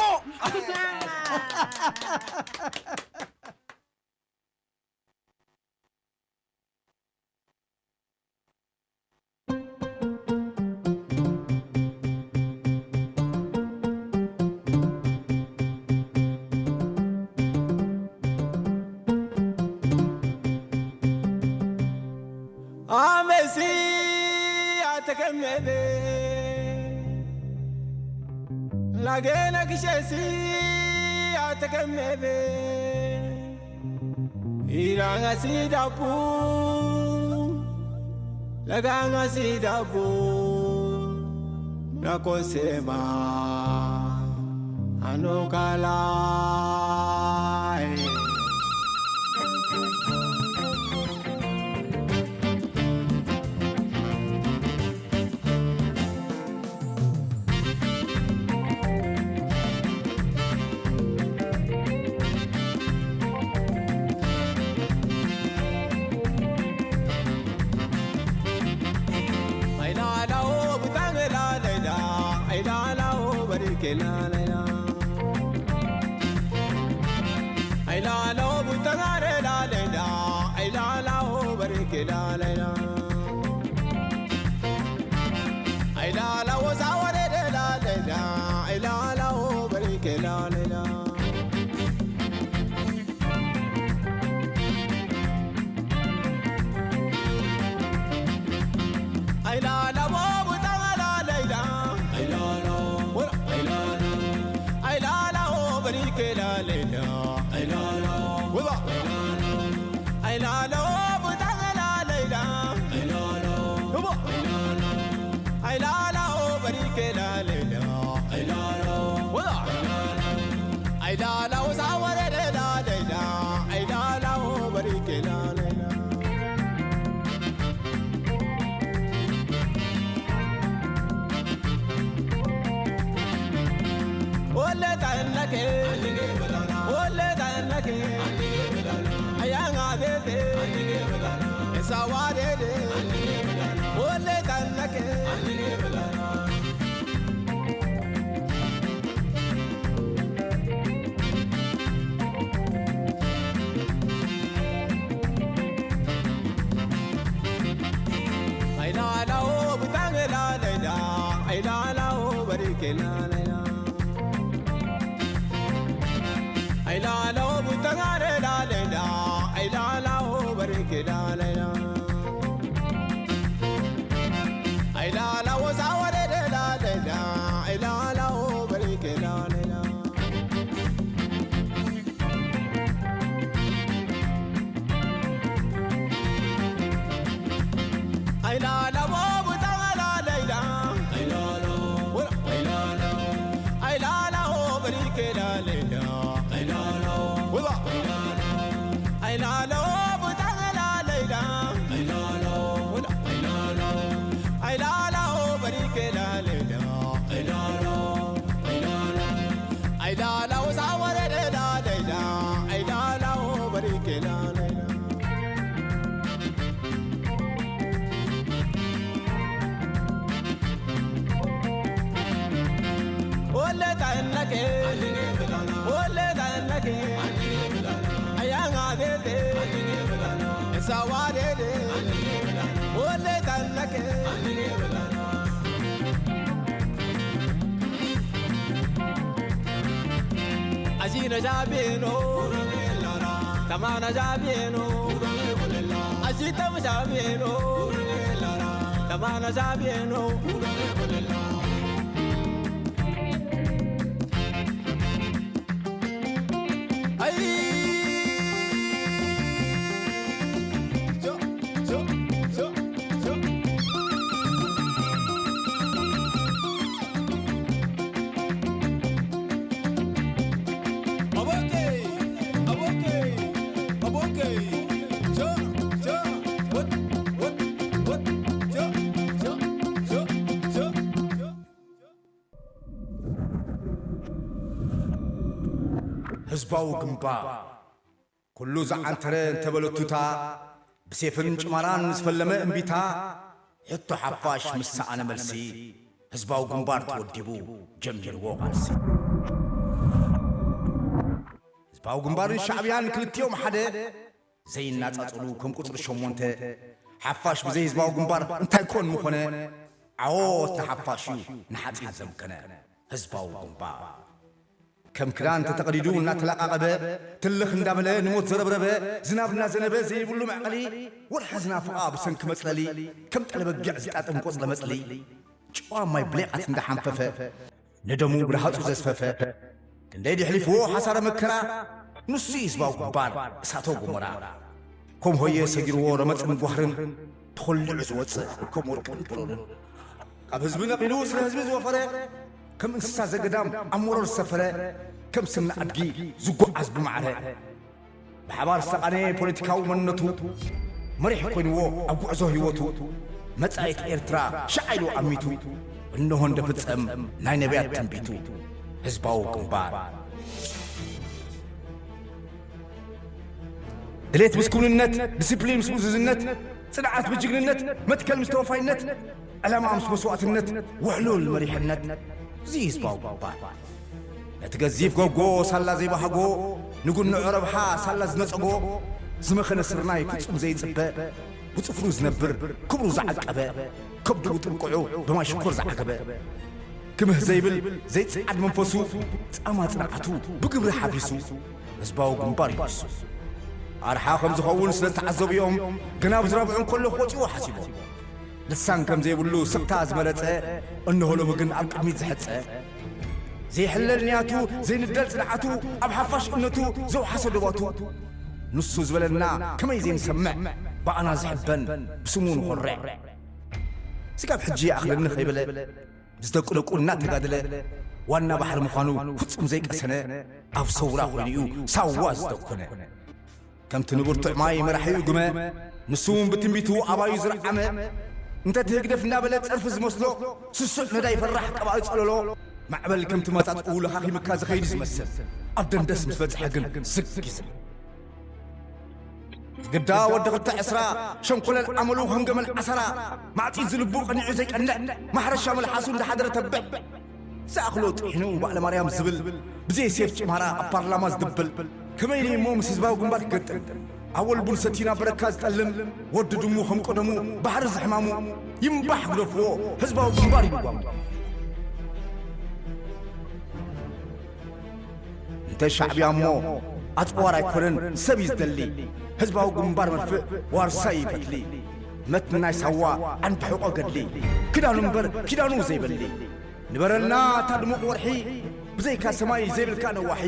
Amesi atekemebe lagena kishesi atekemebe. Ilanga sidabu laganga sidabu nakosema anokala. Ajina jabino, tamana jabino. Ajitam jabino, tamana jabino. Ay. Jo, jo, jo, jo. Aboke, aboke, aboke. Jo, jo, what, what, what. Jo, jo, jo, jo, jo. ህዝባዊ ግንባር፣ ኩሉ ዝዓንተረ እንተበለቱታ፣ ብሴፍን ጭማራን ዝፈለመ እምቢታ፣ ሕቶ ሓፋሽ ምስ ሰኣነ መልሲ፣ ህዝባዊ ግንባር ተወዲቡ ጀሚርዎ ቃልሲ። ህዝባዊ ግንባርን ሻዕብያን ክልቲኦም ሓደ፣ ዘይናጻጸሉ ከም ቁጽሪ ሸሞንተ፣ ሓፋሽ ብዘይ ህዝባዊ ግንባር እንታይ ኮን ምኾነ? ዓወት ንሓፋሽ እዩ ንሓጺን ዘምከነ። ህዝባዊ ግንባር ከም ክዳን ተተቐዲዱ እናተላቓቐበ፣ ትልኽ እንዳበለ ንሞት ዘረብረበ፣ ዝናብ እናዘነበ ዘይብሉ መዕቐሊ፣ ወርሒ ዝናፍቓ ብሰንኪ መጽለሊ፣ ከም ጠለበጊዕ ዝጣጥም ቆጽለ መጽሊ፣ ጨዋ ማይ ብሌቓት እንዳሓንፈፈ፣ ንደሙ ብረሃጹ ዘስፈፈ፣ ክንደይ ድሕሊፍዎ ሓሳረ መከራ፣ ንሱ እዩ ህዝባዊ ግንባር እሳተ ጎመራ። ከም ሆየ ሰጊርዎ ረመጽን ጓህርን፣ ተኾሊዑ ዝወጽእ ከም ወርቅን ብሩርን። ካብ ህዝቢ ነቒሉ ስለ ህዝቢ ዝወፈረ፣ ከም እንስሳ ዘገዳም ኣብ መሮር ዝሰፈረ፣ ከም ስና ኣድጊ ዝጓዓዝ ብማዕረ። ብሓባር ዝተቓነየ ፖለቲካዊ መንነቱ መሪሕ ኮይንዎ ኣብ ጉዕዞ ህይወቱ፣ መጻኢት ኤርትራ ሻዕ ኢሉ ኣሚቱ፣ እንሆ እንደፍጸም ናይ ነቢያት ትንቢቱ። ህዝባዊ ግንባር። ድሌት ምስ ክውንነት፣ ዲሲፕሊን ምስ ምእዙዝነት፣ ጽንዓት ብጅግንነት፣ መትከል ምስ ተወፋይነት፣ ዕላማ ምስ መስዋእትነት፣ ውሕሉል መሪሕነት፣ እዚ ህዝባዊ ግንባር። ነቲ ገዚፍ ጎጎ ሳላ ዘይባህጎ፣ ንጉንዖ ረብሓ ሳላ ዝነጸጎ፣ ዝመኸነ ስርናይ ፍጹም ዘይጽበ፣ ብጽፍሩ ዝነብር ክብሩ ዝዓቀበ፣ ከብዱ ብጥንቅዑ ብማይ ሽኮር ዝዓገበ፣ ክምህ ዘይብል ዘይጸዓድ መንፈሱ፣ ጻማ ጽንዓቱ ብግብሪ ሓፊሱ፣ ህዝባዊ ግንባር እዩ ንሱ። ኣርሓ ከም ዝኸውን ስለ ዝተዓዘቡ እዮም፣ ግና ብዝረብዑ እንከሎ ክወጽእዎ ሓሲቦም። ልሳን ከም ዘይብሉ ስቕታ ዝመረጸ፣ እንሆ ሎሚ ግን ኣብ ቅድሚት ዝሐጸ። ዘይሕለል ንያቱ፣ ዘይንደል ጽንዓቱ፣ ኣብ ሓፋሽ እምነቱ ዘውሓሰ ዶባቱ። ንሱ ዝበለና ከመይ ዘይንሰምዕ፣ ብኣና ዝሕበን ብስሙ ንኾርዕ። ስጋብ ሕጂ ይኣኽለኒ ከይበለ፣ ምስ ደቂ ደቁ እናተጋደለ፣ ዋና ባሕሪ ምዃኑ ፍጹም ዘይቀሰነ፣ ኣብ ሰውራ ኮይኑ እዩ ሳዋ ዝተኮነ። ከምቲ ንብርቱዕ ማይ መራሒኡ ግመ፣ ንሱ እውን ብትንቢቱ ኣባዩ ዝረዓመ፣ እንተ እቲ ህግደፍ እናበለ ጸርፊ ዝመስሎ፣ ስሱዕ ነዳይ ፈራሕ ቀባኢ ጸለሎ፣ ማዕበል ከምቲ መጻጽኡ ለኻኺምካ ዝኸይድ ዝመስል፣ ኣብ ደንደስ ምስ በጽሐ ግን ዝግ ይዝል። ዝግዳ ወዲ ክልተ ዕስራ፣ ሸንኮለል ኣመሉ ከም ገመል ዓሰራ፣ ማዕጺድ ዝልቡ ቀኒዑ ዘይቀንዕ፣ ማሕረሻ መልሓሱ እንዳሓደረ ተብዕ፣ ዝኣኽሎ ጥሒኑ ባዕለ ማርያም ዝብል፣ ብዘይ ሴፍ ጭማራ ኣብ ፓርላማ ዝድብል፣ ከመይ ኢሉ እሞ ምስ ህዝባዊ ግንባር ክገጥም? ኣወል ቡን ሰቲና በረካ ዝጠልም፣ ወዲ ድሙ ከም ቀደሙ ባሕሪ ዝሕማሙ፣ ይምባሕ ግደፍዎ፣ ህዝባዊ ግንባር ይልዋም። እንተ ሻዕብያ እሞ ኣጽዋር ኣይኮነን ሰብ እዩ ዝደሊ፣ ህዝባዊ ግንባር መድፍእ ዋርሳይ ይፈትሊ። መትናይ ሳዋ ዓንዲ ሕቆ ገድሊ፣ ክዳኑ እምበር ኪዳኑ ዘይበሊ። ንበረልና እታ ድሙቕ ወርሒ፣ ብዘይካ ሰማይ ዘይብልካ ነዋሒ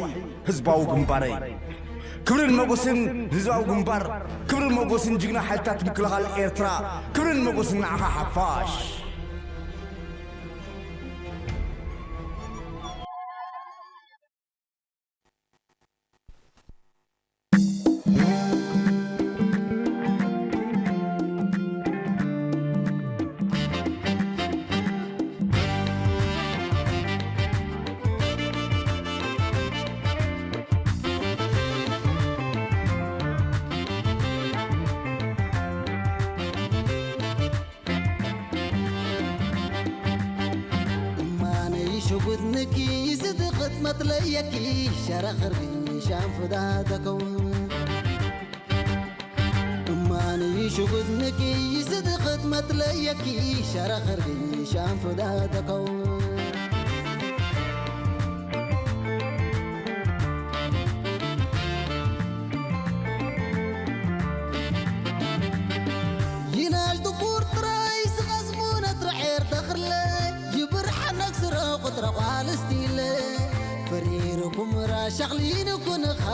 ህዝባዊ ግንባረይ። ክብርን ሞጎስን ንህዝባዊ ግንባር፣ ክብርን ሞጎስን ጅግና ሓይልታት ምክልኻል ኤርትራ፣ ክብርን ሞጎስን ንዓኻ ሓፋሽ። እማነይ ሽጉጥንኪ ስድቕት መጥለየኪ ሸረኽርግኝ ሻንፍዳ ተከውን። እማነይ ሽጉጥንኪ ስድቕት መጥለየኪ ሸረኽርግኝ ሻንፍዳ ተከውን። ይናሽ ጥቁር ጥራይ ስቐዝሙ ነትርዔር ተኽርለ ይብርሓ ነግስረ ቁጥረ ቋልስቲለ ፈሪርኩም ራሻኽሊን ኩንኻ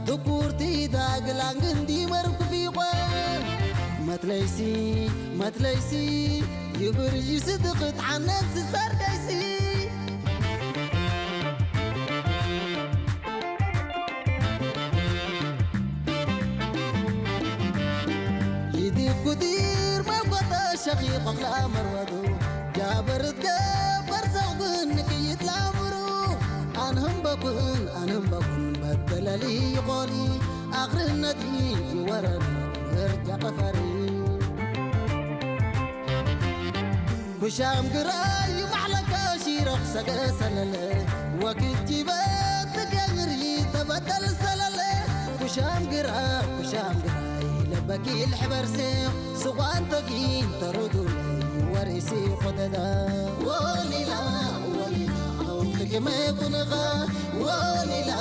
ትኩርቲ ዳግላንግ እንዲ መርኩፊቆ መትለይሲ መትለይሲ ይብርጂ ስድቕት ዓነት ዝሰርደይሲ ይዲብ ኩዲር መጎተ ሸኺ ኾኽላ መርወቱ ጃበርት ገበር ዘውግን ንቅይት ላምሩ ኣንህምበኩን ኣንህምበኩን በደለሊ ይኾኒ ኣኽርነቲ ይወረን ምርጃ ቀፈሪ ኩሻም ግራይ ማሕለካ ሺረኽ ሰገ ሰለለ ወክጅበ ትገንሪ ተበደል ሰለለ ኩሻም ግራ ኩሻም ግራይ ለበኪ ልሕበርሴ ስቋንተኪ ተሩዱለይ ወሬሲ ኾደዳ ወሊላ ወሊላ ኣውትክመ ኩንኻ ወሊላ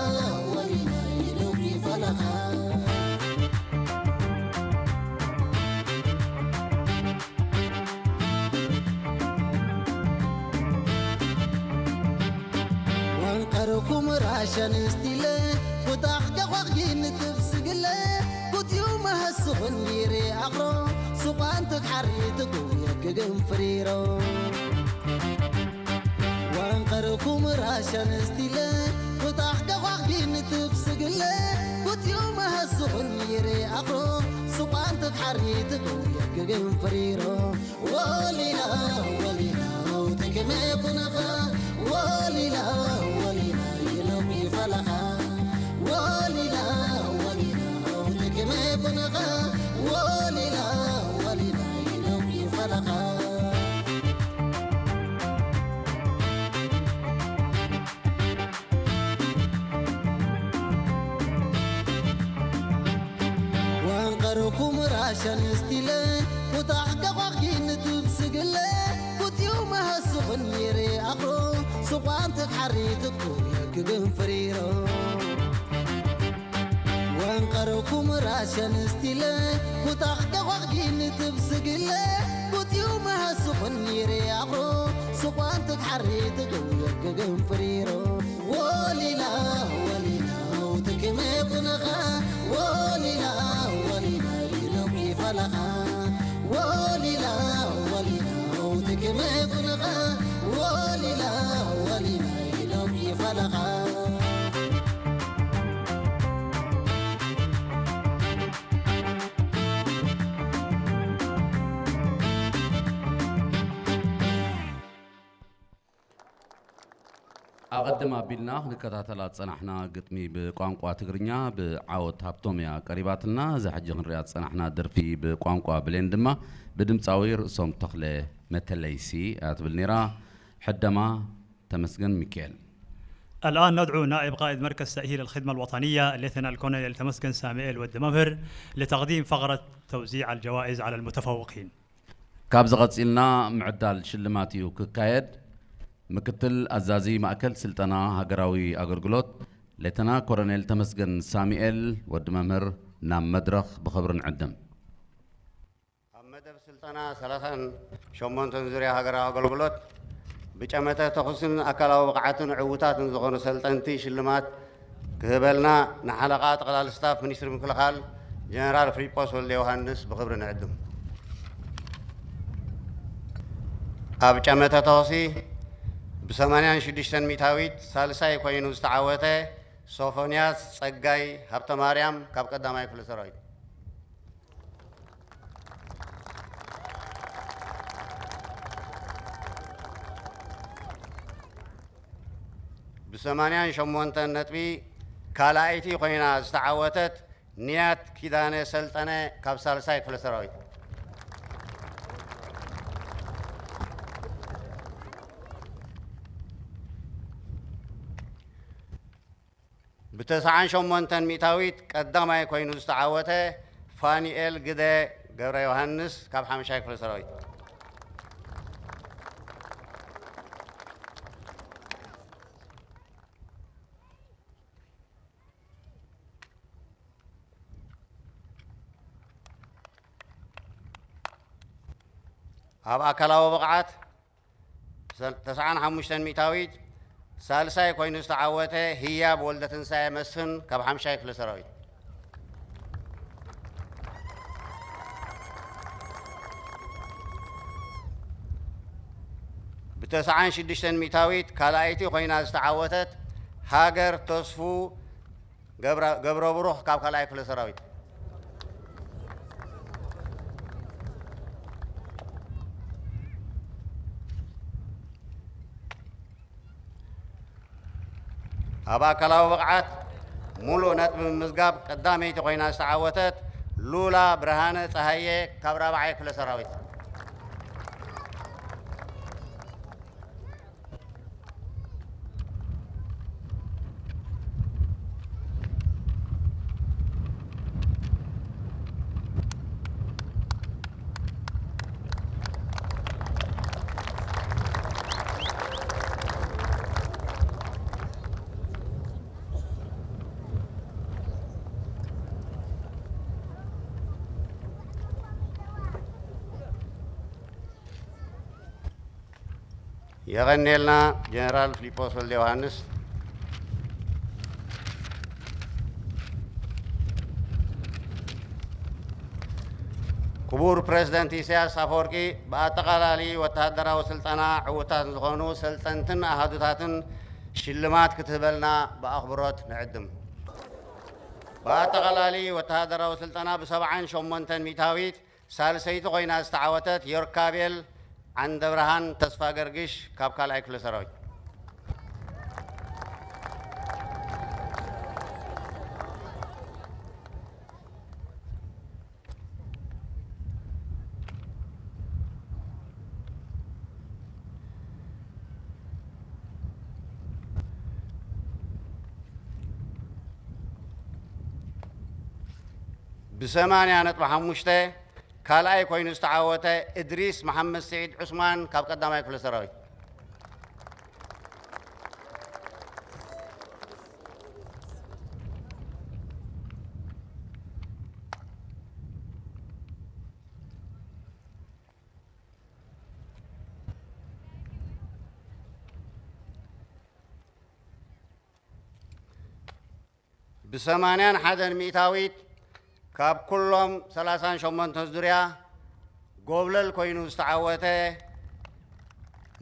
ወሊላ ይሉኪ ፈለኻ ወንቀርኩም ራሸን ስቲለ ኩታኽ ገዃኽጊ ንትብስግለ ኩትዩ መሃስኹን ይሬ ኣኽሮ ሱቋን ትግሓሪ ትጉ የግግም ፍሪሮ ወንቀርኩም ራሸን ስቲለ ኩታኽ ገዃኽጊ ንትብስግለ ኩትዩ መሃስኹን ይሬ ኣኽሮ ሱቋን ትግሓሪ ትጉ የግግም ፍሪሮ ወሊላ ወሊላ ውትክመ ኩነኻ ወሊላ ወሊላ ይለሚ ፈለኻ ወሊላ ወሊላ ውትክመ ኩነኻ ወሊላ ወሊላ ይለሚ ፈለኻ ወንቀርኩም ራሸን ስቲለ ኩታሕ ገቋኺ ንትብስግለ ኩትዩ መሃስኹን ይሬ ኣኽሮ ሱቋን ትግሓሪ ትኩ የግግን ፍሪሮ ወንቀርኩም ራሸን ስቲለ ኩታሕ ገቋኺ ንትብስግለ ኩትዩ መሃስኹን ይሬ ኣኽሮ ሱቋን ትግሓሪ ትኩ የግግን ፍሪሮ ወሊላ ወሊላ ውትክመ ኩነኻ ወሊላ ወሊላ ኢሎኪ ፈለኻ ወሊላ ወሊላ ውትክመ ኩነኻ ወሊላ ወሊላ ኢሎኪ ፈለኻ ኣቐድም ኣቢልና ክንከታተላ ዝጸናሕና ግጥሚ ብቋንቋ ትግርኛ ብዓወት ሃብቶም እያ ቀሪባትና። እዛ ሕጂ ክንሪኣ ዝጸናሕና ደርፊ ብቋንቋ ብሌን ድማ ብድምጻዊ ርእሶም ተኽለ መተለይሲ እያ ትብል ነይራ። ሕደማ ተመስገን ሚካኤል። الآن ندعو نائب قائد مركز تأهيل الخدمة الوطنية الليتنال كولونيل تمسجن ساميئيل ود ممهر لتقديم فقرة توزيع الجوائز على المتفوقين. ካብዚ ቀጺልና ምዕዳል ሽልማት እዩ ክካየድ። ምክትል ኣዛዚ ማእከል ስልጠና ሃገራዊ ኣገልግሎት ሌተና ኮሎኔል ተመስገን ሳሙኤል ወዲ መምህር ናብ መድረኽ ብኽብሪ ንዕድም። ኣብ መደብ ስልጠና ሰላሳን ሸሞንተን ዙርያ ሃገራዊ ኣገልግሎት ብጨመተ ተኹስን ኣካላዊ ብቕዓትን ዕዉታት ንዝኾኑ ሰልጠንቲ ሽልማት ክህበልና ንሓለቓ ጠቕላሊ ስታፍ ሚኒስትሪ ምክልኻል ጀነራል ፍሊጶስ ወልደ ዮሃንስ ብኽብሪ ንዕድም። ኣብ ጨመተ ተኹሲ ብሰማንያን ሽዱሽተን ሚእታዊት ሳልሳይ ኮይኑ ዝተዓወተ ሶፎንያስ ጸጋይ ሃብተማርያም ካብ ቀዳማይ ክፍለ ሰራዊት። ብሰማንያን ሸሞንተን ነጥቢ ካልኣይቲ ኮይና ዝተዓወተት ንያት ኪዳነ ሰልጠነ ካብ ሳልሳይ ክፍለ ሰራዊት። ብተስዓን ሸሞንተን ሚእታዊት ቀዳማይ ኮይኑ ዝተዓወተ ፋኒኤል ግደ ገብረ ዮሃንስ ካብ ሓምሻይ ክፍለ ሰራዊት። ኣብ ኣካላዊ ብቕዓት ሰል- ተስዓን ሓሙሽተን ሚእታዊት ሳልሳይ ኮይኑ ዝተዓወተ ህያብ ወልደ ትንሳኤ መስፍን ካብ ሓምሻይ ክፍለ ሰራዊት። ብተስዓን ሽዱሽተን ሚእታዊት ካልኣይቲ ኮይና ዝተዓወተት ሃገር ተስፉ ገብረ ገብረ ብሩኽ ካብ ካልኣይ ክፍለ ሰራዊት። ኣብ ኣካላዊ ብቕዓት ሙሉእ ነጥቢ ምምዝጋብ ቀዳመይቲ ኮይና ዝተዓወተት ሉላ ብርሃነ ጸሃየ ካብ ራብዓይ ክፍለ ሰራዊት። የቐንየልና ጀነራል ፊሊጶስ ወልደ ዮሃንስ። ክቡር ፕሬዝደንት ኢሳያስ ኣፈወርቂ ብኣጠቓላሊ ወተሃደራዊ ስልጠና ዕዉታት ዝኾኑ ሰልጠንትን ኣሃዱታትን ሽልማት ክትህበልና ብኣኽብሮት ንዕድም። ብኣጠቓላሊ ወተሃደራዊ ስልጠና ብሰብዓን ሸሞንተን ሚእታዊት ሳልሰይቲ ኮይና ዝተዓወተት ዮርካቤል ዓንደብርሃን ተስፋ ገርግሽ ካብ ካልኣይ ክፍለ ሰራዊት። ብሰማንያ ነጥቢ ሓሙሽተ ካልኣይ ኮይኑ ዝተዓወተ እድሪስ መሓመድ ስዒድ ዑስማን ካብ ቀዳማይ ክፍለ ሰራዊት። ብሰማንያን ሓደን ሚእታዊት ካብ ኩሎም ሰላሳን ሸሞንተን ዙርያ ጎብለል ኮይኑ ዝተዓወተ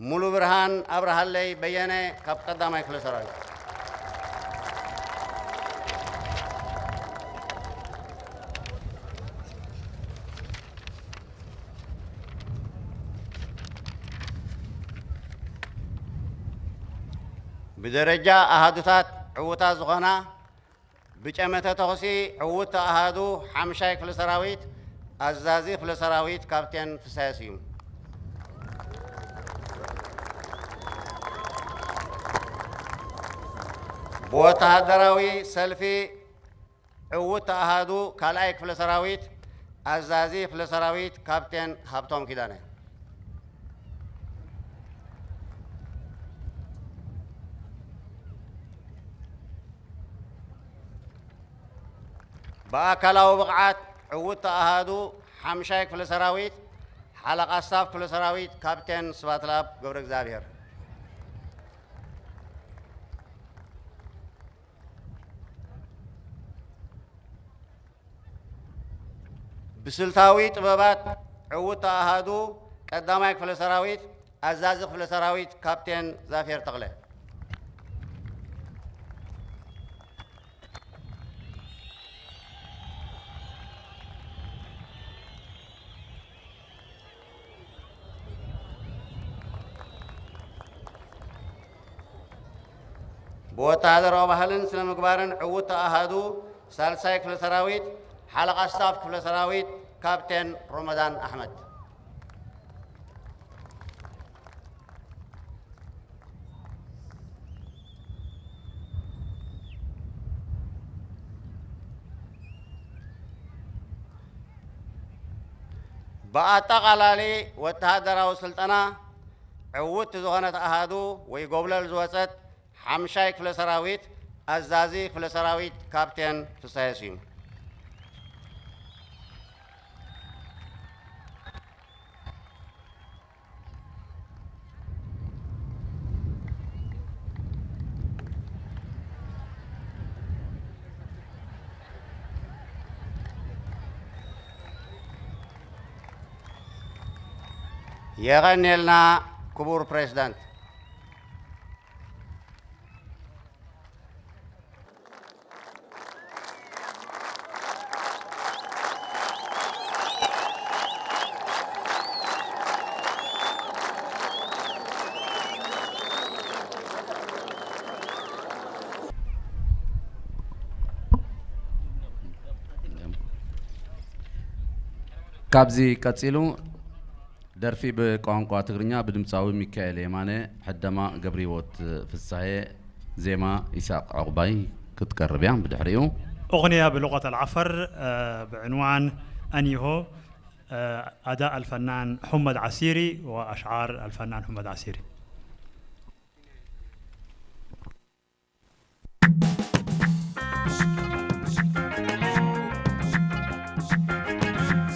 ሙሉ ብርሃን ኣብርሃለይ በየነ ካብ ቀዳማይ ክፍለ ሰራዊት። ብደረጃ ኣሃዱታት ዕዉታት ዝኾና ብጨመተ ተኹሲ ዕዉት ኣሃዱ ሓምሻይ ክፍለ ሰራዊት ኣዛዚ ክፍለ ሰራዊት ካፕቴን ፍሳየ ስዩም። ብወተሃደራዊ ሰልፊ ዕዉት ኣሃዱ ካልኣይ ክፍለ ሰራዊት ኣዛዚ ክፍለ ሰራዊት ካፕቴን ሃብቶም ኪዳነ። ብኣካላዊ ብቕዓት ዕዉት ኣሃዱ ሓምሻይ ክፍለ ሰራዊት ሓለቓ ስታፍ ክፍለ ሰራዊት ካፕቴን ስባትላብ ገብረ እግዚኣብሔር። ብስልታዊ ጥበባት ዕዉት ኣሃዱ ቀዳማይ ክፍለ ሰራዊት ኣዛዚ ክፍለ ሰራዊት ካፕቴን ዛፌር ተኽለ። ብወተሃደራዊ ባህልን ስነ ምግባርን ዕዉት ኣሃዱ ሳልሳይ ክፍለ ሰራዊት ሓለቓ ስታፍ ክፍለ ሰራዊት ካፕቴን ሮመዳን ኣሕመድ። ብኣጠቓላሊ ወተሃደራዊ ስልጠና ዕውት ዝኾነት ኣሃዱ ወይ ጎብለል ዝወጸት ሓምሻይ ክፍለ ሰራዊት ኣዛዚ ክፍለ ሰራዊት ካፕቴን ፍሳየ ስዩም። የቐንየልና ክቡር ፕሬዝዳንት። ካብዚ ቀጺሉ ደርፊ ብቋንቋ ትግርኛ ብድምጻዊ ሚካኤል የማነ፣ ሕደማ ገብረሂወት ፍሳሄ፣ ዜማ ይስሐቅ ዕቁባይ ክትቀርብ እያ። ብድሕሪኡ أغنية بلغة العفر، آه، بعنوان أنيهو، آه، أداء الفنان حمد عسيري وأشعار الفنان حمد عسيري.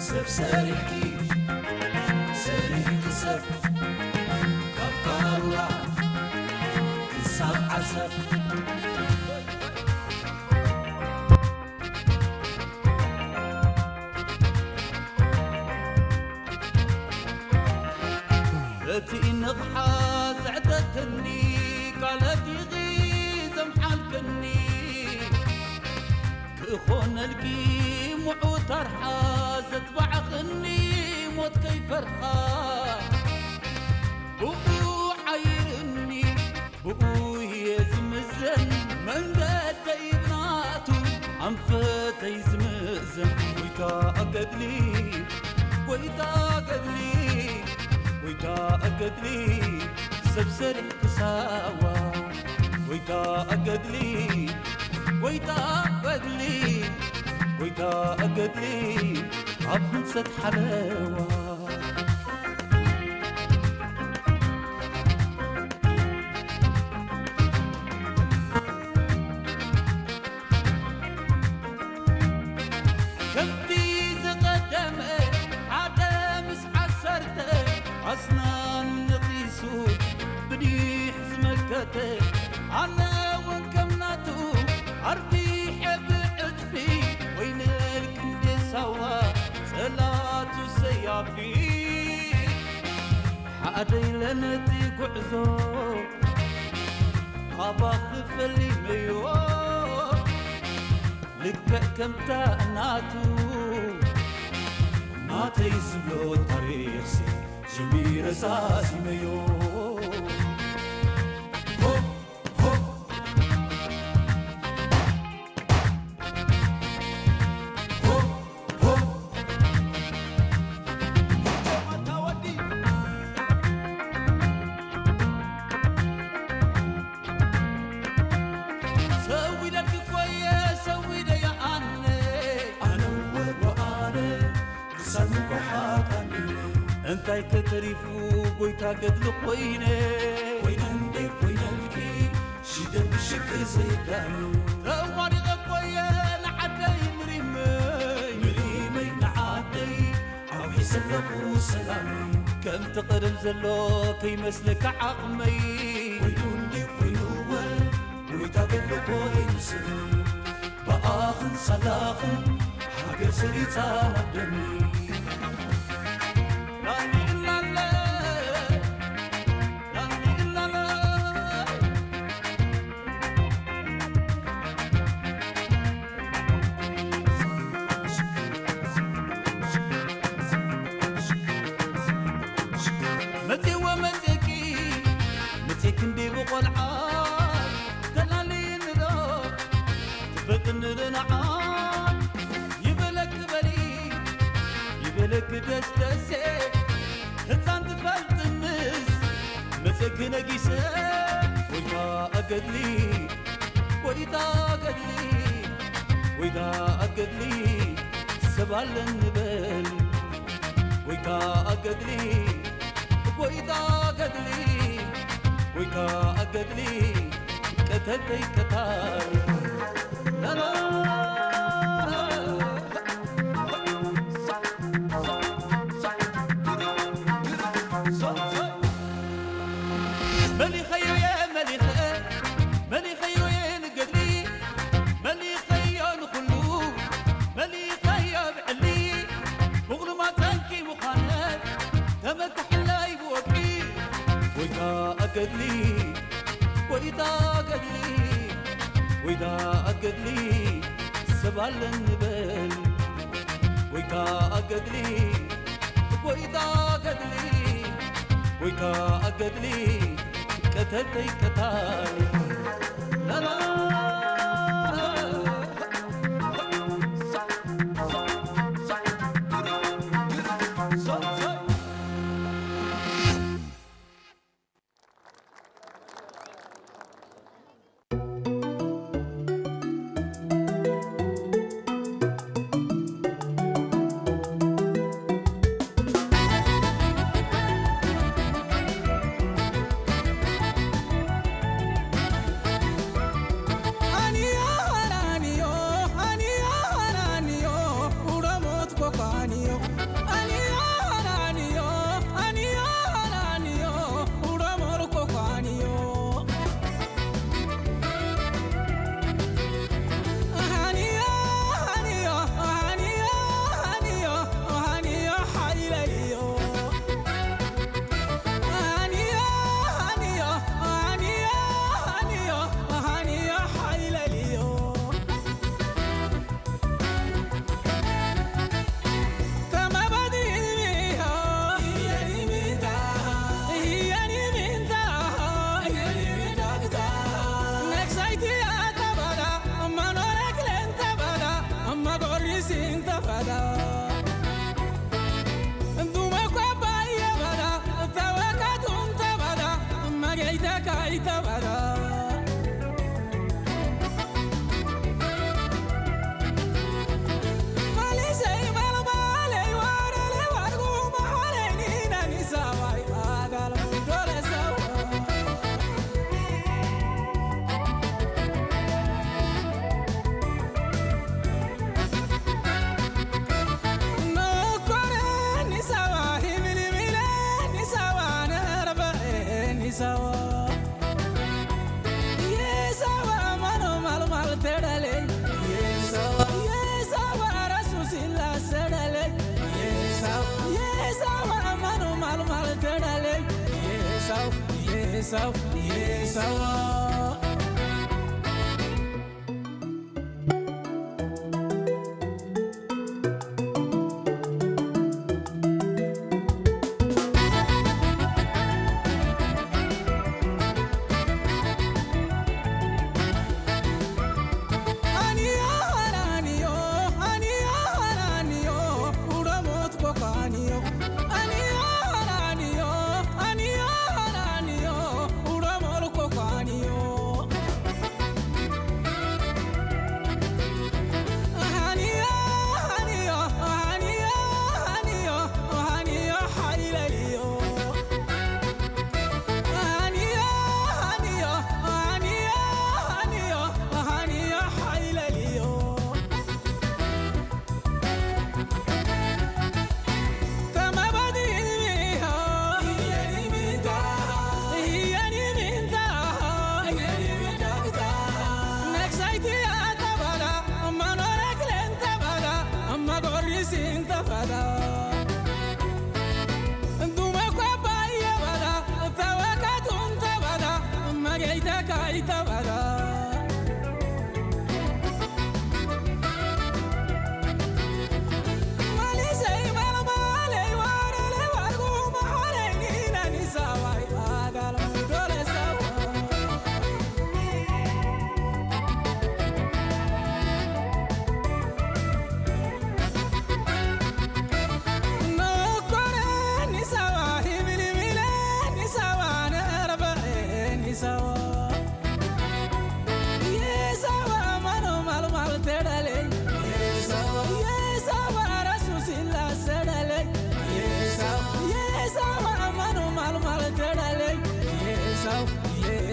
ሰብ ሰሪሕኪ ሰሪሕኪ ሰብ ካብ ካሩራ ክሳብ ዓሰብ። በቲ ንቕሓት ዘዕተተኒ ቃላት ኢኺ ዘምሓልክኒ፣ ክኾነልኪ ምዑት ኣርሓ ዘትባዕኽኒ ሞት ከይፈርሓ፣ ብኡ ሓይርኒ ብኡ እየ ዝምዘን መንገደይ ብናቱ ኣንፈተይ ዝምዘን። ጎይታ ኣገድሊ፣ ጎይታ ኣገድሊ፣ ጎይታ ኣገድሊ፣ ሰብ ሰሪሕ ክሳዋ። ጎይታ ኣገድሊ፣ ጎይታ ኣገድሊ፣ ጎይታ ኣገድሊ፣ ኣብ ህንጸት ሓለዋ። ከምቲ ዝቐደመ ሓደ ምስ ዓሰርተ ኣስናኑ ነቒሱ ብዲሕ ዝመከተ ኣነ እውን ከም ናቱ ኣርቢሐ ብዕጽፊ ወይነል ክንዴ ሳዋ ጸላቱ ሰያፊ ሓደ ኢለ ነቲ ጉዕዞ ካባኺ ፈሊመዮ ልክዕ ከምታ ናቱ ናተይ ዝብሎ ታሪኽሲ ጀሚረ ሳሲመዮ። ሆ፣ ሆ፣ እንታይ ከተሪፉ ጎይታ ገድሊ ኮይነ? ኮይነ እንደ ኮይነልኪ ሽደን ብሽክ ዘይዳሉ። ተዋሪቐ ኮየ ንዓደይ ምሪመይ። ምሪመይ ንዓደይ ኣውሒሰለኹ ሰላም። ከምቲ ቀደም ዘሎ ከይመስለካ ዓቕመይ። ኮይኑ እንዲ ኮይኑወ ጎይታ ገድሊ ኮይኑ ስም። ብኣኽን ሳላኽን ሃገር ሰሪጻ ናብ ደሚ። ላሊ ላለ፣ ላሊ ላለ። መጺእዎ መጺእኪ፣ መጺእኪ እንዲ ብቖልዓ፣ ተላልይኒ ዶ ትፈጥኒ ዶ ንዓ? ይበለኪ በሊ፣ ይበለኪ ደስደሴ፣ ህጻን ትፈልጥንስ፣ መጺእኪ ነጊሰ፣ ጎይታ ኣገድሊ፣ ጎይታ ኣገድሊ፣ ጎይታ ኣገድሊ፣ ሰብ ኣለኒ በል። ጎይታ ኣገድሊ፣ ጎይታ ኣገድሊ፣ ጎይታ ኣገድሊ፣ ቀተልተይ ቀታሊ። ላላ። መሊኸዮ እየ መሊኸ፣ መሊኸዮ እየ ንገድሊ፣ መሊኸዮ ንኹሉ፣ መሊኸዮ ብዕሊ፣ ምቕሉማ ጠንቂ ምዃነ፣ ተመካሕላይ ብወግዒ። ጎይታ ኣገድሊ፣ ጎይታ ኣገድሊ፣ ጎይታ ኣገድሊ፣ ሰብ ኣለኒ በል። ጎይታ ኣገድሊ፣ ጎይታ ኣገድሊ፣ ጎይታ ኣገድሊ፣ ቀተልተይ ቀታሊ። ላላ።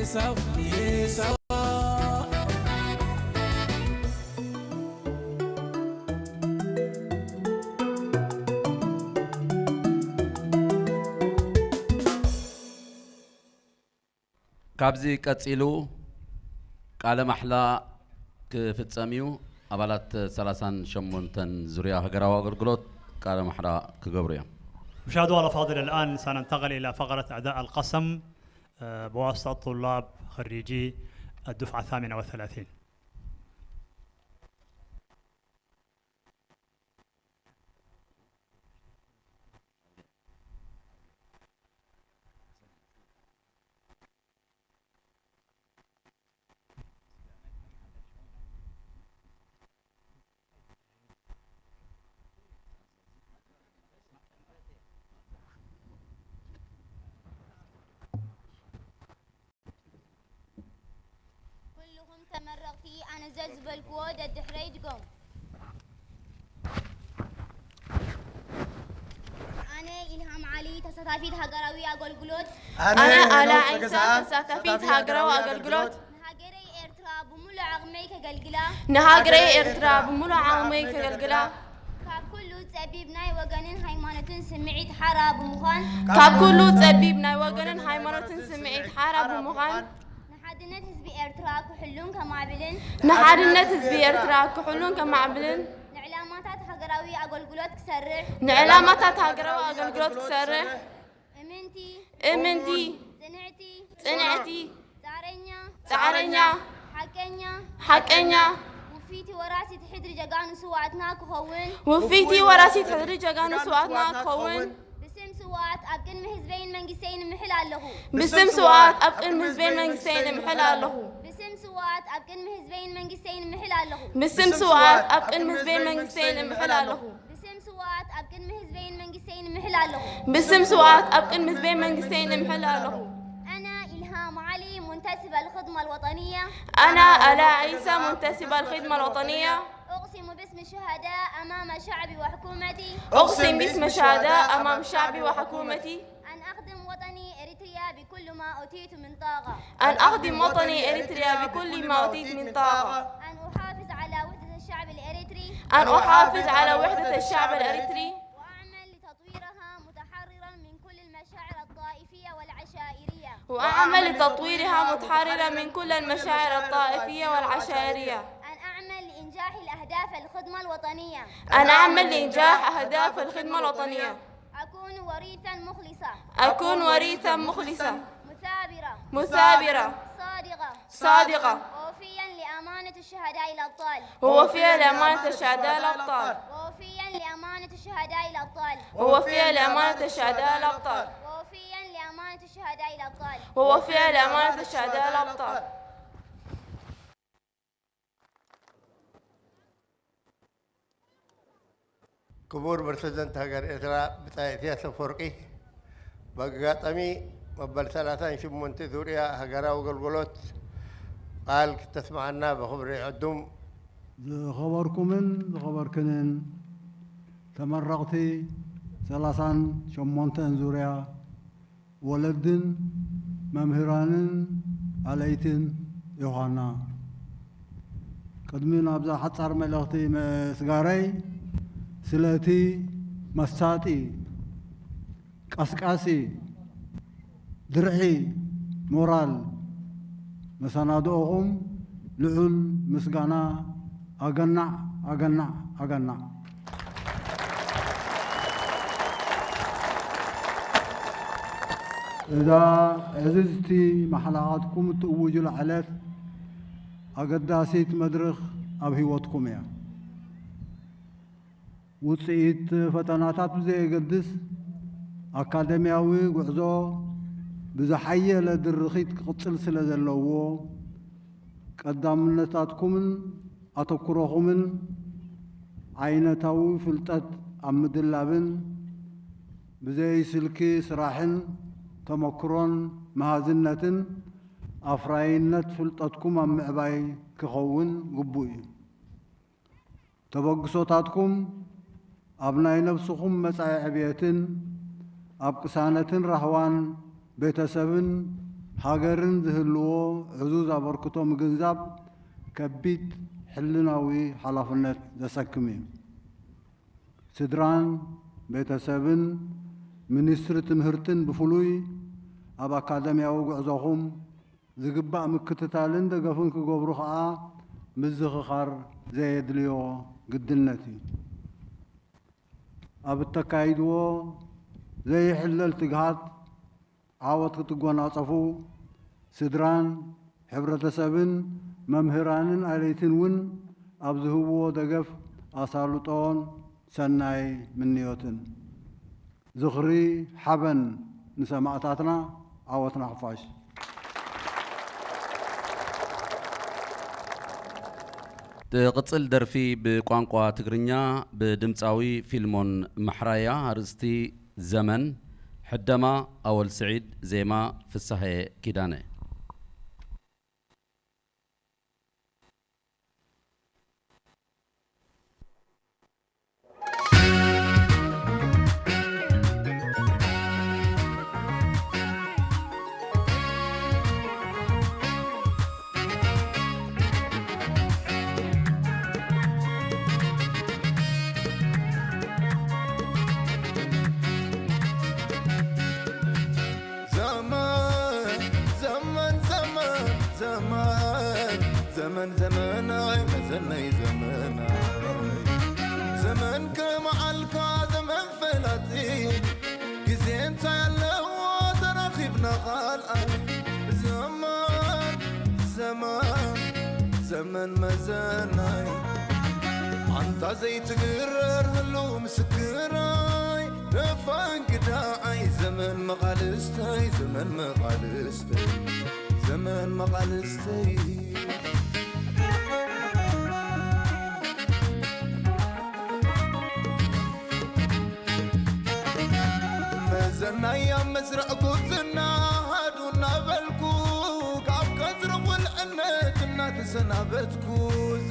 ኤሳው፣ ኤሳው። ካብዚ ቀጺሉ ቃለ ማሕላ ክፍጸም እዩ። ኣባላት ሰላሳን ሸሞንተን ዙርያ ሃገራዊ ኣገልግሎት ቃለ ማሕላ ክገብሩ እዮም። مشاهدونا الأفاضل، الآن سننتقل إلى فقرة أداء القسم، آه، بواسطة طلاب خريجي الدفعة الثامنة والثلاثين. ኩልኹም ተመረቕቲ፣ ኣነ ዘዝበልክዎ ደድሕረይ ድገሙ። ኣነ ኢልሃም ዓሊ፣ ተሳታፊት ሃገራዊ ኣገልግሎት። ኣነ ኣነ ኣላ ሄኖክ ዒሳ፣ ተገዝኣ፣ ተሳታፊት ተሳታፊት ሃገራዊ ሃገራዊ ኣገልግሎት። ኣገልግሎት። ንሃገረይ ኤርትራ ብምሉእ ዓቕመይ ከገልግላ። ንሃገረይ ኤርትራ ብምሉእ ዓቕመይ ከገልግላ። ካብ ኩሉ ጸቢብ ናይ ወገንን ሃይማኖትን ስምዒት ሓራ ብምዃን። ካብ ኩሉ ጸቢብ ናይ ወገንን ሃይማኖትን ስምዒት ሓራ ብምዃን። ንሓድነት ህዝቢ ኤርትራ ክሕሉን ከማዕብልን። ንሓድነት ህዝቢ ኤርትራ ክሕሉን ከማዕብልን። ንዕላማታት ሃገራዊ ኣገልግሎት ክሰርሕ። ንዕላማታት ሃገራዊ ኣገልግሎት ክሰርሕ። እምንቲ። እምንቲ። ጽንዕቲ። ጽንዕቲ። ጻዕረኛ። ጻዕረኛ። ሓቀኛ። ሓቀኛ። ውፊቲ ወራሲት ሕድሪ ጀጋኑ ስውኣትና ክኸውን። ውፊቲ ወራሲት ሕድሪ ጀጋኑ ስውኣትና ክኸውን። ብስም ስውኣት ኣብ ቅድሚ ህዝበይን መንግስተይን እምሕል ኣለኹ። ብስም ስውኣት ኣብ ቅድሚ ህዝበይን መንግስተይን እምሕል ኣለኹ። ብስም ስውኣት ኣብ ቅድሚ ህዝበይን መንግስተይን እምሕል ኣለኹ። ብስም ስውኣት ኣብ ቅድሚ ህዝበይን መንግስተይን እምሕል ኣለኹ። ብስም ስውኣት ኣብ ቅድሚ ህዝበይን መንግስተይን እምሕል ኣለኹ። ብስም ስውኣት ኣብ ቅድሚ ህዝበይን መንግስተይን እምሕል ኣለኹ። أنا إلهام علي، منتسبة الخدمة الوطنية. أنا آلاء عيسى، منتسبة الخدمة الوطنية. أقسم باسم الشهداء أمام شعبي وحكومتي. أقسم باسم الشهداء أمام شعبي وحكومتي. أن أخدم وطني إريتريا بكل ما أوتيت من طاقة. أن أخدم وطني إريتريا بكل ما أوتيت من طاقة. أن أحافظ على وحدة الشعب الإريتري. أن أحافظ على وحدة الشعب الإريتري. وأعمل لتطويرها متحررا من كل المشاعر الطائفية والعشائرية. وأعمل لتطويرها متحررا من كل المشاعر الطائفية والعشائرية. أن أعمل لإنجاح الأهداف الخدمة الوطنية. أن أعمل لإنجاح أهداف الخدمة الوطنية. أكون وريثا مخلصا. أكون وريثا مخلصا. مثابرة. مثابرة. صادقة. صادقة. ووفيا لأمانة الشهداء الأبطال. ووفيا لأمانة الشهداء الأبطال. ووفيا لأمانة الشهداء الأبطال. ووفيا لأمانة الشهداء الأبطال. ووفيا لأمانة الشهداء الأبطال. ووفيا لأمانة الشهداء الأبطال. ክቡር ፕረዚደንት ሃገር ኤርትራ ብጻይ ኢሳያስ ኣፈወርቂ፣ ብኣጋጣሚ መበል ሰላሳን ሸሞንተ ዙርያ ሃገራዊ ኣገልግሎት ቃል ክተስምዓና ብኽብሪ ይዕድም። ዝኸበርኩምን ዝኸበርክንን ተመረቕቲ ሰላሳን ሸሞንተን ዙርያ ወለድን መምህራንን ኣለይትን ዮሃና፣ ቅድሚ ናብዛ ሓጻር መልእኽቲ ምስጋረይ፣ ስለቲ መሳጢ፣ ቀስቃሲ፣ ድርዒ፣ ሞራል መሰናድኦኹም ልዑል ምስጋና ኣገናዕ፣ ኣገናዕ፣ ኣገናዕ። እዛ ዕዝዝቲ ማሕላቓትኩም እትእውጁላ ዕለት ኣገዳሲት መድርኽ ኣብ ህይወትኩም እያ። ውጽኢት ፈተናታት ብዘየገድስ፣ ኣካደምያዊ ጉዕዞ ብዝሓየለ ድርኺት ክቕጽል ስለ ዘለዎ፣ ቀዳምነታትኩምን ኣተኩሮኹምን ዓይነታዊ ፍልጠት ኣብ ምድላብን ብዘይ ስልኪ ስራሕን ተመክሮን መሃዝነትን ኣፍራይነት ፍልጠትኩም ኣብ ምዕባይ ክኸውን ግቡእ እዩ። ተበግሶታትኩም ኣብ ናይ ነብስኹም መጻኢ ዕብየትን ኣብ ቅሳነትን ራህዋን ቤተሰብን ሃገርን ዝህልዎ ዕዙዝ ኣበርክቶ ምግንዛብ ከቢድ ሕልናዊ ሓላፍነት ዘሰክም እዩ። ስድራን ቤተሰብን ሚኒስትሪ ትምህርትን ብፍሉይ ኣብ ኣካደምያዊ ጉዕዞኹም ዝግባእ ምክትታልን ደገፍን ክገብሩ ከኣ ምዝኽኻር ዘየድልዮ ግድነት እዩ። ኣብ እተካይድዎ ዘይሕለል ትግሃት ዓወት ክትጎናጸፉ ስድራን ሕብረተሰብን መምህራንን ኣለይትን እውን ኣብ ዝህብዎ ደገፍ ኣሳልጦን ሰናይ ምንዮትን። ዝኽሪ ሓበን ንሰማእታትና፣ ዓወት ንሓፋሽ። ትቕጽል ደርፊ ብቋንቋ ትግርኛ ብድምጻዊ ፊልሞን ማሕራያ፣ ኣርእስቲ ዘመን፣ ሕደማ ኣወል ስዒድ፣ ዜማ ፍሳሄ ኪዳነ። ዘመን ዘመን ዘመን ዘመን ዘመን ዘመናይ መዘነይ ዘመናይ ዘመን ከመዓልካ ዘመን ፈላጢ ግዜ እንታይ ኣለዎ ተራኺብና ካልኣይ ዘመን ዘመን ዘመን መዘናይ ኣንታ ዘይትግረር ህልው ምስክራይ ተፋንግዳዓይ ዘመን መቓልስተይ ዘመን መቓልስተይ ዘመን መቓልስተይ መዘናይ ኣብ መስርዕ ጉብዝና ሃዱ እናበልኩ ካብ ቀጽሪ ቁልዕነት እናተሰናበትኩ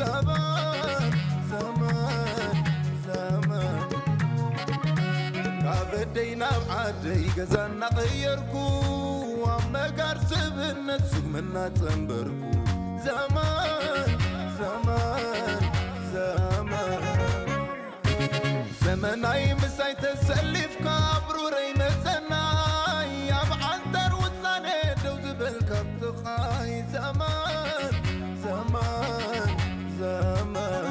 ዘመን ዘመን ዘመን ካብ ኣደይ ናብ ዓደይ ገዛ እናቐየርኩ ኣብ መጋር ስብነት ስጉም እናጸንበርኩ ዘመን ዘመን ዘመን ዘመናይ ምሳይ ተሰሊፍካ ብሩረይ መዘናይ ኣብ ዓንተር ውሳኔ ደው ዝበልካ ብጥቓይ ዘመን ዘመን ዘመን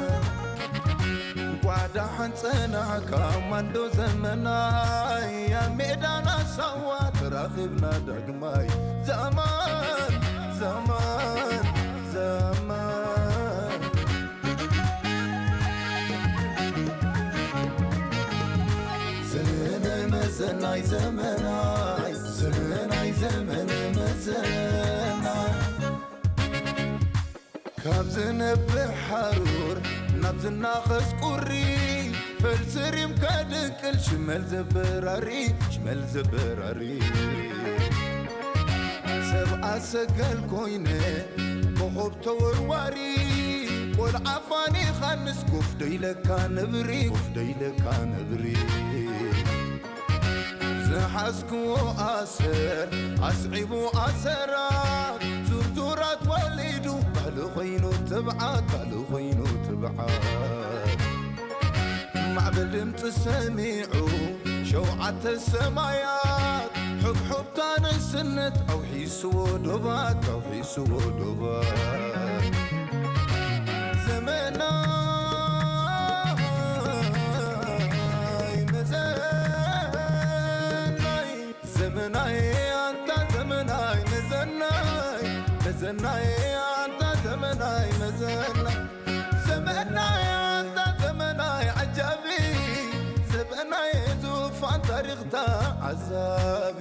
ጓዳ ሓንጸናዕካ ማንዶ ዘመናይ ኣብ ሜዳና ሳዋ ተራኺብና ዳግማይ ዘመን ዘመን ዘመን ዘመነ መዘናይ ዘመናይ ዘመናይ ዘመነ መዘናይ ካብ ዝነብዕ ሓሩር ናብ ዝናኸስ ቁሪ ፈልሲ ሪም ከድቅል ሽመል ዘበራሪ ሽመል ዘበራሪ ሰብ ኣሰገል ኮይነ ኮኾብ ተወርዋሪ ቆልዓ ፋኒኻንስ ኮፍ ደይለካ ነብሪ ኮፍ ደይለካ ነብሪ ዝሓዝክዎ ኣሰር ኣስዒቡ ኣሰራት ዙርዙራት ወሊዱ ባህሊ ኮይኑ ትብዓት ባህሊ ኮይኑ ትብዓት ማዕበል ድምፂ ሰሚዑ ሸውዓተ ሰማያት ሕብሕብታ ንእስነት ኣውሒስዎ ዶባት ኣውሒስዎ ዶባት ዘመናይ መዘናይ ዘመናይ ኣንታ ዘመናይ መዘናይ መዘናይ ኣንታ ዘመናይ መዘናይ ዘመናይ ኣንታ ዘመናይ ዓጃቢ ዘመናይ ዙፋን ታሪኽታ ዓዛቢ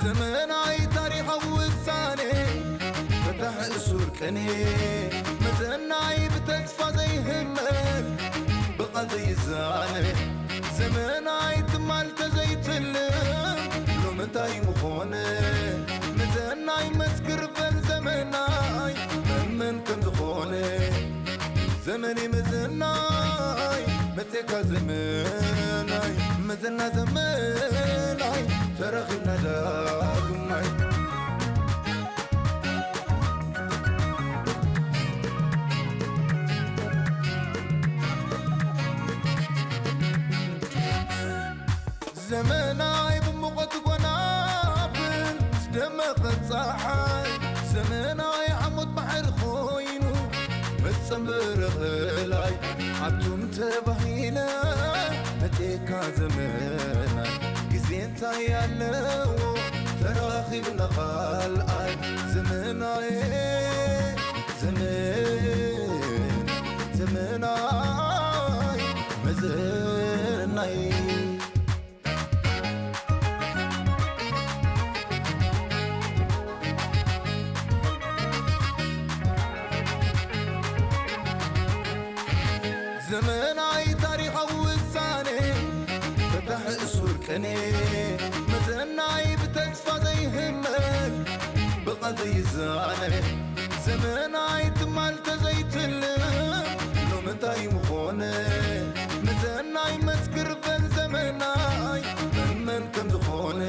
ዘመናይ ታሪኻዊ ውሳኔ ፍትሕ እሱር ቅኔ መዘናይ ብተስፋ ዘይህመል ብቓል ዘይዛነ ዘመናይ ትማል ተዘይትልም ሎምንታይ ምኾነ መዘናይ መስክር በል ዘመናይ መመን ከም ዝኾነ ዘመን መዘናይ መቴካ ዘመናይ መዘና ዘመናይ ተረኺብና ዳግማይ። ዘመናይ ብሙቐት ጎናፍር ምስ ደመቐ ጸሓይ፣ ዘመናይ ዓሞት ባሕሪ ኮይኑ መጸንበሪ ኽላይ ኣቱም ተባሂለ መጤካ ዘመናይ። ግዜ እንታይ ኣለዎ ተራኺብና ኻልኣይ። ዘመናይ ዘመን ዘመናይ መዘናይ። ዘመናይ ታሪኻዊ ውሳኔ ፈታሒ እሱር ቅኔ መዘናይ ብተስፋ ዘይህመል ብቓል ዘይዛነ ዘመናይ ትማል ተዘይትልም ሎምንታይ ምኾነ መዘናይ መስክር በል ዘመናይ መመን ከም ዝኾነ።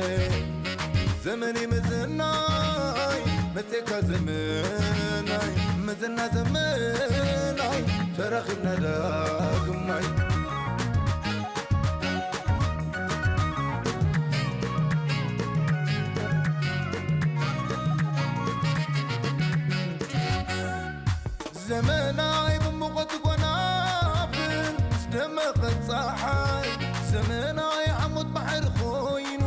ዘመን መዘናይ መቴካ ዘመናይ መዘና ዘመናይ ተራኺብና ዳግማይ። ዘመናይ ብሙቐት ጎናፍር ምስ ደመቐ ጸሓይ ዘመናይ ዓሞት ባሕሪ ኮይኑ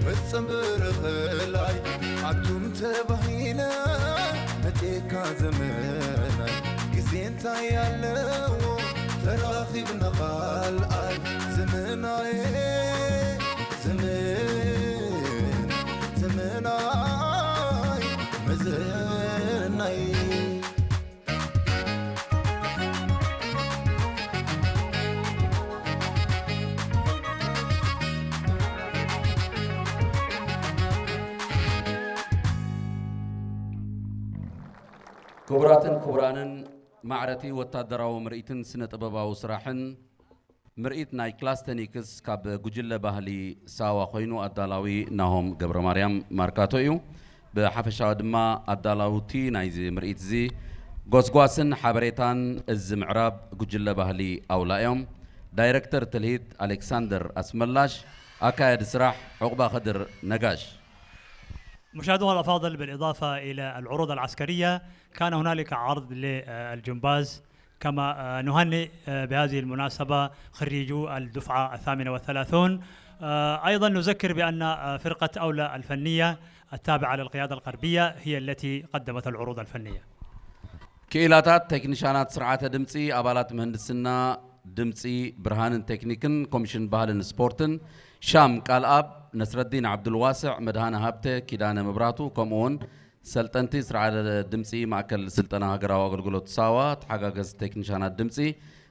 መጸንበሪ ኽላይ ኣቱም ተባሂለ መጤካ ዘመናይ። ግዜ እንታይ ኣለዎ ተራኺብና ኻልኣይ። ዘመናይ ዘመን ዘመናይ መዘናይ። ክቡራትን ክቡራንን፣ ማዕረቲ ወታደራዊ ምርኢትን ስነ ጥበባዊ ስራሕን ምርኢት ናይ ክላስተኒክስ ካብ ጉጅለ ባህሊ ሳዋ ኮይኑ ኣዳላዊ ናሆም ገብረ ማርያም ማርካቶ እዩ። ብሓፈሻዊ ድማ ኣዳላውቲ ናይዚ ምርኢት እዚ ጎስጓስን ሓበሬታን እዚ ምዕራብ ጉጅለ ባህሊ ኣውላ እዮም። ዳይረክተር ትልሂት ኣሌክሳንደር ኣስመላሽ፣ ኣካያዲ ስራሕ ዑቕባ ኸድር ነጋሽ። مشاهدونا الأفاضل، بالإضافة إلى العروض العسكرية كان هنالك عرض للجمباز، كما نهنئ بهذه المناسبة خريجو الدفعة الثامنة والثلاثون. أيضا نذكر بأن فرقة أولى الفنية التابعة للقيادة الغربية هي التي قدمت العروض الفنية. ክኢላታት ቴክኒሻናት ስርዓተ ድምፂ፣ ኣባላት ምህንድስና ድምፂ፣ ብርሃንን ቴክኒክን፣ ኮሚሽን ባህልን ስፖርትን፣ ሻም ቃልኣብ፣ ነስረዲን ዓብዱልዋስዕ፣ መድሃነ ሃብተ፣ ኪዳነ መብራቱ፣ ከምኡ እውን ሰልጠንቲ ስርዓተ ድምፂ ማእከል ስልጠና ሃገራዊ ኣገልግሎት ሳዋ፣ ተሓጋገዝቲ ቴክኒሻናት ድምፂ፣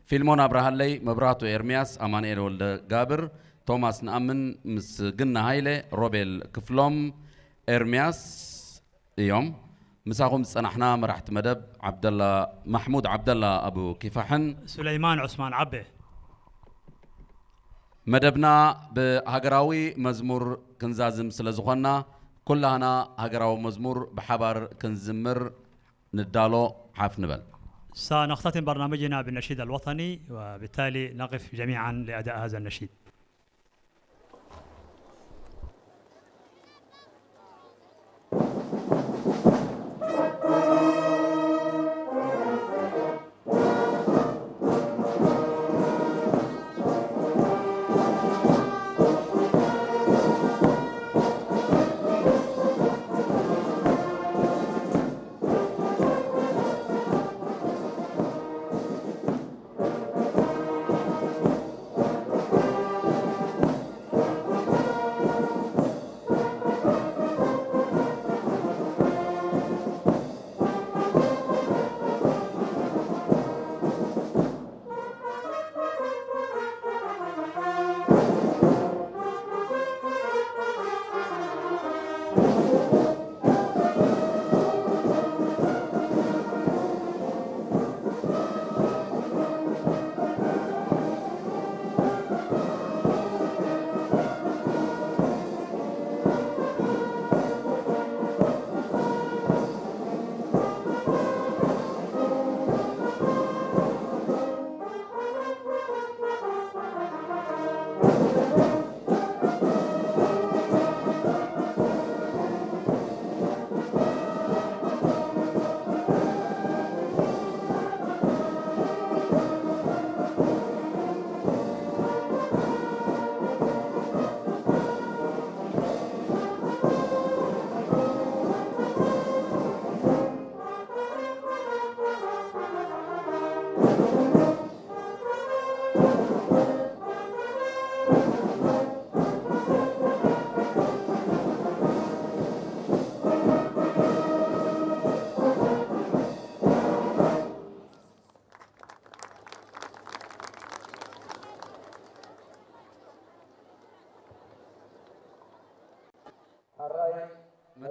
ፊልሞን ኣብርሃለይ፣ መብራቱ ኤርምያስ፣ ኣማኑኤል ወልደ ጋብር፣ ቶማስ ንኣምን፣ ምስግና ሃይለ፣ ሮቤል ክፍሎም፣ ኤርምያስ እዮም። ምሳኹም ዝጸናሕና መራሕቲ መደብ ዓብደላ፣ ማሕሙድ ዓብደላ ኣቡ ኪፋሕን سليمان عثمان عبي. መደብና ብሃገራዊ መዝሙር ክንዛዝም ስለ ዝኾንና፣ ኩላህና ሃገራዊ መዝሙር ብሓባር ክንዝምር ንዳሎ። ሓፍ ንበል። سنختتم برنامجنا بالنشيد الوطني، وبالتالي نقف جميعا لأداء هذا النشيد.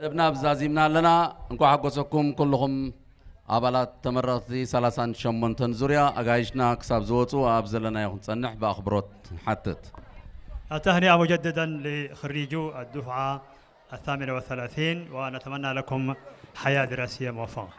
እብና ብዛዚምና ኣለና። እንኳዕ ሓጎሰኩም ኩልኹም ኣባላት ተመረቕቲ ሰላሳን ሸሞንተን ዙርያ። ኣጋይሽና ክሳብ ዝወፁ ኣብ ዘለናዮ ክንፀንሕ ብኣኽብሮት ንሓትት። التهنئة مجددا لخريجو الدفعة الثامنة والثلاثين، ونتمنى لكم حياة دراسية موفقة.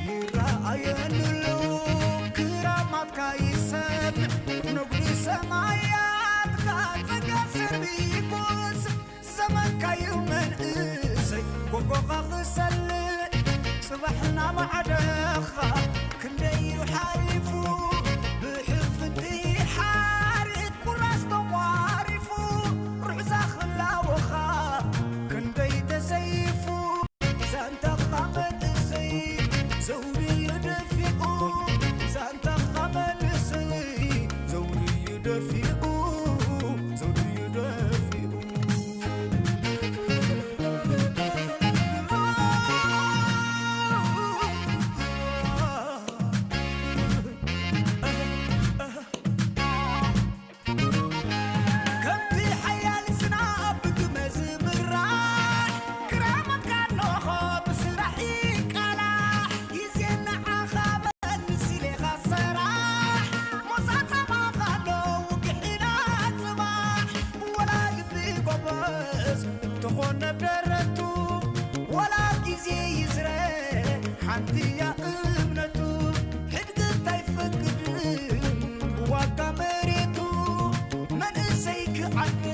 ይረኣየኒ ኣሎ ክራማትካ ይሰምዕ፣ ንጉዲ ሰማያትካ ጸጋ ስር ይጎስም። ዘመንካዩ መንእሰይ ጎጎኻ ክሰልዕ፣ ጽባሕ እናማዕደኻ ክንደይ እዩ ሓሊፉ፣ ብሕፍንቲ ሓሪት ቁራስ ተቋሪፉ፣ ርሑዛ ክላወኻ ክንደይ ተሰይፉ። ዛንታኻ መንእሰይ ዘውድዩ ደፊኡ፣ ዛንታኻ መንእሰይ ዘውድዩ ደፊኡ፣ ዘውድዩ ደፊኡ። ከምቲ ሓያል ዝናብ ብግመ ዝምራሕ፣ ክራማትካ እንሆ ብስራሕ ይቃላሕ። ግዜ ንዓኻ በል ንስሌኻ ሰራሕ፣ ሞሳ ጸማኻ ኣሎ ውግሕ ኢላ ጽባሕ። ወላ ልቢ ጎበዝ እንተኾነ ብደረቱ፣ ወላ ግዜ ይዝረ ሓንቲ እያ እምነቱ። ሕድግታ ኣይፈቅድን ብዋጋ መሬቱ፣ መንእሰይ ክዓድግ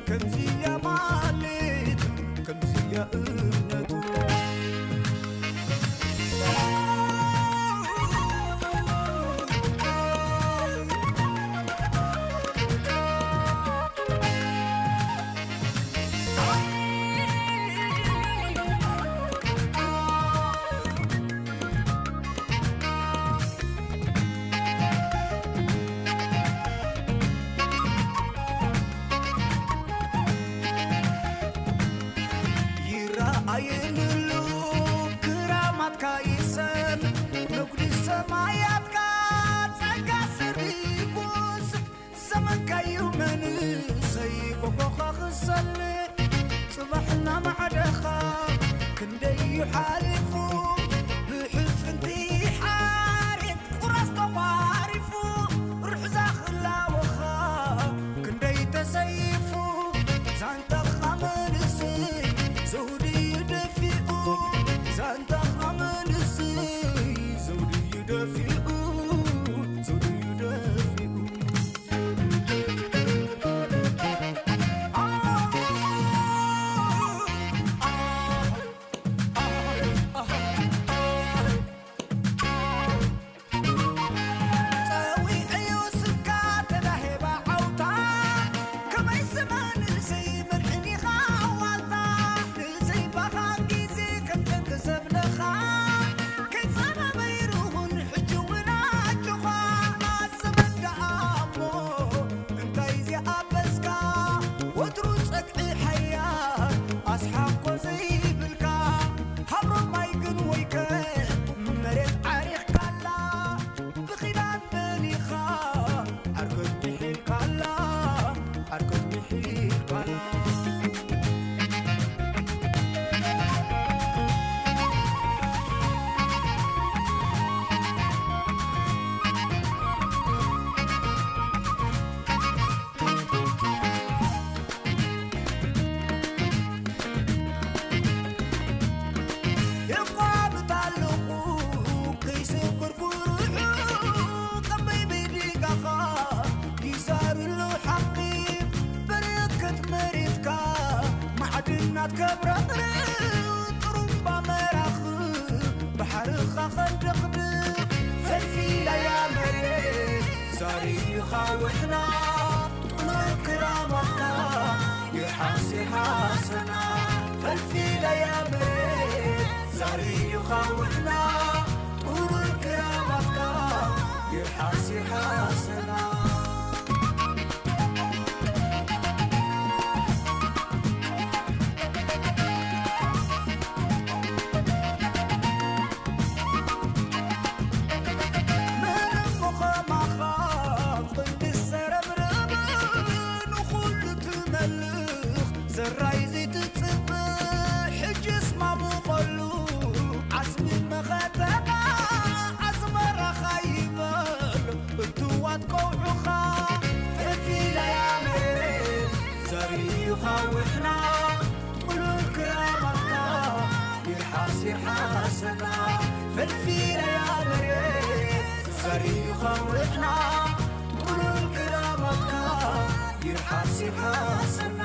ከምዚያ ማለት፣ ከምዚያ እምነቱ። ይረኣየኒ ኣሎ ክራማትካ ይሰምዕ፣ ንጉዲ ሰማያትካ ጸጋ ስር ይጎስም። ዘመንካዩ መንእሰይ ጎጎኻ ክሰልዕ፣ ጽባሕ እናማዕደኻ ክንደይ እዩ ሓሊፉ፣ ብሕፍንቲ ሓሪት ቁራስ ተቋሪፉ፣ ርሑዛ ክላወኻ ክንደይ ተሰይፉ። ዛንታኻ መንእሰይ ዘውድዩ ደፊኡ፣ ዛንታኻ መንእሰይ ዘውድዩ ደፊኡ፣ ዘውድዩ ደፊኡ። ከብረቕርቕ ጥሩምባ መራኽብ ባሕርኻ ኸንደቕድቕ ፈልፊለያ መሬት ዛሪኻ ውሕና ጥሉል ክራማትካ ይርሓስ ይርሓሰና ፈልፊለያ መሬት ዛሪኻ ውሕና ጥሉል ክራማትካ ይርሓስ ይርሓሰና ዘራይ ዘይትጽብእ ሕጅስ ማሙቐሉ ዓስቢ መኸተና ኣስመራኻ ይበል እትዋት ቀውዑኻ ፍልፊለያ መሬት ዘሪኻ ውሕና ጥሉል ክራማትካ ይርሓስ ይርሓሰና ፍልፊለያ መሬት ዘሪኻ ውሕና ጥሉል ክራማትካ ይርሓስ ይርሓሰና